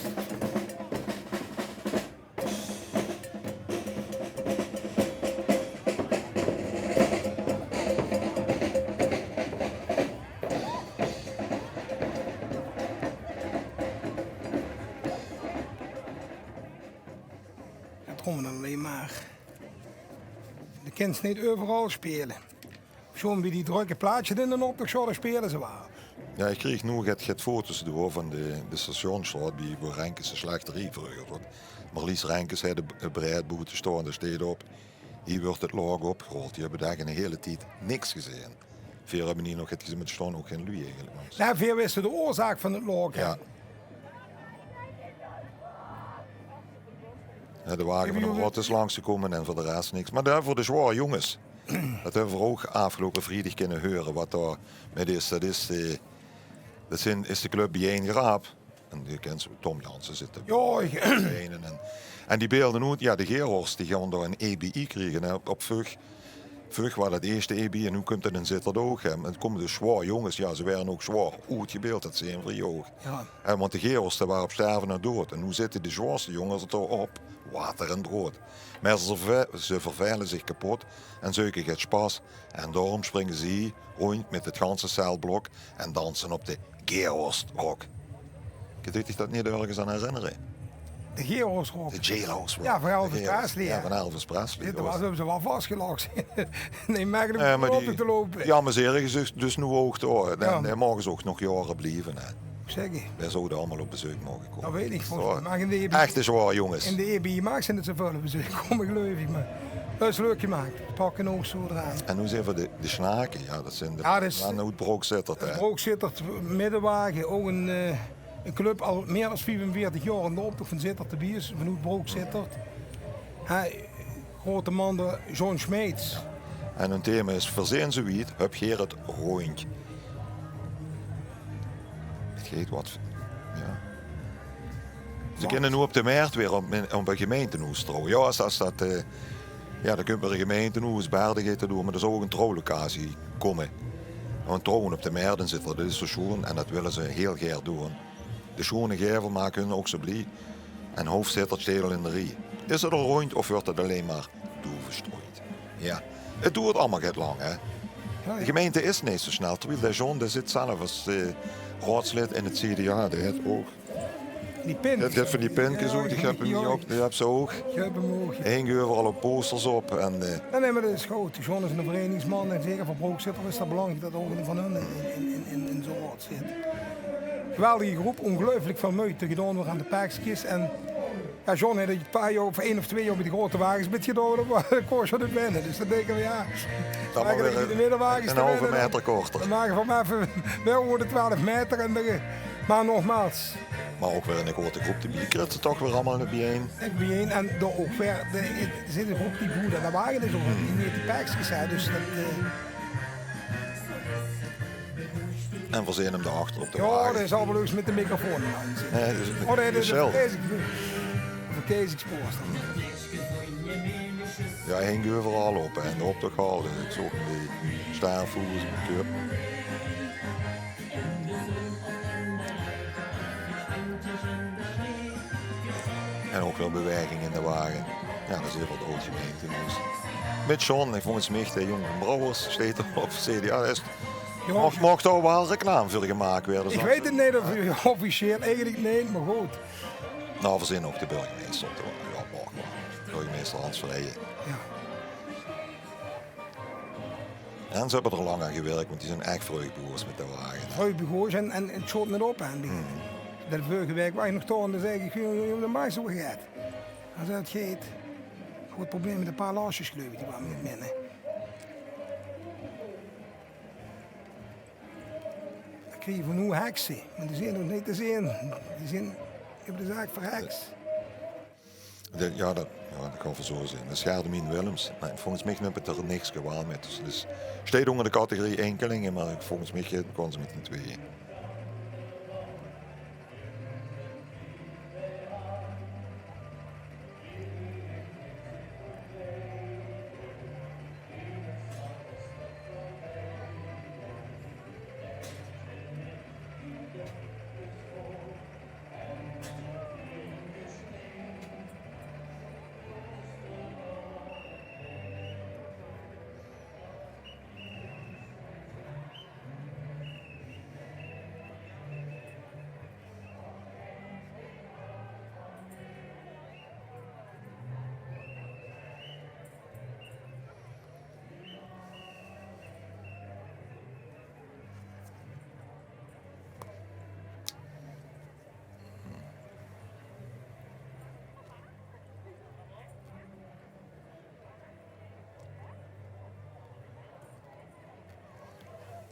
Dat hoore v'r dan allein mer. De kins neet euveral speule. Sjoon, bie die drökke plaatsjes in d'n optoch, sjoon, dao speule ze waal. Ja, ich kreeg noe get, get foto's door van de, de Stationsstraot, bie, wo Renkes de slachterie vreuger waor. Marlies Renkes haet 't breid boete staon, dao steit op: hie wuuert 't laok opgerold. Die höbbe dao ein hiel tied niks gezeen. Veer höbbe hie nog get gezeen, mer d'r staon ouch gein luuj eigelik langs. Ja, veer wiste de oorzaak van 't laok, hè. Ja. Ja, de wage van de raod is langsgekómme en veur de res niks. Mer dao veur de zwaor jónges. Dat höbbe v'r ouch aafgeloupe vriedig kinne heure, wat dao mit is. Dat is de, dat zeen, is de club Biejein Geraap. En die kins se, Tom Jansen zit d'r bie. Ja, ich... En, en die beelde oet, ja, de Geerhorst, die gaon dao ein E B I kriege, hè, op, op Vug. Vug waor 't ierste E B I en noe kump 't in Zitterd ouch, hè. En 't kómme dus zwaor jónges, ja, ze waere ouch zwaor oetgebeeld, dat zeen v'r hie ouch. Ja. Hè, want de Geerhorste waor op sterven nao doed. En noe zitte de zwaorste jónges d'r op water en brood. Mer ze verve-, ze vervele zich kepot en zeuke get spas. En daorum springe ze hie róndj mit 't ganse celblok en danse op de Geerhorstrok. Kins dich dat neet örges aan herinnere? De Geerhorstrok? De Jailhouse Rock. Ja, van Elvis Presley, ja. Ja, van Elvis Presley. Dit waor, höbbe ze waal vasgelag. Nae, mer die, te loupe. Ja, mer ze höbbe dus, dus noe ouch door. Dan, eh, moge ze ouch nog jaore blieve, hè. Zègk. Wae zou dao allemaol op bezeuk moge kómme? Dat weit ich neet. Echte zwaor jónges. In de E B I maag ze neet zoväöl op bezeuk kómme, geluif ich, mer dat is leuk gemaak. Pakke ouch zo d'raan. En noe zeen v'r de, de Snake. Ja, dat zeen de, ja, dat is, oet Brook-Zitterd, hè. Brook-Zitterd, Middewage, ouch ein, eh, ein club al mier es viefenveertig jaor in de optoch van Zitterd d'rbie is, vanoet Brook-Zitterd. Hè, grote man, de John Smeets. En hun thema is: verzeen ze wied, höb geer 't róndj. 't Geit wat, ja. Ze kinne noe op de Mert weer op, op ein gemeintehoes trouwe. Ja, es, es dat, eh, ja, dao kump weer ein gemeintehoes, Baerde geit dao door, mer d'r zou ouch ein trouwlocatie kómme. Want trouwe op de Mert in Zitterd, dat is zo sjoon en dat wille ze hiel gaer doon. De sjoon gaevel make hun ouch zo blie. En Hoofzitterd steit al in de rie. Is 't al róndj of wuuert 't allein mer doevestront? Ja. 't Doert allemaol get lang, hè. Ja, ja. De gemeinte is neet zo snel. Terwiel de John, dae zit zelf es, eh, raodslid in 't C D A, dae haet ouch die pin. Dae haet van die pinkes ouch, ich höb 'm hie ouch, die höbs se ouch. Ich höb 'm ouch. Hinge euveral ouch posters op en, eh, ja, nae, mer dat is good. De John is eine vereinigingsman en zeker veur Brook-Zitterd is dat belangriek dat ouch ein van hun in, in, in, in zo'n raod zit. Geweldige groep, óngeluifelik väöl meujte gedaon door aan de pekskes en Ja, John, hè, dat se ein paar jaor, of ein of twee jaor bie de grote wages bis gedaon, dat wa-, dat kós se neet winne. Dus dan dinke v'r, ja, dan maak v'r weer de middewages ein halve meter korter. Dan make v'r mer effe, v'r höbbe de twelf meter en dan, mer nogmaals. Mer ouch weer ein grote groep d'rbie, krits se toch weer allemaol biejein. Biejein en dao ouch weer, de, d'r zit ein groep die good aan de wage is, ouch die neet die pekskes, hè, dus dat, eh, En veer zeen 'm dao achter op de wage. Ja, dae zal waal ins mit de microfoon aan zitten. Nae, dus mit de shelf. Verkiezings-, verkiezingsposter. Ja, hae hing euveral op, hè. En de optochhal, dus ich zoog 'm bie Staarvoet, de Kup. En ouch weer beweging in de wage. Ja, dat is hie veur 't aod gemeintehoes. Mit John, ich vónj 't smichtig, jóng van Brouwers, steit d'r op, C D A. Is, ja, maag, maag dao waal reclame veur gemaak waere? Ich weit 't neet of, officieel, eigelik neet, mer good. Nou, veer zeen ouch de burgemeister op de wa-, ja, maag waal. Burgemeister Hans Verheijen. Ja. En ze höbbe d'r lang aan gewirk, want die zeen ech vreug begós mit de wage, hè. Vreug begós en, en 't sjoot neet op, hè. Die, de veurige waek waor ich nog dao en dan zag ich: "Jóng, jóng, jóng, dat maak zoe get." Hae zag: "'t Geit. Groot probleem mit ein paar lasjes, geluif ich, die wore mit minne." Dan kriege v'r noe hekse, mer die zeen nog neet te zeen. Die zeen op de zaak verheks. De, ja, dat, Jao, dat kan veur zoe zeen. Dat is Gerdemien Willems. Mer volges mich numt 't d'r niks gewaal mit. Dus, dus steit ónger de categorie inkelinge, mer volges mich kónne ze mit z'n twieë.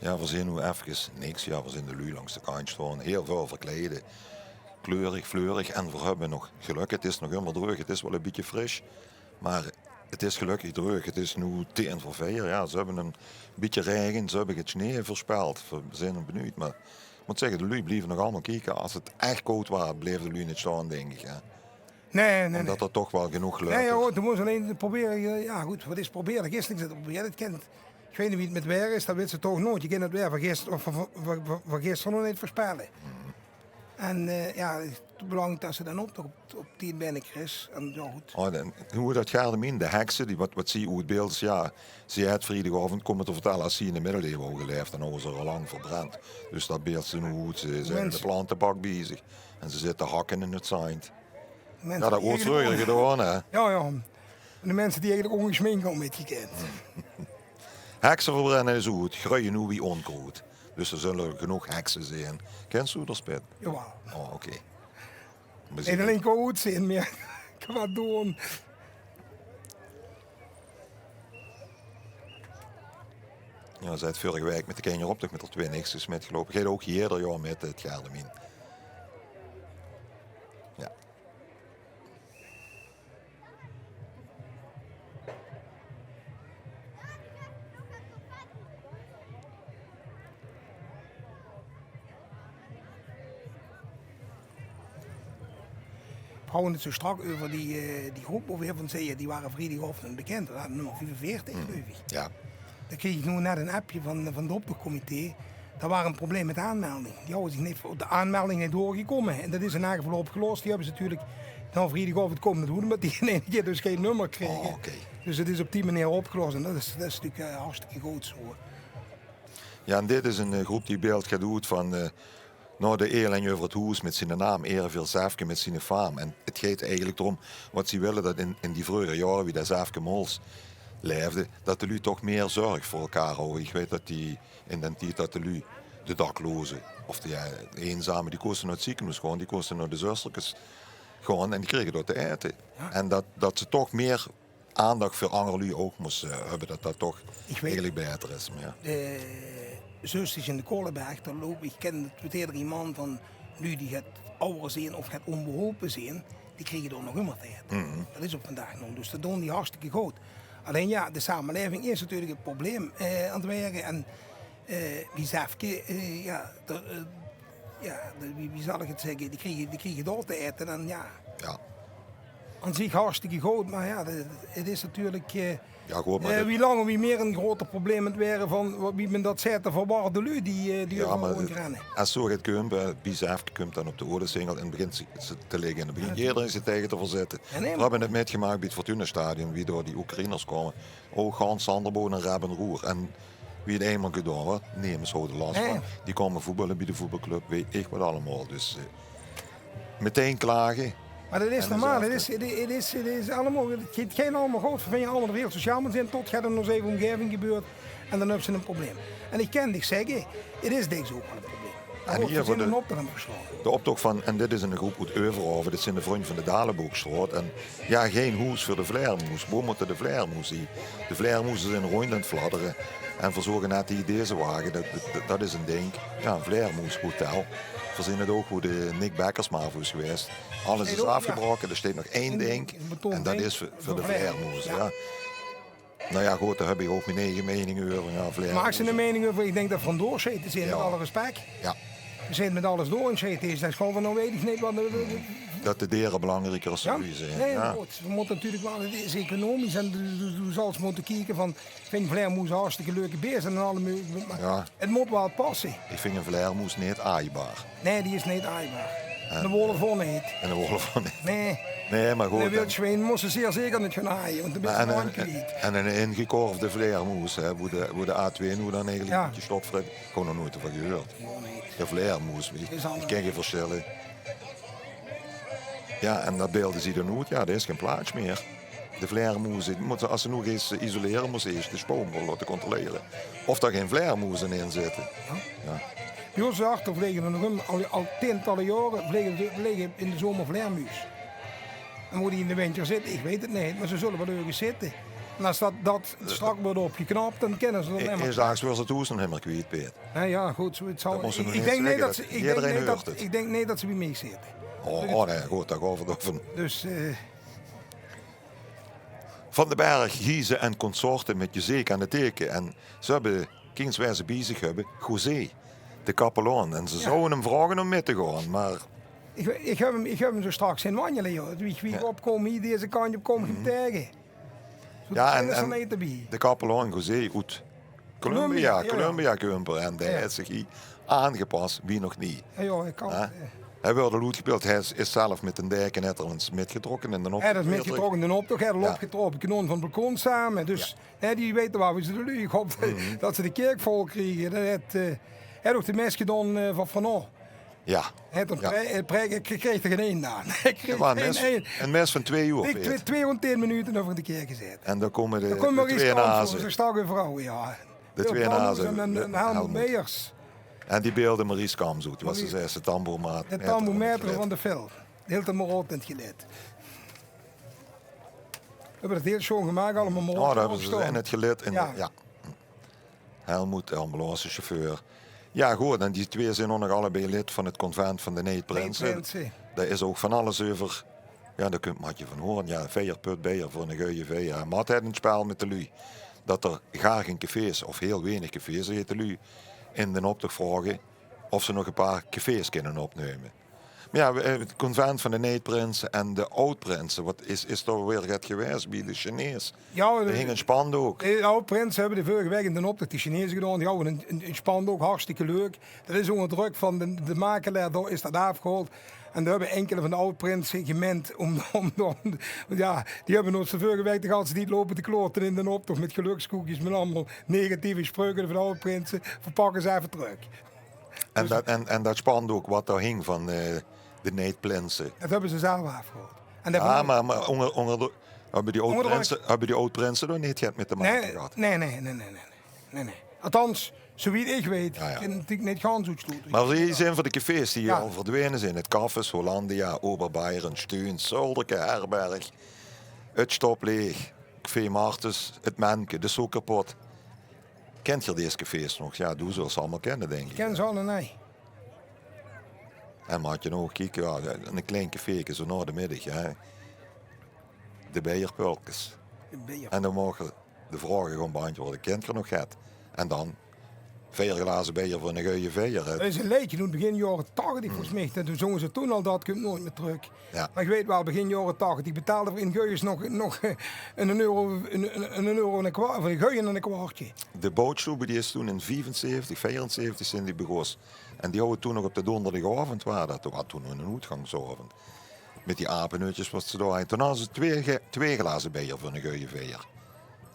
Jao, veer zeen noe efkes niks. Jao, veer zeen de luuj langs de kantj staon. Hiel väöl verkleide. Kleurig, fleurig. En veer höbbe nog gelök, 't is nog ummer dreug. 't Is waal e bietje fris. Mer 't is gelökkig dreug. 't Is noe tieën veur veer. Jao, ze höbbe e bietje raege, ze höbbe get sjnee veurspeld. Veer zeen benuujd. Mer ich mót zègke, de luuj blieve nog allemaol kieke. Es 't ech koud waor, bleve de luuj neet staon, dink ich, hè. Nae, nae, nae. Ómdat d'r toch waal genóg gelök is. Nae, jao, doe mós allein probere, eh, jao, good, wat is probere? Gister is 't geproberd, 't kint. Ich weit neet wie 't mit 't waer is, dat weits se toch noeats. Doe kins 't waer van gister, of van, van, van, van gister nog neet veurspelle. En, eh, jao, 't belangriek dat se dan op, op, op tied binne kriegs. En jao, good. Oh, en wie dat Gerdemien, de hekse, die wat, wat zie oet beeld, jao, zie haet vriedigaovend kómme te vertèlle, es zie in de middeleeuwe hawwe gelaef, dan hawwe ze al lang verbrand. Dus dat beeld is noe oet, ze zeen in de plantebak bezig. En ze zitte hakke in 't zandj. Jao, dat woort vreuger gedaon, hè? Jao, jao. De minse die eigelik óngesjmink al mitgekènd. Hekse verbrenne is oet, greuje noe wie ónkroed. Dus d'r zulle genóg hekse zeen. Kins doe d'r, Spit? Jawaal. Oh, oké. Neet allein qua oetzeen, mer qua doon. Jao, zie is vörige waek mit de kinjeroptoch mit häör twieë nichtjes mitgeloupe. Geit ouch jeder jaor mit, 't Gerdemien. Jao. Veer hawwe 't zoe sjtrak euver die, eh, die gróp wo veer van zagte, die wore vriedigaovend bekènd. Dat wore nummer viefenveertig, geluif ich. Jao. Dan kreeg ich noe net ein appje van, van 't optochcomité. Dao waor ein probleem mit de aanmelding. Die hawwe zich neet, de aanmelding neet doorgekómme. En dat is in eder geval opgelos. Die höbbe ze natuurlik nao vriedigaovend kómme doon, ómdat die in eine kier dus gein nummer krege. Oh, oké. Dus 't is op die meneer opgelos en dat is, dat is natuurlik, eh, hartstikke good zoe. Jao, en dit is ein, eh, gróp die beeld geit oet van, eh, nao de elenj euver 't hoes mit ziene naam, Ereveel Zefke mit ziene faam. En 't geit eigelik d'róm, wat ze wille, dat in, in die vreuger jaore, wie dat Zefke Mols laefde, dat de luuj toch mieë zörg veur elkaar hawwe. Ich weit dat die, in d'n tied dat de luuj, de dakloze of de, jao, de eenzame, die kóste nao 't zekenhoes gaon, die kóste nao de zösterkes gaon en die krege dao te aete. Jao. En dat, dat ze toch mieë aandach veur anger luuj ouch mós, eh, höbbe, dat dat toch eigelik baeter is. Mer jao. De zusters in de Kolleberg, dao loup, ich kin 't mit eder iemes van luuj die get awwer zeen of get ónbeholpe zeen, die kriege dao nog ummer te aete. Dat is op vandaag nog. Dus dat doon die hartstikke good. Allein jao, de samelaeving is natuurlik 't probleem, eh, aan 't waere. En, eh, wie Zefke, eh, jao, d'r, eh, jao, de, wie, wie zal ich 't zègke? Die kriege, die kriege dao te aete en jao. Jao. Aan zich hartstikke good, mer jao, de, 't is natuurlik, eh, Jao, good, mer eh, dat wie langer wie mieë ein groter probleem aan 't waere van, wie me dat zaet, de verwarde luuj die, eh, die euveral róndjrenne. Es zoe get kump, eh, bie Zefke kump dan op de Oedersingel en begint ze, ze te ligke. En dan begint jederein zich tege te verzètte. Veer höbbe 't mitgemaak bie 't Fortuna-stadion, wie dao die Oekraïners kome. Ouch gans Sanderboon en Rep en Roer. En wie 't einmaol gedaon waor, nemes haw d'r las van. Die kome voetballe bie de voetbalclub, weit ich wat allemaol. Dus, eh, metein klage. Mer dat is normaal. 't Is, 't is, 't is, 't is allemaol, 't geit gein allemaol good. Veer vinje allemaol dat veer hiel sociaal mótte zeen, tot 't in ós eige ómgaeving gebeurt. En dan höbs se ein probleem. En ich kin dich zègke, 't is dèks ouch waal ein probleem. En hie veur de, de optoch van, en dit is ein gróp oet Euverhoven, dit zeen de Vrunj van de Daleboukstraot. En jao, gein hoes veur de vleermoes. Wo mótte de vleermoes hie? De vleermoes zeen róndj aan 't fladdere. En veer zörge net hie, deze wage, dat, dat, dat is ein dink. Jao, ein vleermoeshotel. Veer zien 't ouch, wie de Nick Beckersma is gewaes. Alles is aafgebraoke, d'r steit nog ein dink. En dat is veur, veur de vleermoeze, jao. Noe jao, good, dao höb ich ouch mien eige meining euver. Jao, vleermoeze. Maag ich 'n meining euver? Ich dink dat v'r 'm doorsjete zeen, mit alle respek. Jao. V'r zeen mit alles door aan 't sjete. Is dat gewoon van, noe weit ich neet wat de, de, de... Dat de dere belangrieker is es v'r zeen. Nae, good. V'r mótte natuurlik waal, 't is economisch en doe, doe, doe zals mótte kieke van, ich vinj vleermoeze hartstikke leuke beeste en alle meugelike, mer 't mót waal passe. Ich vinj 'n vleermoes neet aajbaar. Nae, die is neet aajbaar. En de wolf ouch neet. En de wolf ouch neet. Nae. Nae, mer good. De wildsjwien mós se zeer zeker neet gaon aaje, want dan bis se 'm kwiet. En 'n ingekorfde vleermoes, hè, wo de, wo de A twee noe dan eigelik 'n bietje sjtop vrit, ich höb nog noeats d'rvan gehuurd. De vleermoes, ich, ich kin gein versjille. Jao, en dat beelde ze dan oet. Jao, dao is gein plaats mie. De vleermoeze, die mótte, es ze noe geis isolere, mós se ieësj de sjpoon laote controlere of dao gein vleermoeze in zitte. Jao. Bie ós achter vlege d'r nog um, al, al tientalle jaore vlege, vlege in de zomer vleermuus. En wo die in de winter zitte, ich weit 't neet, mer ze zulle waal örges zitte. En es dat, dat sjtrak weurt opgeknap, dan kinne ze dat neet mie. Is daags waal 't hoes nog neet mie kwiet, Peet. Nae, jao, good, zoe, 't zal, ich dink neet dat ze, ich dink neet dat, ich dink neet dat ze bie mich zitte. Oh, nae, good, dao gaon v'r van. Dus, eh, Van den Berg, Giese en consorten mit jezeuk aan 't teke. En ze höbbe, kiek ins wae ze bie zich höbbe, José, de kapelaan. En ze zouwe 'm vraoge óm mit te gaon, mer... Ich, ich höb 'm, ich höb 'm zoe sjtraks zeen wanjele, jao. Wie ich, wie ich opkóm, hie deze kantj op, kóm ich 'm taege. Jao, en, en de kapelaan José oet Columbia, Columbia kump 'r. En dae haet zich hie aangepas wie nog nie. Jao, jao, ich kin 't, jao. Hae weurt al oetgebeeld, hae is, is zelf mit den deken, haet 'r ins mitgetrokke in den optoch. Hae is mitgetrokke in den optoch, hae is al opgetroppe, kanon van 't balkon same. Dus, hè, die weite waal wie ze de luuj, ich haop dat ze de kèrk vol kriege. Dae haet, eh, hae haet ouch de mes gedaon, eh, van, van, oh. Jao. Hè, toen pre-, eh, pre-, ich kreeg d'r gein ein aan. Ich kreeg gein ein. 't Waor ein mes, ein mes van twee oer, Peet. Twee, twee oer en tien minute euver de kèrk gezaete. En dan kómme de, de twee naze. Dao kómme v'r ins kans veur, zoe sjtrak euver vrouwe, jao. De twee naze, en, en, en Helmoet Meijers. En die beelde Maurice Kamps oet. Die waas de zesde tamboermaat. De tamboermaeter van de Fil. Hield 'm mer oet in 't gelid. V'r höbbe 't hiel sjoon gemaak allemaol, mer... Oh, dao höbbe ze in 't gelid, in, jao. Helmoet, de ambulancechauffeur. Jao, good, en die twee zeen ouch nog allebei lid van 't convent van de Neet-Prinse. Neet-Prinse. Dao is ouch van alles euver. Jao, dao kump Matje van Hoorn. Jao, veer put beier veur 'ne geuie veer. Mat haet 'n spel mit de luuj. Dat d'r gaar gein cafés, of hiel weinig cafés, heet de luuj, in den optoch vraoge of ze nog e paar cafés kinne opnumme. Mer jao, eh, 't convent van de Neet-Prinse en de Oud-Prinse, wat is, is dao weer get gewaes bie de Chinees? Jao, dao hing e sjpandook. De Oud-Prinse höbbe de vörige waek in den optoch de Chineze gedaon. Die hawwe e, e, e sjpandook, hartstikke leuk. Dat is ónger drök van de, de makelaar, dao is dat aafgehaold. En dao höbbe inkele van de Oud-Prinse gemeind óm, óm, óm, jao, die höbbe ós de vörige waek de ganse tied loupe te klote in den optoch mit gelökskoekjes, mit allemaol negatieve sjpreuke van de Oud-Prinse. V'r pakke ze effe trök. En dat, en, en dat sjpandook wat dao hing van, eh, de Neet-Prinse. Dat höbbe ze zelf aafgehaold. En dat... Jao, mer, mer ónger, ónger de, höbbe die Oud-Prinse, höbbe die Oud-Prinse dao neet get mit te make gehad? Nae, nae, nae, nae. Althans, zoewied ich weit, kin ich natuurlik neet gans oetsloete. Mer veer zeen veur de cafés die al verdwene zeen. 't Cafés Hollandia, Oberbayern, Stuun, Zolderke, Herberg, 't Stopleeg, Café Martens, 't Menke, de Sókkerpot. Kint geer dees cafés nog? Jao, doe zals ze allemaol kinne, dink ich. Ich kin ze alle, nae. En Matje ouch, kiek, jao, e klein cafeeke, zoe nao de middig, hè. De beierpölkes. De beier. En dan moge de vraoge gewoon beantwoorde. Kint geer nog get? En dan veer glaze beier veur 'ne geuie veer, hè. Dat is e leedje oet begin jaore tachtig, volges mich. Toen zónge ze toen al: dat kump noeats mie trök. Jao. Mer ich weit waal, begin jaore tachtig betaalde v'r in Geujes nog, nog, eh, 'nen euro, 'nen, 'nen, 'nen euro en 'n kwa-, of 'ne geuie en 'n kwaartje. De Bouwsjtoebe, die is toen in viefenzeventig, veerenzeventig zeen die begós. En die hawwe toen nog op de dónderdigaovend, waor dat, waor toen nog 'nen oetgangsaovend. Mit die apenhutjes wat ze dao hadde. Toen hadde ze twee ge-, twee glaze beier veur 'ne geuie veer.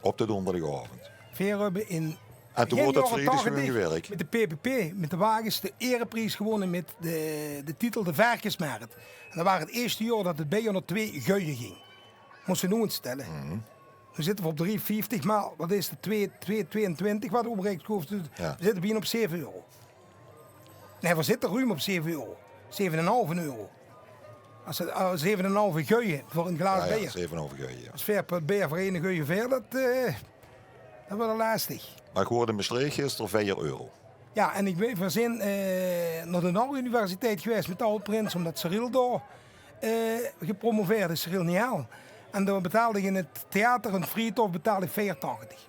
Op de dónderdigaovend. Veer höbbe in... En toen woort dat vriedes gewoon gewirk. Mit de P P P, mit de wages, de erepries gewónne mit de, de titel De Verkesmert. En dat waor 't ierste jaor dat 't bie ónger twee geuie ging. Mós se noe ins tèlle. Noe zitte v'r op drievieftig, mer wat is 't, twee, twee, tweeëntwintig, wat opbrink, geloof ich. Jao. V'r zitte bienao op zeve euro. Nae, v'r zitte ruum op zeve euro. Zeve en 'n halve euro. Es 't, eh, zeve en 'n halve geuie veur e glaas beier. Jao, zeve en 'n halve geuie, jao. Es veer put beier veur eine geuie veer, dat, eh, dat weurt al lastig. Mer ich hoorde in Mestreech gister veer euro. Ja, en ich bin, veer zeen, eh, nao de Nauw Universiteit gewaes mit de aod-prins, ómdat Cyril dao, eh, gepromoveerd is, Cyril Niel. En dao betaalde ich in 't theater, in 't Vriethof, betaalde ich veer tachtig.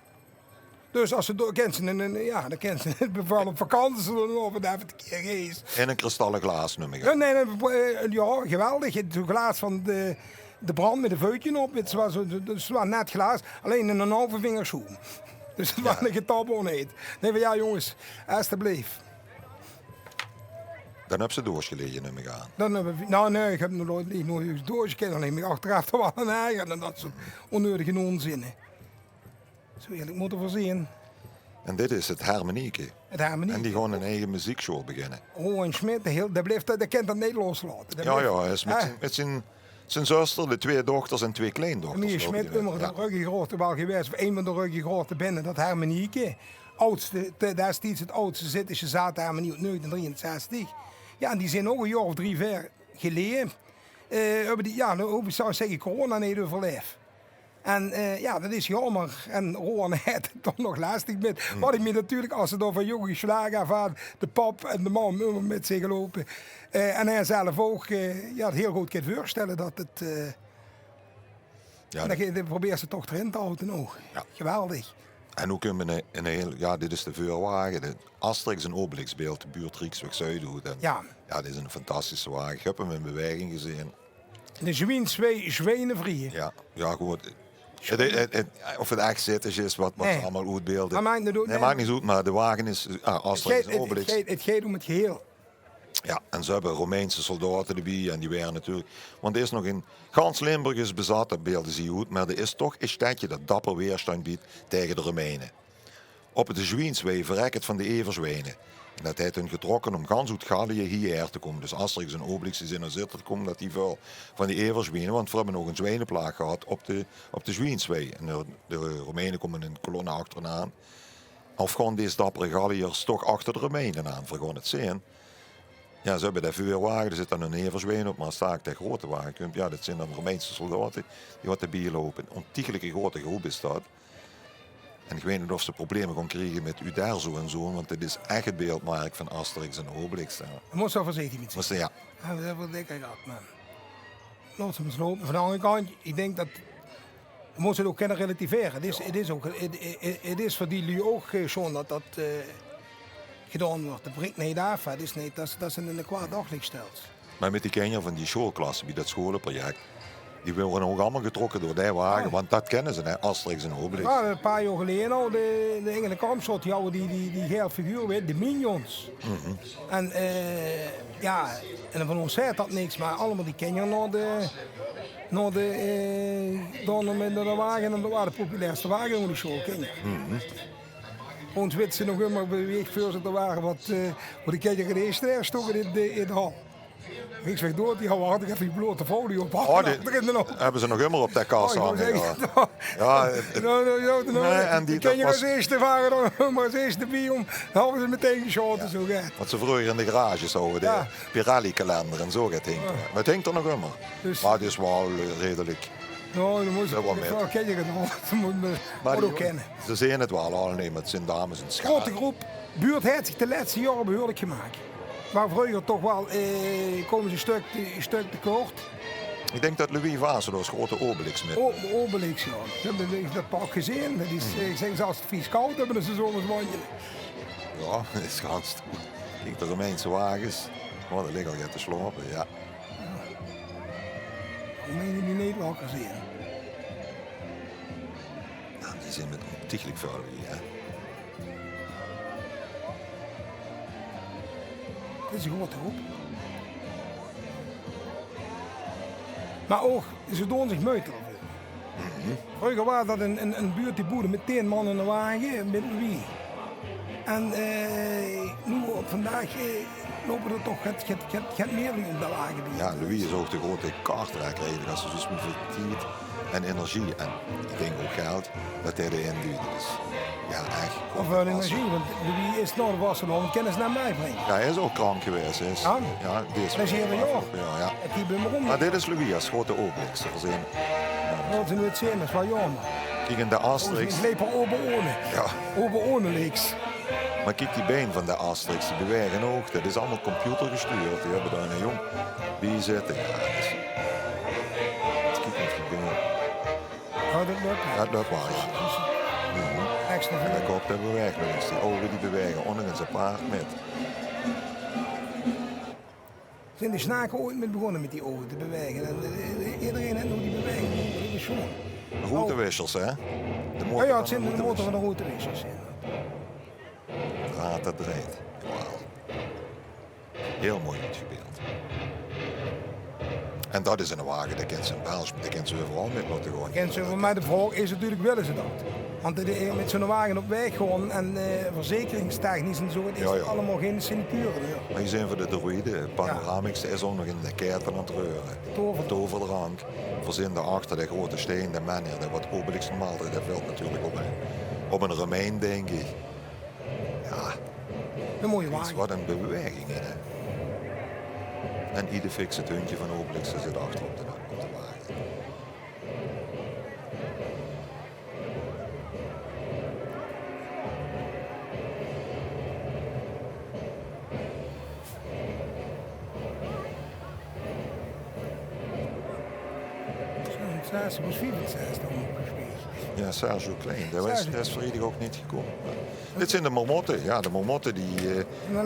Dus es ze dao, kins ze 'n, 'n, ja, dan kins ze beveurbeeld op vakantie, dan of 't effe te kier is. In ein kristalle glaas, num ich aan. Ja, nae, nae, eh, ja, geweldig. Zoe'n glaas van de, de brand mit de veutjes op. 't Waas, 't waas net glaas, allein 'n halve vinger sjoem. Dus 't waas 'n getap óngeet. Nae, van: ja, jónges, esteblief. Dan höbs se doors gelaege, num ich aan. Dan höb ich, nou, nae, ich höb nog noeats, noeats doors. Ich kin allein mich achteraaf toch waal ergere en dat soort ónneudige ónzinne. Zoe ierlik mótte veer zeen. En dit is 't Hermenieke. 't Hermenieke. En die gaon 'n eige mezieksjool beginne. Rowan Schmidt, dae hieël, dae blief, dae, dae kint dat neet loslaote. Dae blief, ja, hae is mit zien, mit zien, zien zuster, de twee dochters en twee kleindochters. Mia Schmidt, ummer de ruggegraote waal gewaes, of ein van de ruggegraote binne dat Hermenieke. Aodste, de, destieds 't aodste Zittesje zaate hermenie oet negentien drieënzestig. Ja, en die zeen ouch e jaor of drie, veer geleje, eh, höbbe die, ja, noe, wie zal ich zègke, corona neet euverlaef. En, eh, ja, dat is jaomer. En Rowan haet 't toch nog lestig mit. Wat ich mich natuurlik, es ze dao van jónk slaag aaf aan, de pap en de mam ummer mit zeen geloupe. Eh, en hae zelf ouch, eh, ja, 't hieël good kin veurstelle dat 't, eh, ja, en dan ge-, dan probeers se 't toch d'rin te haoje ouch. Ja. Geweldig. En noe kump 'n, 'n hieël, ja, dit is de veurwage, de Asterix en Obelix beeld, de buurt Rieksweg Zuid oet. En ja, dit is 'n fantastische wage. Ich höb 'm in beweging gezeen. De Zwienswee, Zwienevrieje. Ja, ja, good. 't, 't, 't, of 't ech Zittesj is wat, wat ze allemaol oetbeelde. Nae, maak neet oet, mer de wage is, ah, Asterix en Obelix. 't Geit, 't geit óm 't geheel. Ja, en ze höbbe Romeinse soldaote d'rbie en die waere natuurlik, want d'r is nog in gans Limburg is bezat, dat beelde ze oet, mer d'r is toch e stedje dat dapper weerstandj biedt taenge de Romeine. Op de Zwienswee verrek 't van de everzwiene. En dat haet hun getrokke óm gans oet Gallië hiehaer te kómme. Dus Asterix en Obelix die zeen nao Zitterd gekómme, dat die väöl van die everzwiene, want veer höbbe ouch 'n zwijneplaag gehad op de, op de Zwienswee. En de, de Romeine kómme in kolónne achter hun aan. Of gaon dees dappere Galliërs toch achter de Romeine aan? Veer gaon 't zeen. Ja, ze höbbe de veurwage, dao zit dan 'n everzween op, mer es straks de groeate wage kump, ja, dat zeen dan Romeinse soldaote die wat d'rbie loupe. 'n Óntiegelijke groeate groep is dat. En ich weit neet of ze probleme gaon kriege mit Uderzo en zoe, want dat is ech 't beeldmerk van Asterix en Obelix, ja. Dao mós se veurzichtig mit zeen. Mós se, ja. Ja, dat is waal dikker gat, man. Laot ze mer loupe. Van de anger kantj, ich dink dat, mós se 't ouch kinne relativere. 't Is, 't is ouch, 't, 't, 't is veur die luuj ouch, eh, sjoon dat dat, eh, gedaon wuuert. Dat brik neet aaf, hè. 't Is neet dat, dat se 'n kwaad dagliech stèls. Mer mit die kinjer van die sjoolklasse bie dat sjoleproject, die waere ouch allemaol getrokke door dae wage, want dat kinne ze, hè, Asterix en Obelix. Ja, e paar jaor geleje al, de, de Inge en de Kampschot, die hawwe die, die, die gael figuur weer, de Minions. En, eh, ja, en van ós zaet dat niks, mer allemaol die kinjer nao de, nao de, eh, dao nao de, nao de wage, en dat ware de populairste wage ónger de sjoolkinjer. Trouwens, wits se nog ummer, wie ich veurzitter waas, wat, eh, wie de kinjer 't ierste stoge in de, in de hal. Rieksweg door, die hawwe altied effe die blote vrouw die op, oh, die, achterin de, höbbe ze nog ummer op de kas hange, ja. Ja, 't, 't, nae, en die, de kinjer es ierste ware dan ummer es ierste d'rbie, óm, dan hawwe ze metein gesjaote, zoe get. Wat ze vreuger in de garage hawwe, de Pirelli-kalender en zoe get hingk. Mer 't hingk d'r nog ummer. Mer 't is waal, eh, redelik. Ja, dan mós se waal mit. Mer die, ze zeen 't waal, allemaol, mer 't zeen dames in sjaal. Groeate groep. Buurt haet zich de lètste jaore behuurlik gemaak. Mer vreuger toch waal, eh, kómme ze e stök, e stök te kort. Ich dink dat Louis Vaassen dao es groeate Obelix mit. O-, Obelix, ja. Ich höb dat, ich höb dat pak gezeen. Dat is, eh, ich zègk, zelfs de Vieskald höbbe ze zoe ins wanjele. Ja, dat is gans stoer. Kiek, de Romeinse wages. Oh, dao ligke al get te slaope, ja. Romeine die neet wakker zeen. Ja, die zeen mit óntiegelijk väöl hie, hè. Dit is 'n groeate groep. Mer ouch, ze doon zich meute d'rveur. Vreuger waas dat 'n, 'n, 'n buurt die boewde mit tieën man in de wage, mit Louis. En, eh, noe op vandaag, eh, loupe d'r toch get, get, get, get mieër luuj in de wage bie. Ja, Louis is ouch de groeate kartrekker eigelik, es se zuus wieväöl tied en energie en, ich dink ouch geld, dat hae d'rin duwt. Dus, ja, ech. Of waal energie, want Louis is nao de vastelaovend, kinne ze 'm biebrenge. Ja, hae is ouch krank gewaes, hè. Ja? Ja, dees waek. Dat is hieël jaor. Ja, ja. Mer dit is Louis es groeate Obelix, veer zeen. Ja. Dat is 'n oetzeen, dat is waal jaomer. Kiek, in de Asterix. Volges mich leep 'r obe-one. Ja. Obe-one leeks. Mer kiek, die bein van de Asterix, die bewaege ouch. Det is allemaol computergestuurd. Die höbbe dao eine jóng bie zitte. Jao, det is, kiek ins die bein. Jao, det löp waal. Jao, det löp waal, jao. Extra. En de kop, dae bewaeg nog ins. Die ouge, die bewaege ouch nog ins apaart mit. Zeen de Snaken ooit mit begós mit die ouge te bewaege? En, eh, ederein haet noe die bewaeging, det is sjoon. Roetewissers, hè? Jao, jao, 't zeen de motor van de roetewissers, jao. Draad det drejt. Jawel. Hiel mooi oetgebeeld. En det is eine wage, dae kins se in Belsj, dae kins se euveral mit laote gaon. Kins se euveral, mer de vraog is natuurlik, wille ze det? Want, eh, mit zoe'n wage op waeg gaon en, eh, verzekeringstechnisch en zoe, 't is allemaol gein sinecure, huur. Mer hie zeen v'r de droïde, Panoramix, dae is ouch nog in de kaete aan 't reure. Tover. Toverdrank. V'r zeen dao achter de groete stein, de menhir, dae waat Obelix normaal drejt, dae vilt natuurlik op ein, op ein Romein, dink ich. Jao. Ein mooie wage. Wat ein beweging in, hè. En Idefix, 't hundje van Obelix, dae zit achter op de, op de wage. Zesenzestig, waas viefenzestig al opgespeeld. Jao, Serge Klein, dae waas, dae is veur eder ouch neet gekómme. Dit zeen de marmotte. Jao, de marmotte die, eh,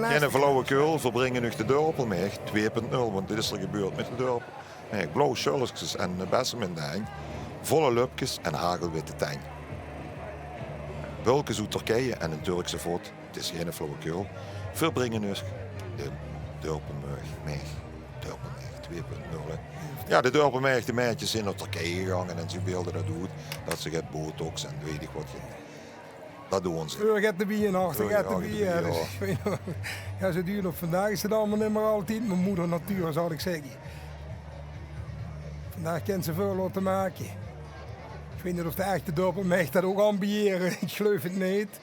geine flauwekul, verbringe uch de Dörpelmech twee punt nul, want dit is d'r gebeurd mit de Dörpelmech. Blauw sjölkskes en, eh, bessem in de henj. Volle löpkes en hagelwitte tenj. Bulkes oet Turkije en ein Turkse vot. 't Is geine flauwekul. Verbringe uch de Dörpelmech, Dörpelmech twee punt nul, hè. Jao, de Dörpelmech, de maedjes zeen nao Turkije gegange en ze beelde det oet, det ze get botox en weit ich waat ge-, Det doon ze. Veur get de bie en achter get de bie, jao. Dus ich weit nog, jao, ze duuj op vandaag is 't allemaol neet mier altied, mer moeder natuur, zal ich zègke. Vandaag kins se väöl laote make. Ich weit neet of de echte Dörpelmech det ouch ambiëre. Ich geluif 't neet.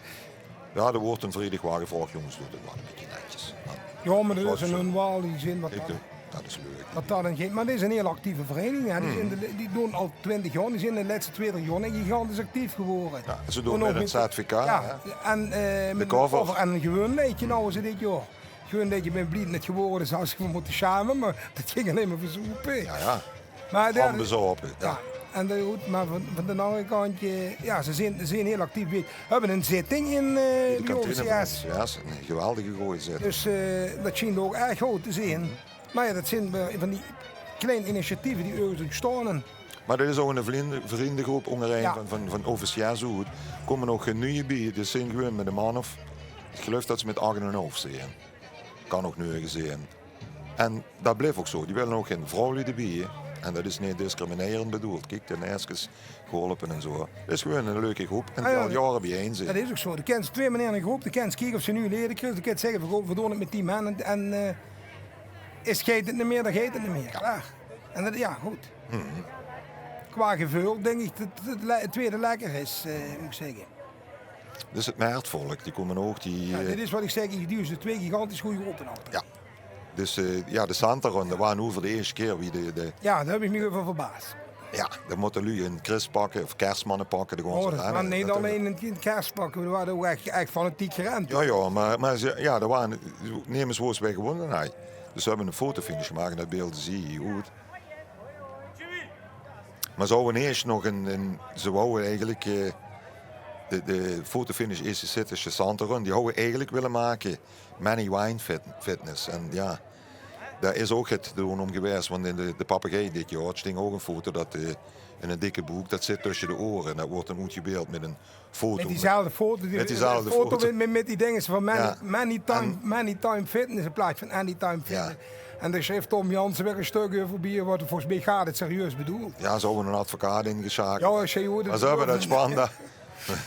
Jao, d'r wuuert dan veur eder waal gevraog: "Jónges, doot 't waal ein bietje netjes." Jao, mer det is ein waal die zin wat. Det is leuk. Wat det dan geet, mer dit is ein hiel actieve vereiniging, hè. Die zeen de, die doon al twintig jaor, die zeen de lètste twintig jaor gigantisch actief gewore. Jao, ze doon mit 't Z V K, hè. En, eh, mit de cover en ein gewoon leedje, noe is 't dit jaor. Gewoon leedje, ich bön blie det 't gewore is, haw ich mich mótte sjame, mer det ging allein mer veur zoepe. Jao, jao. Mer jao, bezope, jao. En de, good, mer van, van de anger kantj, jao, ze zeen, ze zeen hiel actief. V'r höbbe ein zitting in, eh, de kantine. Jao, is ein geweldige goje zitting. Dus, eh, det sjient ouch erg good te zeen. Mer jao, det zeen weer van die klein initiatieve die örges óntstaon. Mer det is ouch ein vrinde-, vrindegroep óngerein van, van, van officiërs oet. Kómme ouch gein nuuj bie. Det zeen gewoon mit ein man of, ich geluif det ze mit ach en ein haaf zeen. Kan ouch nege zeen. En det blief ouch zoe. Die wille ouch gein vrouwluuj d'rbie. En det is neet discriminerend bedoeld. Kiek, de neeskes geholpe en zoe. 't Is gewoon ein leuke groep en die al jaore biejein zeen. Det is ouch zoe. De kins twee meneer in ein groep, de kins kieke of ze nuuj lede kriege. De kins zègke van: "Goh, v'r doon 't mit die man." En, en, eh, is, geit 't neet mier, dan geit 't neet mier. Klaor. En det, jao, good. Qua geveul dink ich det 't le-, 't twiede lekker is, eh, mót ich zègke. Dus 't mertvolk, die kómme ouch, die, jao, eh, dit is wat ich zègk, ich duuj ze twee gigantisch gooj groepe achter. Jao. Dus, eh, jao, de Santarun, det waar noe veur de ieësjte kier wie de, de... Jao, dao höb ich mich euver verbaas. Jao, dan mótte luuj ein krispak of kersmannepak, de gaon ze aan, neet allein ein kerspak, v'r wore ouch ech, ech fanatiek gerend. Jao, jao, mer, mer ze, jao, d'r waar, nemes woos wae gewónne haaj. Dus ze höbbe ein fotofinish gemaak en det beelde zeen v'r hie good. Mer ze wouwe ieësj nog ein, ein, ze wouwe eigelik, eh, de, de fotofinish is zit tösse Santarun. Die wouwe eigelik wille make Manny Wine Fit-, Fitness. En jao, dao is ouch get te doon óm gewaes, want in de, de Papegei dit jaor sting ouch ein foto det, eh, ein dikke boek, det zit tösse de ore. En det wuuert dan oetgebeeld mit ein foto. Mit diezelfde foto, die, mit diezelfde foto, foto. Mit, mit, mit die dinges van Many, jao. Many Time, en Many Time Fitness in plaats van Anytime Fitness. Jao. En dao sjreef Tom Jansen weer ein stök euver bie, wat volges mich gaar neet serieus bedoeld. Jao, ze höbbe ein advocaat ingesjakeld. Jao, ze höbbe det spannend.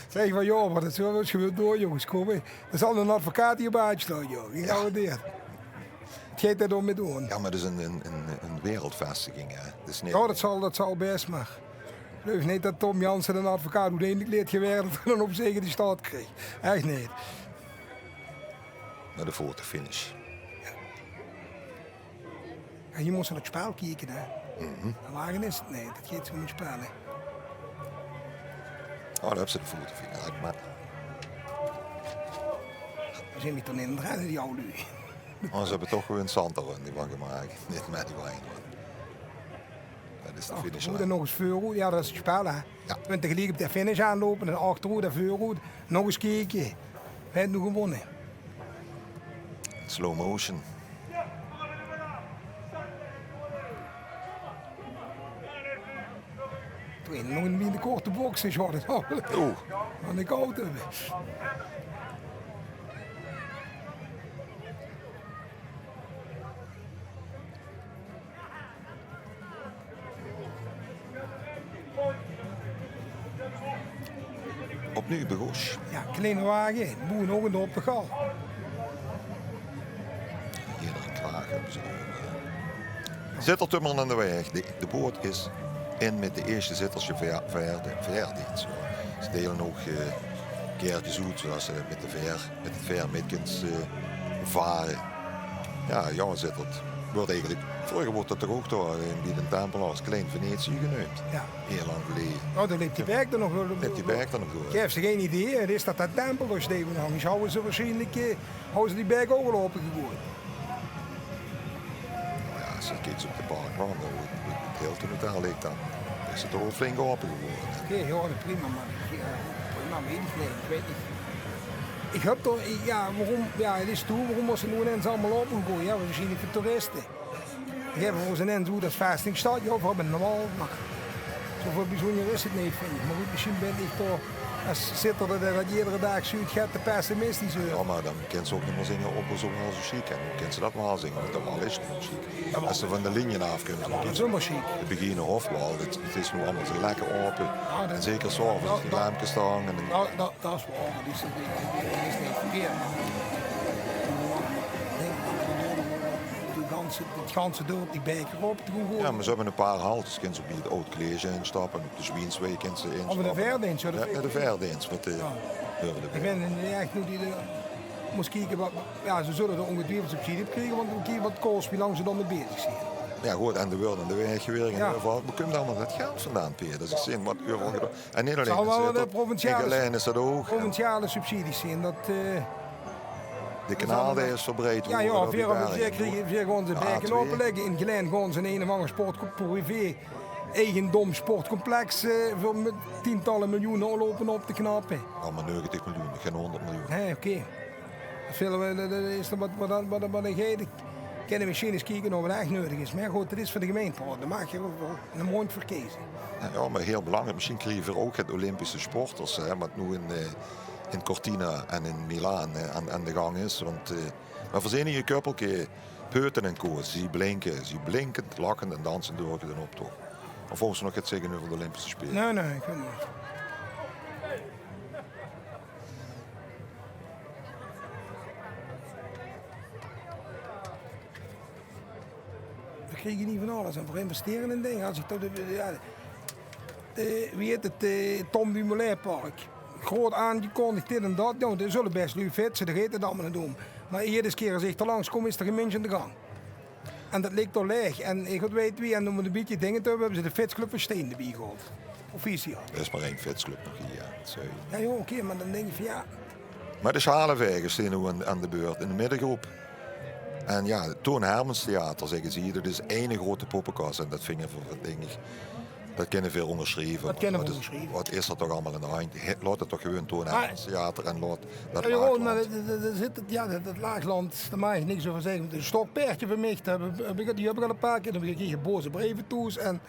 Zègk ich van: "Jao, mer det is gewoon door, jónges, kóm, hè. Dao zal ein advocaat hie bie sjtaon, jao. Gegarandeerd." 't Geit d'r dao mit óm. Jao, mer det is ein, ein, ein, ein wereldvestiging, hè. Det is neet... Jao, det zal, det zal bès, mer ich geluif neet det Tom Jansen, d'n advocaat, oeteindelik leed gewaere det 'r dan op zege de sjtaat kreeg. Ech neet. Nao de fotofinish. Jao, hie mós se nao 't spel kieke, hè. De wage is 't neet, det geit zoe mit spelle. Oh, dao höbs se de fotofinish. Mer Zeen mich toch neet aan 't renne, die aw luuj. Oh, ze höbbe toch gewoon zand d'r röndj van gemaak. Neet mèt die wijn, hoor. Det is de finish. Good, en nog ins veuroet. Jao, det is 't spel, hè. Jao. Twintig geliek op de finish aanloupe en achteroet en veuroet. Nog ins kieke. Wae haet noe gewónne? Slow motion. Toen nog in de korte box is, hoor. Oeh. Aan de koude. Opnuuj begós. Jao, kleine wage, boe nog in de oppegal. Hie nog 'n klaag höbbe ze. Zitterd ummer aan de waeg. De, de boot is in mit de ieësjte Zitterdse veer, veer, veerdeenst. Ze deile ouch, eh, kaertjes oet, zoedat ze mit de veer, mit 't veer mit kins, eh, vare. Jao, jao, Zitterd. Weurt eigelik, vreuger woort det toch ouch door, eh, bie de tempel es Klein Venetië geneump. Jao. Hiel lang geleje. Oh, dan leep die baek d'r nog door. Leep die baek d'r nog door. Ich höb gein idee, hè. Is det det tempel dao steeds nog? Hawwe ze waarsjienlik, eh, hawwe ze die baek ouch al ope gegoejd? Noe jao, es se kieks op de parklaan, dao wo 't, wo 't Hilton Hotel ligk, dan is 't toch waal flink ope gewore, hè. Oké, jao, prima, mer ich, eh, prima, weit ich neet, ich weit neet. Ich höb toch, ich, jao, waorom, jao, 't is toe, waorom mós se noe inens allemaol ope goeje? Jao, waarsjienlik veur toeriste. Ich höb veur ós inens good es vestingstad, jao, veur höbbe 'n wal, mer zoväöl bezunjer is 't neet, vinj ich. Mer good, mesjien bön ich toch es Zitterd dae det jedere daag zuut, get te pessimistisch euver. Jao, mer dan kins se ouch neet mie zinge: "Opper zoe waal zoe sjiek." En dan kins se det waal zinge, want de wal is neet sjiek. Jao, mer es se van de linie aaf kums, dan kins se de Beginenhofwal. 't Is noe allemaol zoe lekker ope. En zeker 's aoves, es die lampkes dao hange. Det is waor, det is, det is neet verkeerd. Die ganse, det ganse dörp, die baek d'rop te goon goeje. Jao, mer ze höbbe 'n paar haltes. Kins se bie 't Aod College instappe, op de Zwiensweg kins se instappe. Of de Veerdeenst, jao, de Veerdeenst, wat, eh, ich weit neet ech noe die, de, mós kieke wat, jao, ze zulle d'r óngetwiefeld subsidie op kriege, want kiek wat 't kos, wie lang ze dao mit bezig zeen. Jao, good, en de weurt aan de waeg gewirk in eder geval. Wo kump allemaol det geld vandaan, Peer? Det is zin wat euveral gedaon. En neet allein in Zitterd, in Gelaen is det ouch. Provinciale subsidies zeen det, eh, de kanaal dae is verbreid gewore. Jao, jao, veer, veer kriege, veer gaon ze baeke opelegke. In Gelaen gaon ze in ein of anger sport, privé eigendom sportcomplex, eh, veur mit tientalle miljoene al lope op te knappe. Allemaol neugentig miljoen, gein hóngerd miljoen. Nae, oké. Det vinde v'r, det, det is dan wat, wat, wat, wat, wat ich, ich kin mesjien ins kieke of 't ech neudig is. Mer jao, good, 't is veur de gemeinte, det maag se waal 'ne móndj verkeze. Jao, jao, mer hiel belangriek, mesjien kriege v'r ouch 't Olympische sporters, hè, wat noe in, eh, in Cortina en in Milaan, eh, aan, aan de gang is. Want, eh, mer v'r zeen hie e köppelke, Peuten en Koos, zie blinke, zie blinkend, lachend en dansend door de optoch. Of wils se nog get zègke euver de Olympische Spele? Nae, nae, ich weit neet. V'r kriege hie van alles en v'r investere in dinger. Es ich tot, jao, eh, wie hèt 't, eh, Tom Dumoulin Park. Groot aangekondig, dit en dat. Jao, d'r zulle bès luuj fietse, dao geit 't allemaol neet óm. Mer eder kier es ich d'r langs kóm, is d'r gein minsj aan de gang. En dat ligk dao laeg. En ich, god weit wie, en óm 't e bietje dinger te höbbe, höbbe ze de fietsclub van Stein d'rbie gehaold. Officieel. D'r is mer ein fietsclub nog hie, jao. Jao, jao, oké, mer dan dink ich van, jao. Mer de Sjaalevegers zeen noe aan, aan de beurt in de middegroep. En jao, 't Toon Hermans Theater, zègke ze hie, dat is eine grote poppekas. En dat vinge v'r, dink ich, dat kinne v'r óngersjrieve. Dat kinne v'r óngersjrieve. Wat is, wat is d'r toch allemaol aan de handj? Hè, laot 't toch gewoon Toon Hermans Theater en laot dat laagland. Jao, jao, mer dat, dat, dat zit 't, jao, dat, dat laagland, dao maag ich niks euver zègke. 't Is e stokpaerdje veur mich, dao höb ich, höb ich, die höb ich al e paar kier, dan krieg ich boze breve thoes en,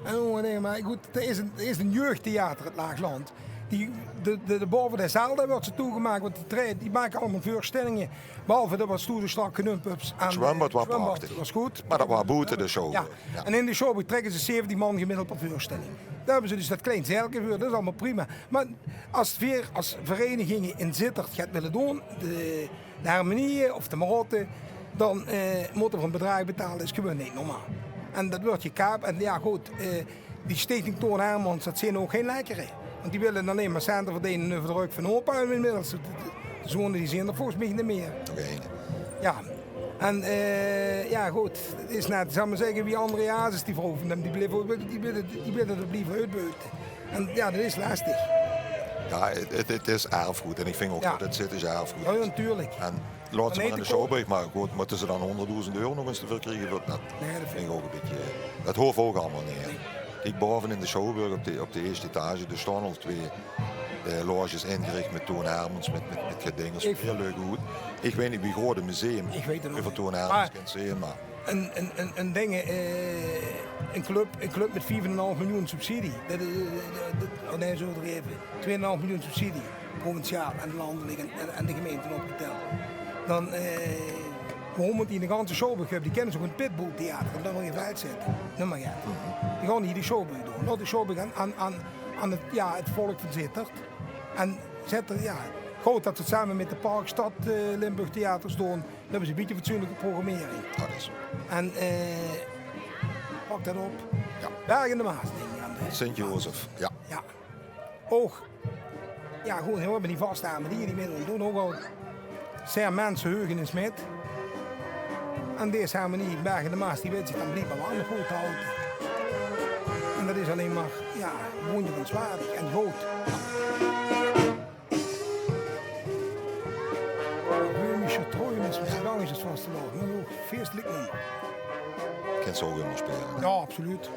en ónger dinger. Mer good, 't is ein, 't is ein jeugdtheater, 't Laagland. Die, de, de, de, baove de zaal, dao wuuert ze toegemaak, want die trae-, die make allemaol veurstellinge. Behalve dat wat se toen zo sjtrak geneump höbs aan 't zwumbad, waor prachtig. 't Zwumbad waor good. Mer dat waor boete de show. Jao. Jao. En in de show betrèkke ze zeventig man gemiddeld per veurstelling. Dao höbbe ze dus dat klein zaelke veur, dat is allemaol prima. Mer es veer, es vereiniginge in Zitterd get wille doon, de, de Hermenieje of de Marotte, dan, eh, mótte v'r e bedraag betale, dat is gewoon neet normaal. En dat wuuert gekaap. En jao, good, eh, Die Stichting Toon Hermans, dat zeen ouch gein lekkere. Want die wille allein mer cente verdene euver de rök van opa inmiddels. De, de, de zone, die zeen d'r volges mich neet mie. Oké. Jao. En, eh, jao, good. 't Is net, zal ich mer zègke, wie André Hazes, die vrouw van häöm, die blief ouch, die wille, die wille d'r blieve oetbuite. En jao, dat is lestig. Ja, het, het, het is erfgood. En ich vinj ouch det het Zittesj erfgood is. Ja, natuurlik. En laot ze mer in de Sjouwburg, mer good, mótte ze dan hónderdoezend euro nog ins d'rveur kriege? Det vinj ich ouch ein bietje, det hoof ouch allemaol neet. Kiek, bove in de Sjouwburg op de, op de ieësjte etage, d'r staon al twee, eh, loges ingerich mit Toon Hermans, mit, mit, mit gedingers. Hieël leuk good. Ich weit neet wie groot 't museum euver Toon Hermans kint zeen, mer ein, ein, ein, ein ding, eh, ein club, ein club mit vief en ein haaf miljoen subsidie. Det is, eh, det, oh nae, zo d'r effe. Twee en ein haaf miljoen subsidie, provinciaal en landelik en, en, en de gemeinte opgeteld. Dan, eh, waorom mót die in de ganse Sjouwburg höbbe? Die kinne ze ouch in 't Pitbull Theater, en dan weer veld zitte. Nummer get. Die gaon hie de Sjouwburg doon. Laot de Sjouwburg aan, aan, aan, aan het, ja, het volk van Zitterd. En Zitterd, ja, good det ze het same mit de Parkstad, eh, Limburg Theaters doon. Dan höbbe ze ein bietje fatsoenlike programmering. Det is zo. En, eh, pak det op. Ja. Berg in de Maas, dink ich aan de Sint-Jozef, ja. Ja. Ouch, ja, good, veer höbbe die vaste harmonie die mitdoon. Doon ouch al zeer Mensenheugenis mit. En dees harmonie, Berg in de Maas, die weit zich dan bliekbaar waal nog good te haoje. En det is allein mer, ja, wónjerenswaardig en good. Böhmische Träume is, wie lang is het vastelaovend? Mer ouch feestelik nummer. Kins se ouch ummer speule, hè? Ja, absoluut.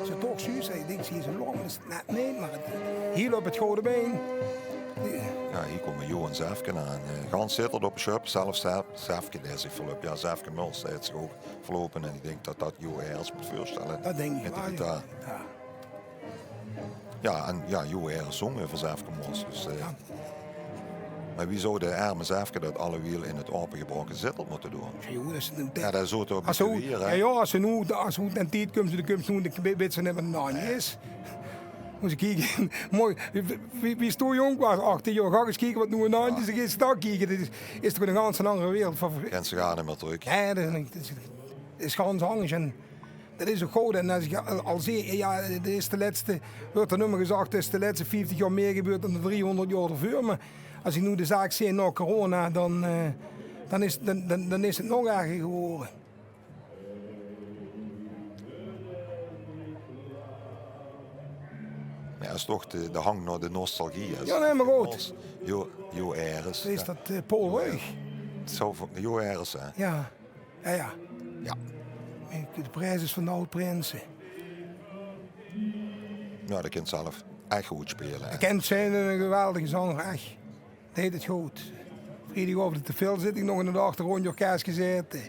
Ze toch zuus, ich dink, ze is ein long, is het net neet, mer het, hieël op het gode bein. Ja, hie kómme Jo en Zefke aan. Eh, gans Zitterd op de sjöp, zelfs Zef-, Zefke, dae zich verlöp. Ja, Zefke Muls, dae haet zich ouch verloupe. En ich dink det det Jo Eres mót veurstelle. Det dink ich waal, ja. Mit de gitaar. Ja. Ja, en ja, Jo Eres zóng euver Zefke Muls. Dus, eh, mer wie zou de erme Zefke det allewiel in het aopegebraoke Zitterd mótte doon? Ja, det is ein, ja, det is zo te, as ze noe, ja, ja, as ze noe, as ze noe in tied kump, dan kump ze noe, dan weit ze neet waat aan de hand is. Mós se kieke. Mooi. Wie, wie, wie stoon jónk waas, achttien jaor, gaon ins kieke waat noe aan de hand is. Dan geis se dao kieke. Det is, is toch ein gans anger wereld van. Kins se gaar neet mier trök. Nae, det is, det is, det is gans angers. En det is ouch good. En as ich al, al zeen, ja, det is de lètste, wuuert d'r ummer gezag, det is de lètste vieftig jaor mier gebeurd dan de driehóngerd jaor d'rveur. Mer as ich noe de zaak zeen nao corona, dan, eh, dan is, dan, dan, dan is het nog erger gewore. Ja, is toch de, de hang nao de nostalgie, hè. Ja, nae, mer good. Jo, Jo Eres. Is det, eh, Paul Ruig? Zou van Jo Eres, hè? Ja. Ja, ja. Ja. De pries is van de aod-prinse. Ja, dae kint zelf ech good speule, hè. Dae kint zeen, ein geweldige zanger, ech. Deet het good. Vriedigaovend op de Villzitting nog in het achtergrondje orkes gezaete.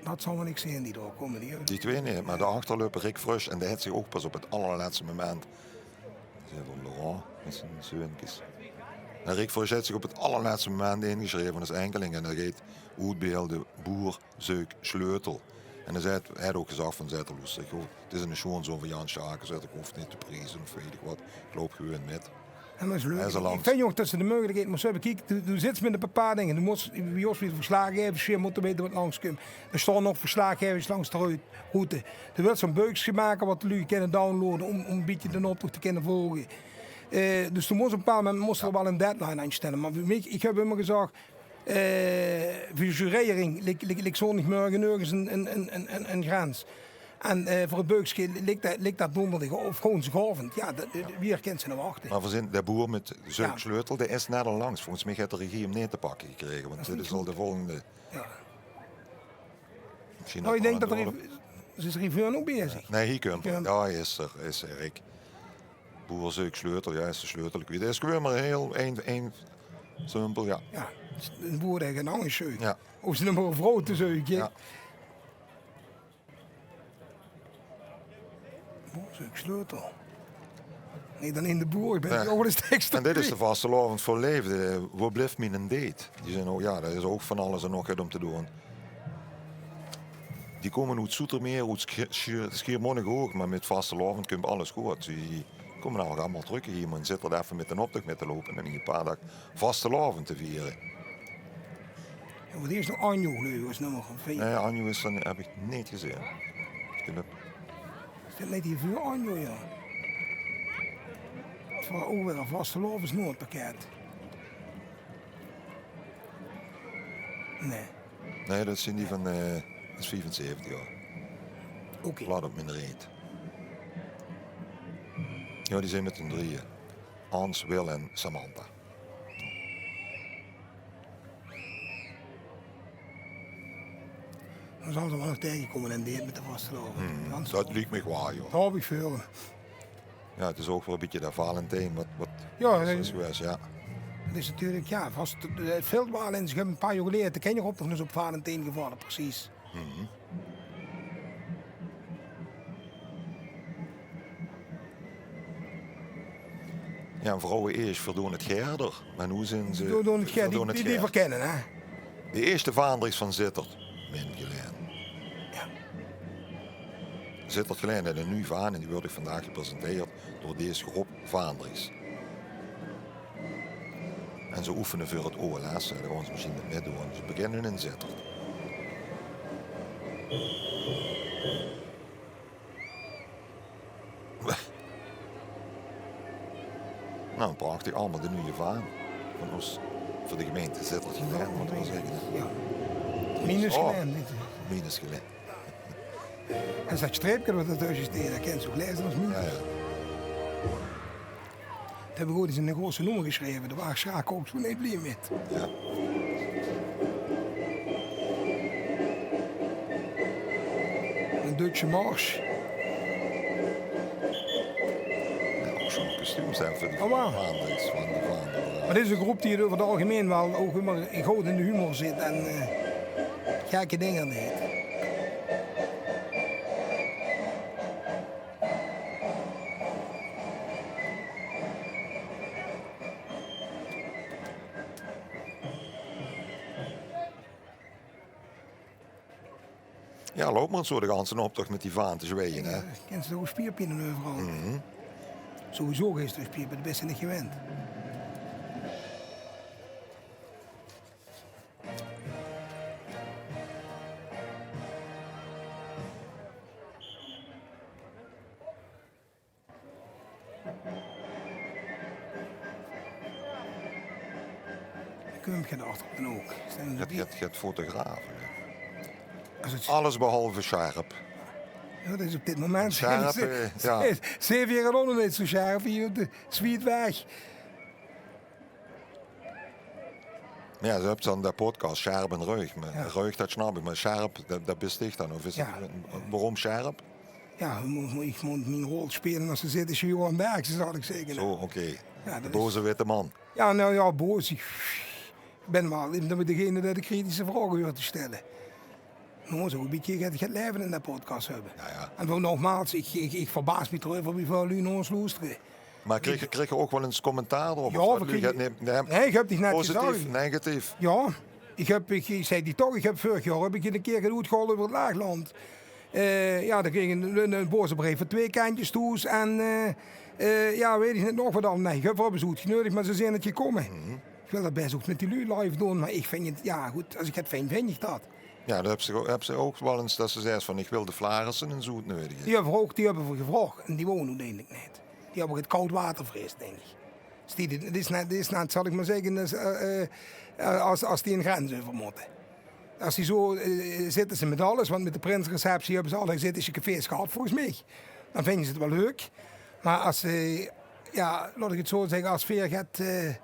Det zal waal niks zeen, die dao kómme, die. Die twee neet, mer dao achter löp Rick Frösch en dae haet zich ouch pas op het allerlètste moment. Dae is van Laurent mit zien zeunkes. En Rick Frösch haet zich op het allerlètste moment ingesjreve es enkeling en dae geit oetbeelde: boer zeuk sleutel. En hae haet, hae haet ouch gezag van, zaet 'r, loester, ich, het is eine sjoonzoon van Jan Sjaken, zaet 'r, ich hoof neet te prieze of weit ich waat. Ich loup gewoon mit. En det is leuk. Ich vinj ouch det se de meugelikheid mós höbbe. Kiek, doe, doe zits mit ein paar dinger. Doe mós, wie Jos, wie verslaggevers, doe mós weite waat langs kump. D'r staon nog verslaggevers langs de ru-, route. Doe wils zo'n beukske make waat de luuj kinne downloade óm, óm ein bietje den optoch te kinne volge. Eh, dus doe mós op ein bepaald moment mós se d'r waal ein deadline aan stelle. Mer veur mich, ich höb ummer gezag, eh, veur de jureering lik, lik, lik zóndigmörge nörges ein, ein, ein, ein, ein, ein grens. En, eh, veur het beukske lik det, lik det dónderdig of goonsdigaovend. Ja, det, wie kins se noe wachte? Mer veer zeen, de boer mit zeuk sleutel, dae is net al langs. Volges mich haet de regie 'm neet te pakke gekrege, want dit is al de volgende. Ja. Noe, ich dink det d'r, is de regie nog bezig? Nae, hie kump 'r. Ja, hie is 'r, is 'r, Rick. Boer zeuk sleutel, ja, is de sleutel kwiet. Det is gewoon mer hieël ein, ein simpel, ja. Ja, de boer haet ein anger zeuk. Ja. Of ze noe mer ein vrouw te zeuke. Ja. Boer zeuk sleutel. Nae, dan in de boer, ich bin ouch waal ins tekst. En dit is de vastelaovend vol laeve. Wo blief miene date? Die zeen ouch, ja, det is ouch van alles en nog get óm te doon. Die kómme oet Zoetermeer, oet Schi-, Schi-, Schiermonnikoog, mer mit vastelaovend kump alles good. Die kómme ouch allemaol trök hie, mer zit d'r effe mit den optoch mit te loupe en hie ein paar daag vastelaovend te viere. Ja, mer die is nog Anjo, gleuf ich, is nog ein. Nae, Anjo is dan, höb ich neet gezeen. Ich höb... Is det neet hie veur Anjo, ja? Het waas ouch weer ein vastelaovesnoodpakket. Nae. Nae, dat zeen die van, eh, dat is viefenzeventig, jao. Oké. Plat op mien reet. Jao, die zeen mit hun drieje. Hans, Wil en Samantha. Dan zal ze waal nog taengekómme in deet mit de vastelaovend. Hmm, dat liek mich waal, jao. Dao haop ich väöl. Jao, 't is ouch weer e bietje de Valentien, wat, wat Jao, is gewaes, jao. 't Is natuurlik, jao, vast, 't vilt waal in zich, ein paar jaor geleje, de kinjer op nog ins op Valentien gevalle, precies. Mhm. Jao, en vrouwe eesj verdoon 't gaerder, mer noe zeen ze Die doen 't gaer, die, die verkinne, hè? De eesjte Vaandries van Zitterd, Mien Gelaen. Jao. Zitterd Gelaen haet 'n nuuj vaan en die weurt ouch vandaag gepresenteerd door dees groep Vaandries. En ze oefene veur 't O L S, hè, dao gaon ze mesjiens mit mitdoon. Ze beginne in Zitterd. Nou, prachtig. Allemaol de nuuj vaan van ós, veur de gemeinte Zitterd Gelaen, mót ich waal zègke. Jao. Minus Oh. Gelaen, dit is. Minus Gelaen. En dat streepke wat d'r tösse steit, dat kins se ouch laeze es minus. Jao, jao. Dat höb ich ooit ins in 'n groeate nummer gesjreve. Dao waas Sjaak ouch zoe neet blie mit. Jao. Ein Duitse mars. Jao, ouch zoe'n kostuum zeen veur die Oh, wauw. Vaandries, van die Vaandries. Mer dit is 'n groep die 't euver 't algemein waal ouch ummer good in de humor zit en, eh, gekke dinger deit. Jao, loup mer ins zoe de ganse optoch mit die vaan te zweie, hè. Jao, kins se ouch spierpien euveral. Mhm. Sowieso geis se door spierpien, dat bis se neet gewend. Kump gein achter en ouch. Zeen Get, die get, get fotografe, hè. Alles behalve sjerp. Jao, dat is op dit moment Sjerp, eh, jao. Zeve jaor later neet zoe sjerp, hie op de Zwietweg. Mer jao, ze höbbe dan de podcast Sjerp en Ruig. Mer Ruig, dat snap ich, mer Sjerp, dat, dat bis dich dan. Of is 't, waorom Sjerp? Jao, mo-, mo-, ich mót mien rol speule es de Zittesje Johan Derksen, zal ich zègke. Zo, oké. Jao, de boze witte man. Jao, noe jao, boos. Ich, ich bin waal degene dae de kritische vraoge huurt te stelle. Noe mós se ouch e bietje get, get laeve in de podcast höbbe. Jao, jao. En veur nogmaals, ich, ich, ich verbaas mich d'reuver wieväöl luuj nao ós loestere. Mer krieg, krieg geer ouch waal ins commentaar d'rop? Jao, of wat? Luuj get neet, neet. Nae, ich höb dich net gezag. Positief, negatief? Jao, ich höb, ich, ich zag dich toch, ich höb veurig jaor höb ich 'ne kier get oetgehaold euver 't Laagland. Eh, jao, dan kreeg ich 'ne, 'ne, 'ne boze breef van twee kantjes thoes en, eh, eh, jao, weit ich neet nog wat allemaol. Nae, ich höb veur bezoek geneudig, mer ze zeen neet gekómme. Ich wil dat bès ouch mit die luuj live doon, mer ich vinj 't, jao, good, es ich 't vinj, vinj ich dat. Jao, dat höbs se, höbs se ouch waal ins dat se zaes van: ich wil de Flaarisse ins oetneudige. Die höbbe v'r ouch, die höbbe v'r gevraog en die wouwe oeteindelik neet. Die höbbe get kaod water vrees, dink ich. Dus die, dit is net, dit is net, zal ich mer zègke, es, eh, eh, es, es die 'n grens euver mótte. Es die zo, eh, zitte ze mit alles, want mit de prinsereceptie höbbe ze alle Zittesje cafés gehad, volges mich. Dan vinje ze 't waal leuk. Mer es ze, jao, laot ich 't zo zègke, es veer get, eh,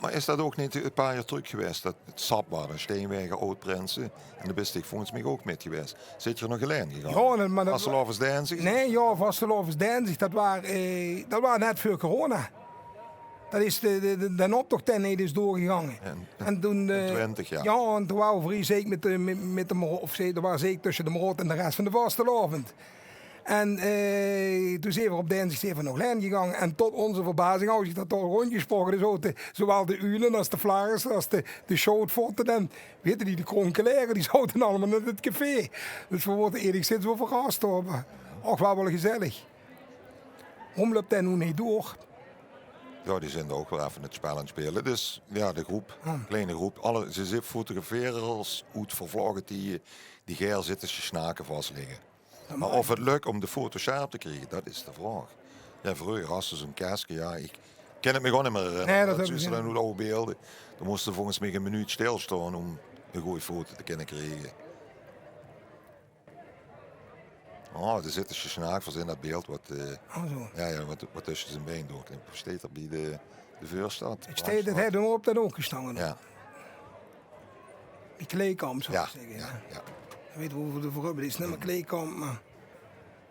Mer is dat ouch neet e paar jaor trök gewaes, dat 't sap waor, Steenwege, aod-prinse, en dao bis dich volges mich ouch mit gewaes. Zeet geer nog allein gegange? Jao, mer dat Vastelaovesdinsdig? Nae, jao, Vastelaovesdinsdig, dat waor, eh, dat waor net veur corona. Dat is de, de, de, d'n optoch, dae neet is doorgegange. En, en toen, eh, twintig, jao. Jao, en toen waore v'r hie zeker mit de, mit, mit de Maro-, of ze, d'r waor zeker tösse de Marotte en de res van de vastelaovend. En, eh, toen zeen v'r op dinsdig zeen v'r nog allein gegange. En tot ózze verbazing haw zich dat al róndjgesproke. D'r zote zowaal de Uule es de Flaarisse es de, de Sjoutvotte en, weit geer, die, de Kronkelere, die zote allemaol in 't café. Dus v'r woorte ierlik gezag waal verras, mer ouch waal, waal gezellig. Waorom löp dae noe neet door? Jao, die zeen d'r ouch weer effe 't spel aan 't speule. Dus jao, de groep, kleine groep. Alle, ze zit fotograferers oet vervloge tieje die gaer zitte te snake vasligke. Mer of 't lök óm de foto sjerp te kriege, dat is de vraog. Jao, vreuger has se zoe'n keske, jao, ich kin 't mich gewoon neet mie herinnere. Nae, dat höb ich neet. Zoe is 't dan, noe de aw beelde. Dan mós se volges mich ein minuut stilstaon óm 'n gooj foto te kinne kriege. Oh, d'r zit 'ne snaak veur in dat beeld wat, eh, oh, zo. Ja, ja, wat, wat tösse zien bein doorknip. Steit d'r bie de, de veurstad. Het steit, het het op dat ook gestange. Ja. Die Kleekamp, zou ik zeggen. Ja, ja. Weet je hoeveel de voor hebben? Die is niet meer Kleekamp, maar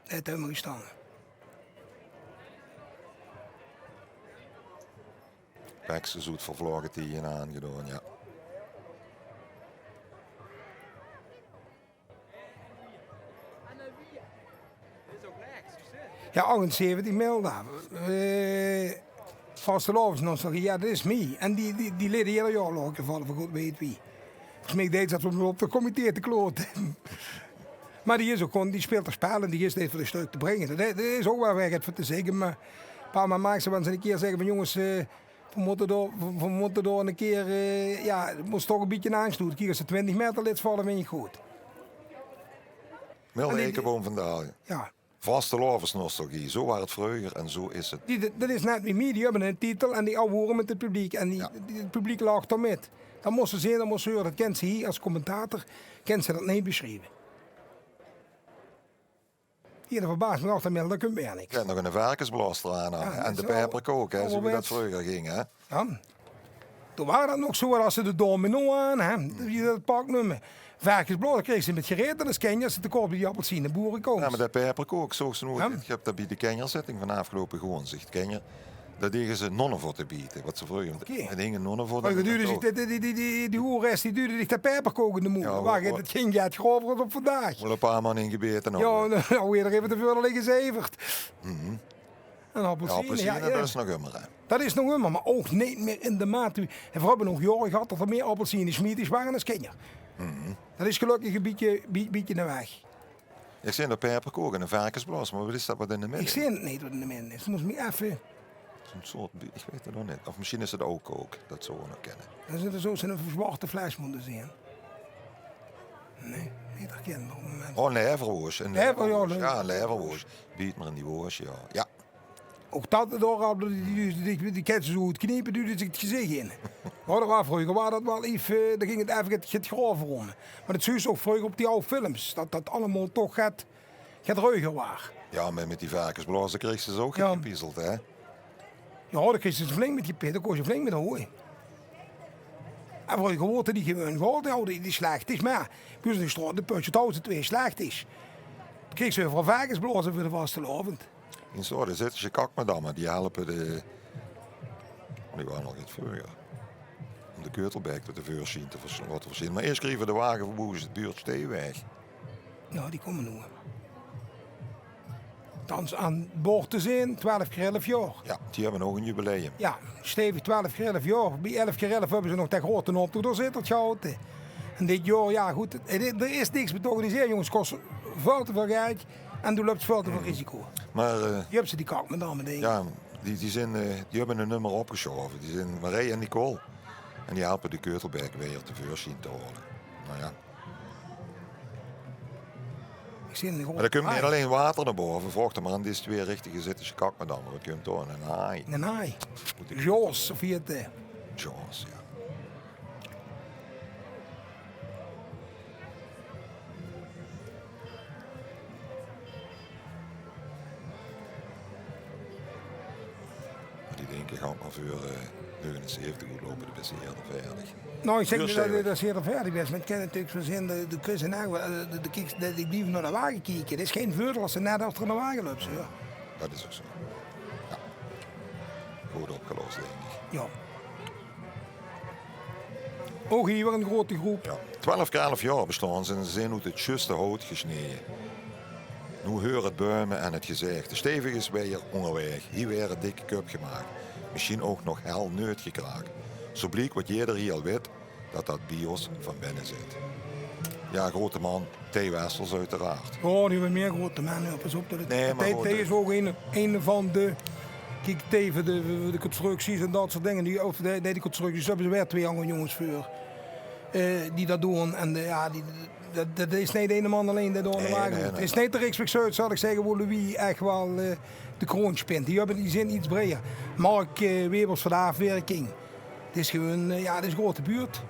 het hebben gestange. Pekse zoet vervlogen tegen aangedoon, ja. Ja, achtenzeventig mil daar. Eh, vastelaovesnostalgie, ja, dat is mij. En die, die, die leden hier ja nog gevallen van god weet wie. Volgens mij deed dat om op de comité te kloten. Maar die is ook gewoon, die speelt er spel en die is dit voor de stuk te brengen. Dat, dat is ook wel weer het voor te zeggen, maar een paar maal maak ze wel eens een keer zeggen van jongens, eh, we moeten door, we, we moeten door een keer, eh, ja, het moest toch een beetje aanstoot. Kijk, als ze twintig meter lid vallen, vind ik goed. Mil Eikeboom vandaag. Ja. Vastelaovesnostalgie, zo waar het vreuger en zo is het. Die, dat is net wie mij, die hebben een titel en die ouwehoeren met het publiek. En die, ja, die, het publiek lacht er met. Dat moesten ze zien, dat moesten ze horen. Dat kent ze hier als commentator, kent ze dat niet beschrijven. Hier, dat verbaast me achter, maar daar komt weer niks. Ja, nog een verkensblaas eraan hangen. Ja, en de peperkook, hè, zo wie dat vreuger ging, hè. Ja. Toen waren dat nog zo, als ze de domino aan, hè, wie ze dat pak noemen. Verkensblaas kreeg ze met gereden, dat is kenja, ze te koop bij die appelsien, de boerenkoos. Ja, maar dat peperkook, zoals ze noemen. Ja. Ik heb dat bij de kenjerzitting van afgelopen gewoon zicht. Kenjer, dat deden ze nonnenvotten bieten, wat ze vreuger. Oké. En hingen nonnenvotten. Maar die, die, die, die, die, die hoeres, die duwde zich de peperkook in de moer. Ja, wacht, het ging ja het grover op vandaag. Wel een paar man ingebeten. Ja, nou, weer even te veel liggen zevert. Een appelsien, ja, ja, dat is nog ummer, hè. Dat is nog ummer, maar ook niet meer in de maat. En we hebben nog jaren gehad dat er meer appelsien smiedig waren als kenjer. Dat is gelukkig een beetje, bie-, beetje naar weg. Ik zie de peperkook en een verkensblaas, maar wat is dat wat in de midden? Ik zie het niet wat in de midden is. Moest me even... Zo'n soort, ik weet het nog niet. Of misschien is het ook kook, dat zou we nog kennen. Dan zit er zo zijn een zwarte fles moeten zien. Nee, niet herkend op het moment. Oh, een leverwoos. Een lever, ja, leverwoos. Ja, een leverwoos. Biet maar in die woos, ja. Ja. Ook dat door al die, die, die, die kent ze zo goed kniepen, duwde zich het gezicht in. Ja, dat was vroeger, waar dat wel even, eh, dan ging het even het, het grover om. Maar dat zuus ook vroeger op die oude films, dat dat allemaal toch gaat, gaat ruiger waar. Ja, maar met die verkensblazen kreeg ze zo ook gepiezeld, hè? Ja, dan kreeg ze flink met gepiezeld, dan kon ze flink met hooi. En vroeger worden die gewoon gehaald, ja, die, die slecht is. Maar ja, bij ons in de straat, de putje, het twee slecht is. Dan kreeg ze voor verkensblazen voor de vastelaovend. In zo'n Zittische kakmadamme, die helpen de, oh, die waren al niet veuger. Om de Keutelbek tot de veurzien te vers-, laten voorzien. Maar eerst kregen we de wagen verboezen, het buurt Steeweg. Ja, die komen nu. Thans aan boord te zijn, twaalf keer elf jaar. Ja, die hebben ook een jubileum. Ja, stevig twaalf keer elf jaar. Bij elf keer elf hebben ze nog de grote optocht door Zittert gehouden. En dit jaar, ja goed, het, het, er is niks meer te organiseren, jongens. Kost veel te veel geld. En doe löps väöl te väöl risico. Maar, eh, die höbs se die kak met name, dink ich. Ja, die, die zeen, eh, die höbbe ein nummer opgesjaove. Die zeen Marie en Nicole. En die helpe de Keutelbek weer te veurzien te haole. Nou ja. Ich zeen 'n... Maar d'r kump neet allein water nao bove. Vraog dan maar aan die twee richtige Zittische kakmadamme. Wat kump dao? Ein haai. Ein haai. Joos, of wie 't, eh. Joos, ja. Maar die dinke, gaot maar veur, eh, negenenzeventig good loupe, dan bis se eerder veerdig. Nou, ich zègk neet det se eerder veerdig bis, maar 't kin natuurlik zo zeen, de, de kus en, eh, de, de kieks, de, die blieve nao de wage kieke. 't Is gein veurdeel es se net achter de wage löps, huur. Det is ouch zo. Ja. Good opgelos, dink ich. Ja. Ouch hie weer 'n grote groep. Ja. Twelf keer elf jaor bestaon ze en ze zeen oet 't zjuuste hout gesneje. Noe heur 't buime en 't gezaeg. De stevig is weer óngerwaeg. Hie waere dikke köp gemaak. Mesjien ouch nog hel neut gekraak. Zo bliek wat jeder hie al wit, dat dat bios van binne zit. Ja, grote man, Thei Wessels oeteraard. Oh, die höbbe mier grote man, ja, pas op. Nae, maar Thei, Thei is ouch ein, ein van de, kiek, Thei veur de, de constructies en dat soort dinger. Die, of de, de constructies, dao höbbe ze weer twee anger jónges veur, eh, die dat doon. En de, ja, die, dat, dat is neet eine man allein dae dao aan de wage mót. 't Is neet de Riksweg Zuid, zal ich zègke, wo Louis ech waal, eh, de kroon spint. Die höbbe, die zeen get breder. Mark, eh, Webers van de aafwerking. 't Is gewoon, eh, ja, 't is 'n grote buurt.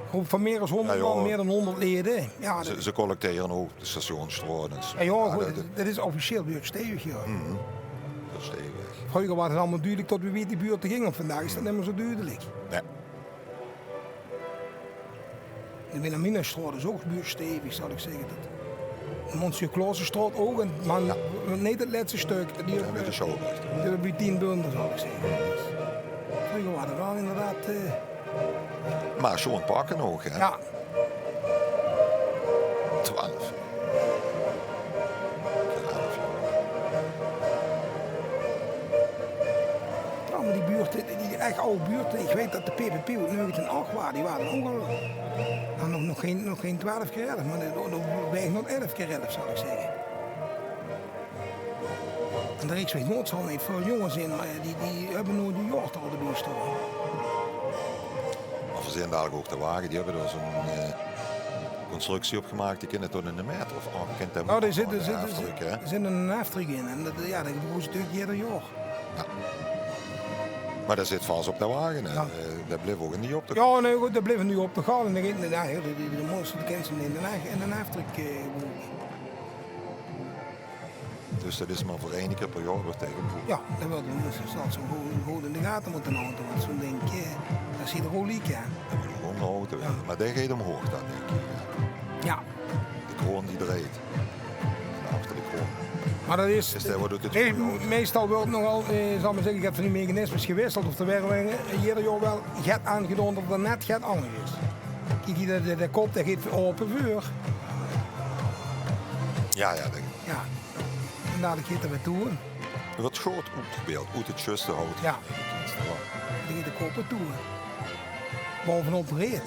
Groep van mier es honderd man, mier dan honderd lede. Ja, ze, ze collecteren ouch op de Stationsstraot en zo. Ja, ja, good, det is officieel buurtstevig, ja. Buurtstevig. Vreuger waas 't allemaol dudelik tot wie wied die buurte ginge. Vandaag is det neet mier zo dudelik. Nae. De Wilhelminastraot is ouch buurtstevig, zal ik zegge. Det, de Monsieur Clausenstraot ouch, en, mer neet 't lètste stök. Die höbbe, die höbbe bie tien bundel, zal ik zegge. Dus, vreuger waas 't waal inderdaad, eh, Mer sjoon pakke ouch, hè? Ja. Twelf. Ja, mer die buurte, die, die ech aw buurte, ik weit det de P P P oet negentien ach waas, die ware ouch al, ja, nog, nog gein, nog gein twelf kier elf, mer nog, nog waeg nog elf kier elf, zal ik zegge. En de Rieksweg Noord zal neet väöl jónger zeen, mer die, die höbbe noeit de jaortal d'rbie staon. Mer veer zeen dalik ouch de wage, die höbbe dao zo'n, eh, constructie op gemaak, die kinne tot in de meter of ach, kint det. Nou, dao zit, zit, zit 'nen aafdruk in. En det, ja, det gebroeke ze natuurlik eder jaor. Ja. Mer det zit vas op de wage, hè. Ja. Eh, det blief ouch in die optoch. Ja, nae, good, det blief in die optoch. En dan geit, ja, die, die, die monster, die kins se neet in de aaf-, in 'nen aafdruk, eh, gebroeke. Dus det is mer veur eine kier per jaor weer taegegekomme. Ja, det waal. Dus det zal ze good, good in de gate mótte haoje, want zo'n dink, eh, det is hydrauliek, hè. Det mót gewoen gehaoje waere. Ja. Mer dae geit omhoog dan, dink ik, hè. Ja. De kroon die drejt. En achter de kroon. Mer det is, is det waat doet 't, meistal wuuert nogal, eh, zal ik mer zegge, get van die mechanismes gewisseld. Of d'r waere, eh, eder jaor waal get aangedaon det 't net get angers is. Kiek, hie, de, de, de kop, dae geit aope veur. Ja, ja, det Ja. En dalik geit 'r weer toe. Waat good oetgebeeld, oet 't zjuuste hout. Ja. Dao geit de kop weer toe. Baovenop reed.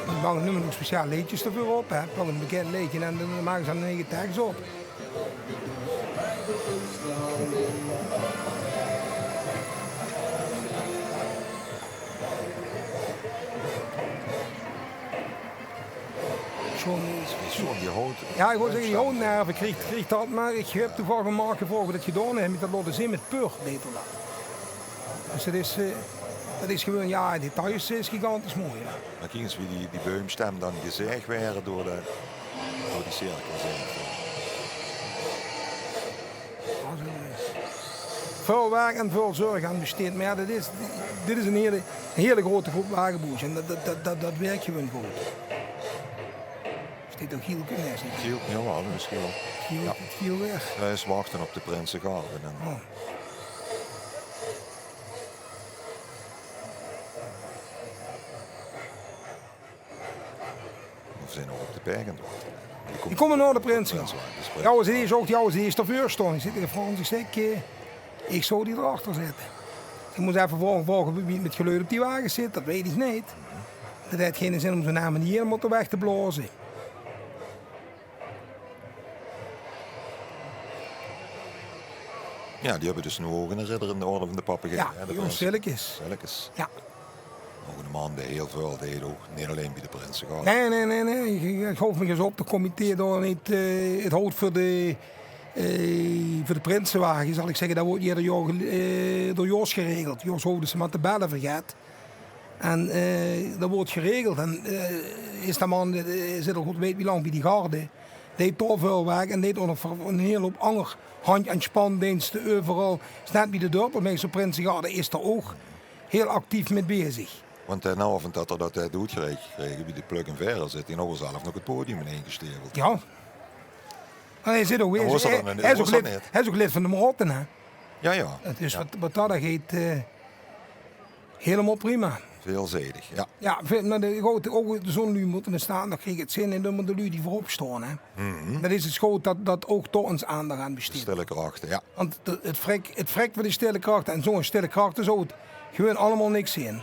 Die manne numme ouch speciaal leedjes d'rveur op, hè. Pak 'n bekènd leedje en dan make ze 'n eige teks op. Sjoon, sjoon, die hout. Ja, ik wól zegge, die houtnerve krieg, krieg det, mer ik höb toevallig aan Mark gevraog of det gedaon haet, mit det laote zeen mit pur, beter dan. Dus det is, eh, det is gewoen, ja, de details is gigantisch mooi, ja. Mer kiek ins wie die, die beumstem dan gezaeg waere door de, door die cirkels haer. Väöl werk en väöl zörg aan besteed. Mer ja, det is, dit is 'n hele, hele grote groep wageboewers. En det, det, det, det, det wirk gewoen good. Steit ouch hiel, nae, is neet hiel. Hiel, jawaal, det is hiel. Hiel, ja. Hiel weer. Hae is wachte op de Prinsegarde. En oh. Of zeen nog op de Berg aan 't wachte. Die kómme nao de Prinsegarde. Ja, ze is ouch, ja, ze is d'rveur staon. Ik zit in Frans, ik zèk, eh, ik zou die d'rachter zètte. Ik mós effe vraoge, vraoge wie 't mit geluid op die wages zit, det weit ik neet. Det haet geine zin óm zo'n naam hielemaol weg te blaoze. Ja, die höbbe dus noe ouch 'ne ridder in de orde van de Papegei, hè, de prins. Ja, die stillekes. Stillekes. Ja. Ouch 'ne man dae hiel väöl deeg, ouch neet allein bie de Prinsegarde. Nae, nae, nae, nae. Ik, ik hoof mich ins op, de comité dao neet, eh, 't hout veur de, eh, veur de prinsewage, zal ik zegge, det wuuert eder jaor gel-, eh, door Jos geregeld. Jos hoofde ze mer te belle, vergaet. En, eh, det wuuert geregeld. En, eh, is de man, eh, zit al god weit wie lang bie die garde. Deeg dao väöl werk en deeg ouch nog 'n hiel houp anger handj- en spandeenste euveral. Is net wie de dörpelmeister Prinsegarde, is d'r ouch hiel actief mit bezig. Want d'n aovend det 'r det, eh, oetgereik gekrege bie de Pluk en Verre zitting, haw 'r zelf nog 't podium in ein gesteveld. Ja. En hae zit ouch, hae is ouch lid, hae is ouch lid van de Marotte, hè? Ja, ja. Dus wat, wat dat aangeit, eh, hielemaol prima. Veelzijdig, ja. Ja, ve-, mer de, good, ouch zo'n luuj mótte in staat, dan krieg 't zin in, dan mótte de luuj die veurop staon, hè. Det is 't good dat, dat ouch dao ins aandach aan besteed. Stille krachte, ja. Want de, 't vrek, 't vrek veur die stille krachte, en zo'n stille krachte zou 't gewoon allemaol niks zeen.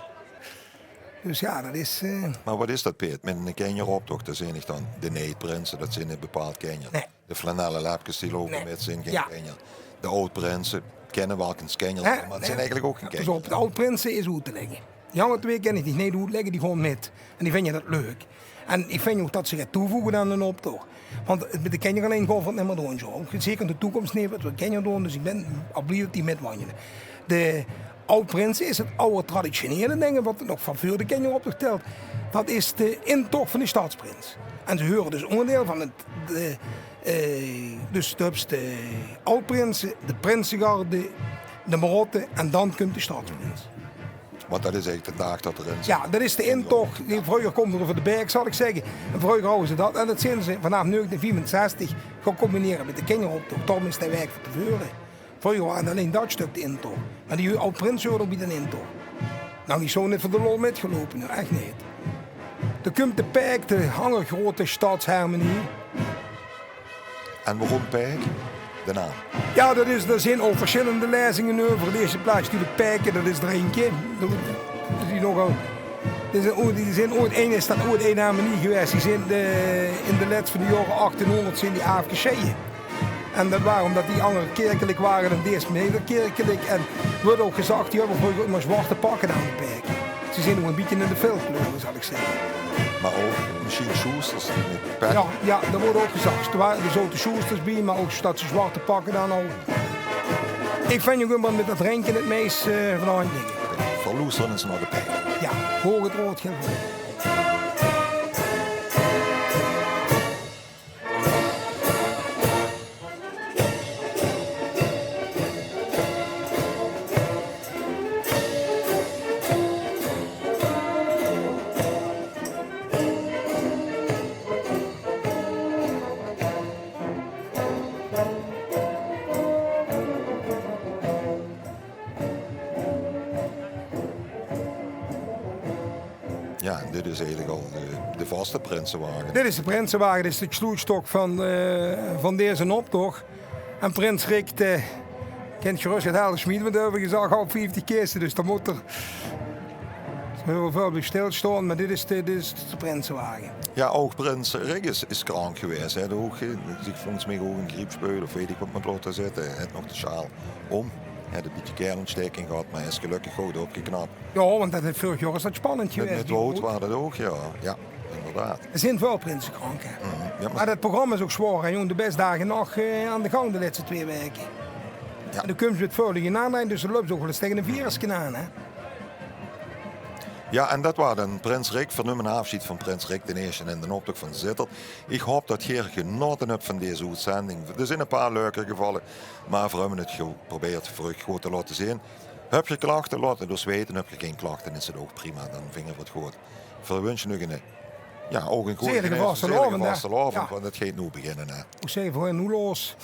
Dus ja, dat is, eh. Mer wat is dat, Peet? Mit 'ne kinjeroptoch, dao zeen ich dan de neet-prinse, dat zeen neet bepaald kinjer. Nae. De flanelle lepkes die loupe mit, zeen gein kinjer. De aod-prinse, kinne wel ins kinjer zeen, mer 't zeen eigelik ouch gein kinjer. Pas op, de aod-prinse is oet te lègke. Die anger twee kin ich dich neet oetlègke, die gaon mit. En die vinje dat leuk. En ich vinj ouch dat ze get toevoege aan d'n optoch. Want mit de kinjer allein gaon v'r 't nimmer doon, John. Ouch zeker in de toekoms neet, wat v'r kinjer doon. Dus ich bin al blie dat die mitwanjele. De aod-prinse is 't aw traditionele ding, wat nog van veur de kinjeroptoch tèlt. Dat is de intoch van de stadsprins. En ze heure dus óngerdeil van 't, de, eh, dus de höbs de aod-prinse, de prinsegarde, de marotte en dan kump de stadsprins. Want dat is eigelik de daag dat d'r in zit. Jao, dat is de intoch. Die, vreuger kómme v'r euver de berg, zal ich zègke. En vreuger hawwe ze dat. En dat zeen ze vanaaf negentien viefenzestig gaon combinere mit de kinjeroptoch. Daorum is de waek van te veure. Vreuger waor allein dat stök de intoch. Mer die aod-prins heurt ouch bie d'n intoch. Noe, ich zów neet veur de lol mitgeloupe, noe, ech neet. Dan kump de Paek, de anger groete stadsharmonie. En waorum Paek? De naam. Jao, dat is, d'r zeen al versjillende lezingen euver. De ierste plaats natuurlik paeke, dat is drinke. Dat, dat die nogal, die zeen oeit, die zeen oeit ein, is dat oeit ein harmonie gewaes. Die zeen de, in de lètste jaore achtienhóngerd zeen die aafgesjeie. En dat waor ómdat die anger kirkelik wore en dees minder kirkelik. En wuuert ouch gezag, die höbbe vreuger ummer zwarte pakke aan, de Paeke. Ze zeen nog e bietje in de vilkleure, zal ich zègke. Mer ouch mesjien sjoesters die mit pek. Jao, jao, dat wuuert ouch gezag. D'r wa-, d'r zote sjoesters bie, mer ouch dat ze zwarte pakke aan hawwe. Ich vinj gewoon mit dat drinke 't meis, eh, van de hand ligke. V'r loestere ins nao de Paeke. Jao, hoog 't rood geel. Jao, en dit is eigelik al de, de vaste prinsewage. Dit is de prinsewage, dit is de sloetstok van, eh, van deze optoch. En prins Rick, eh, kint gerös get helder sjmiede, want d'r höbbe v'r gezag, haw vieftig kiste, dus dao mót 'r hiel väöl bie stilstaon, mer dit is de, dit is de prinsewage. Jao, ouch prins Rick is, is krank gewaes, hè. D'r haet ouch, eh, zich volges mich ouch ein griepsbeul of weit ich waat mit laote zitte. Hae haet nog de sjaal óm. Hae haet e bietje keelontsteking gehad, mer is gelökkig good opgeknap. Jao, want dat, veurig jaor is dat spannend gewaes. Mit, mit Wout waor dat ouch, jao. Jao, inderdaad. D'r zeen väöl prinse krank, hè. Mhm, jao, mer... Mer dat programma is ouch zwaor, hè, jóng. De bès daag en nach, eh, aan de gang de lètste twee waeke. Jao. En dan kums se mit väöl in aanraking, dus dan löps se ouch waal ins taenge e viruske aan, hè. Jao, en dat waor dan prins Rick. V'r numme aafsjeid van prins Rick d'n Ierste in d'n optoch van Zitterd. Ich haop dat geer genaote höb van deze oetzending. D'r zeen e paar leuke gevalle, mer v'r höbbe 't geprobeerd veur uch good te laote zeen. Höb geer klachte, laot 't ós weite. Höb geer gein klachte, is 't ouch prima. Dan vinge v'r 't good. V'r wunsje uch ein, jao, ouch ein goje, zelige vastelaovend, hè? Vastelaovend, want 't geit noe beginne, hè. Ich zègk, v'r gaon noe los.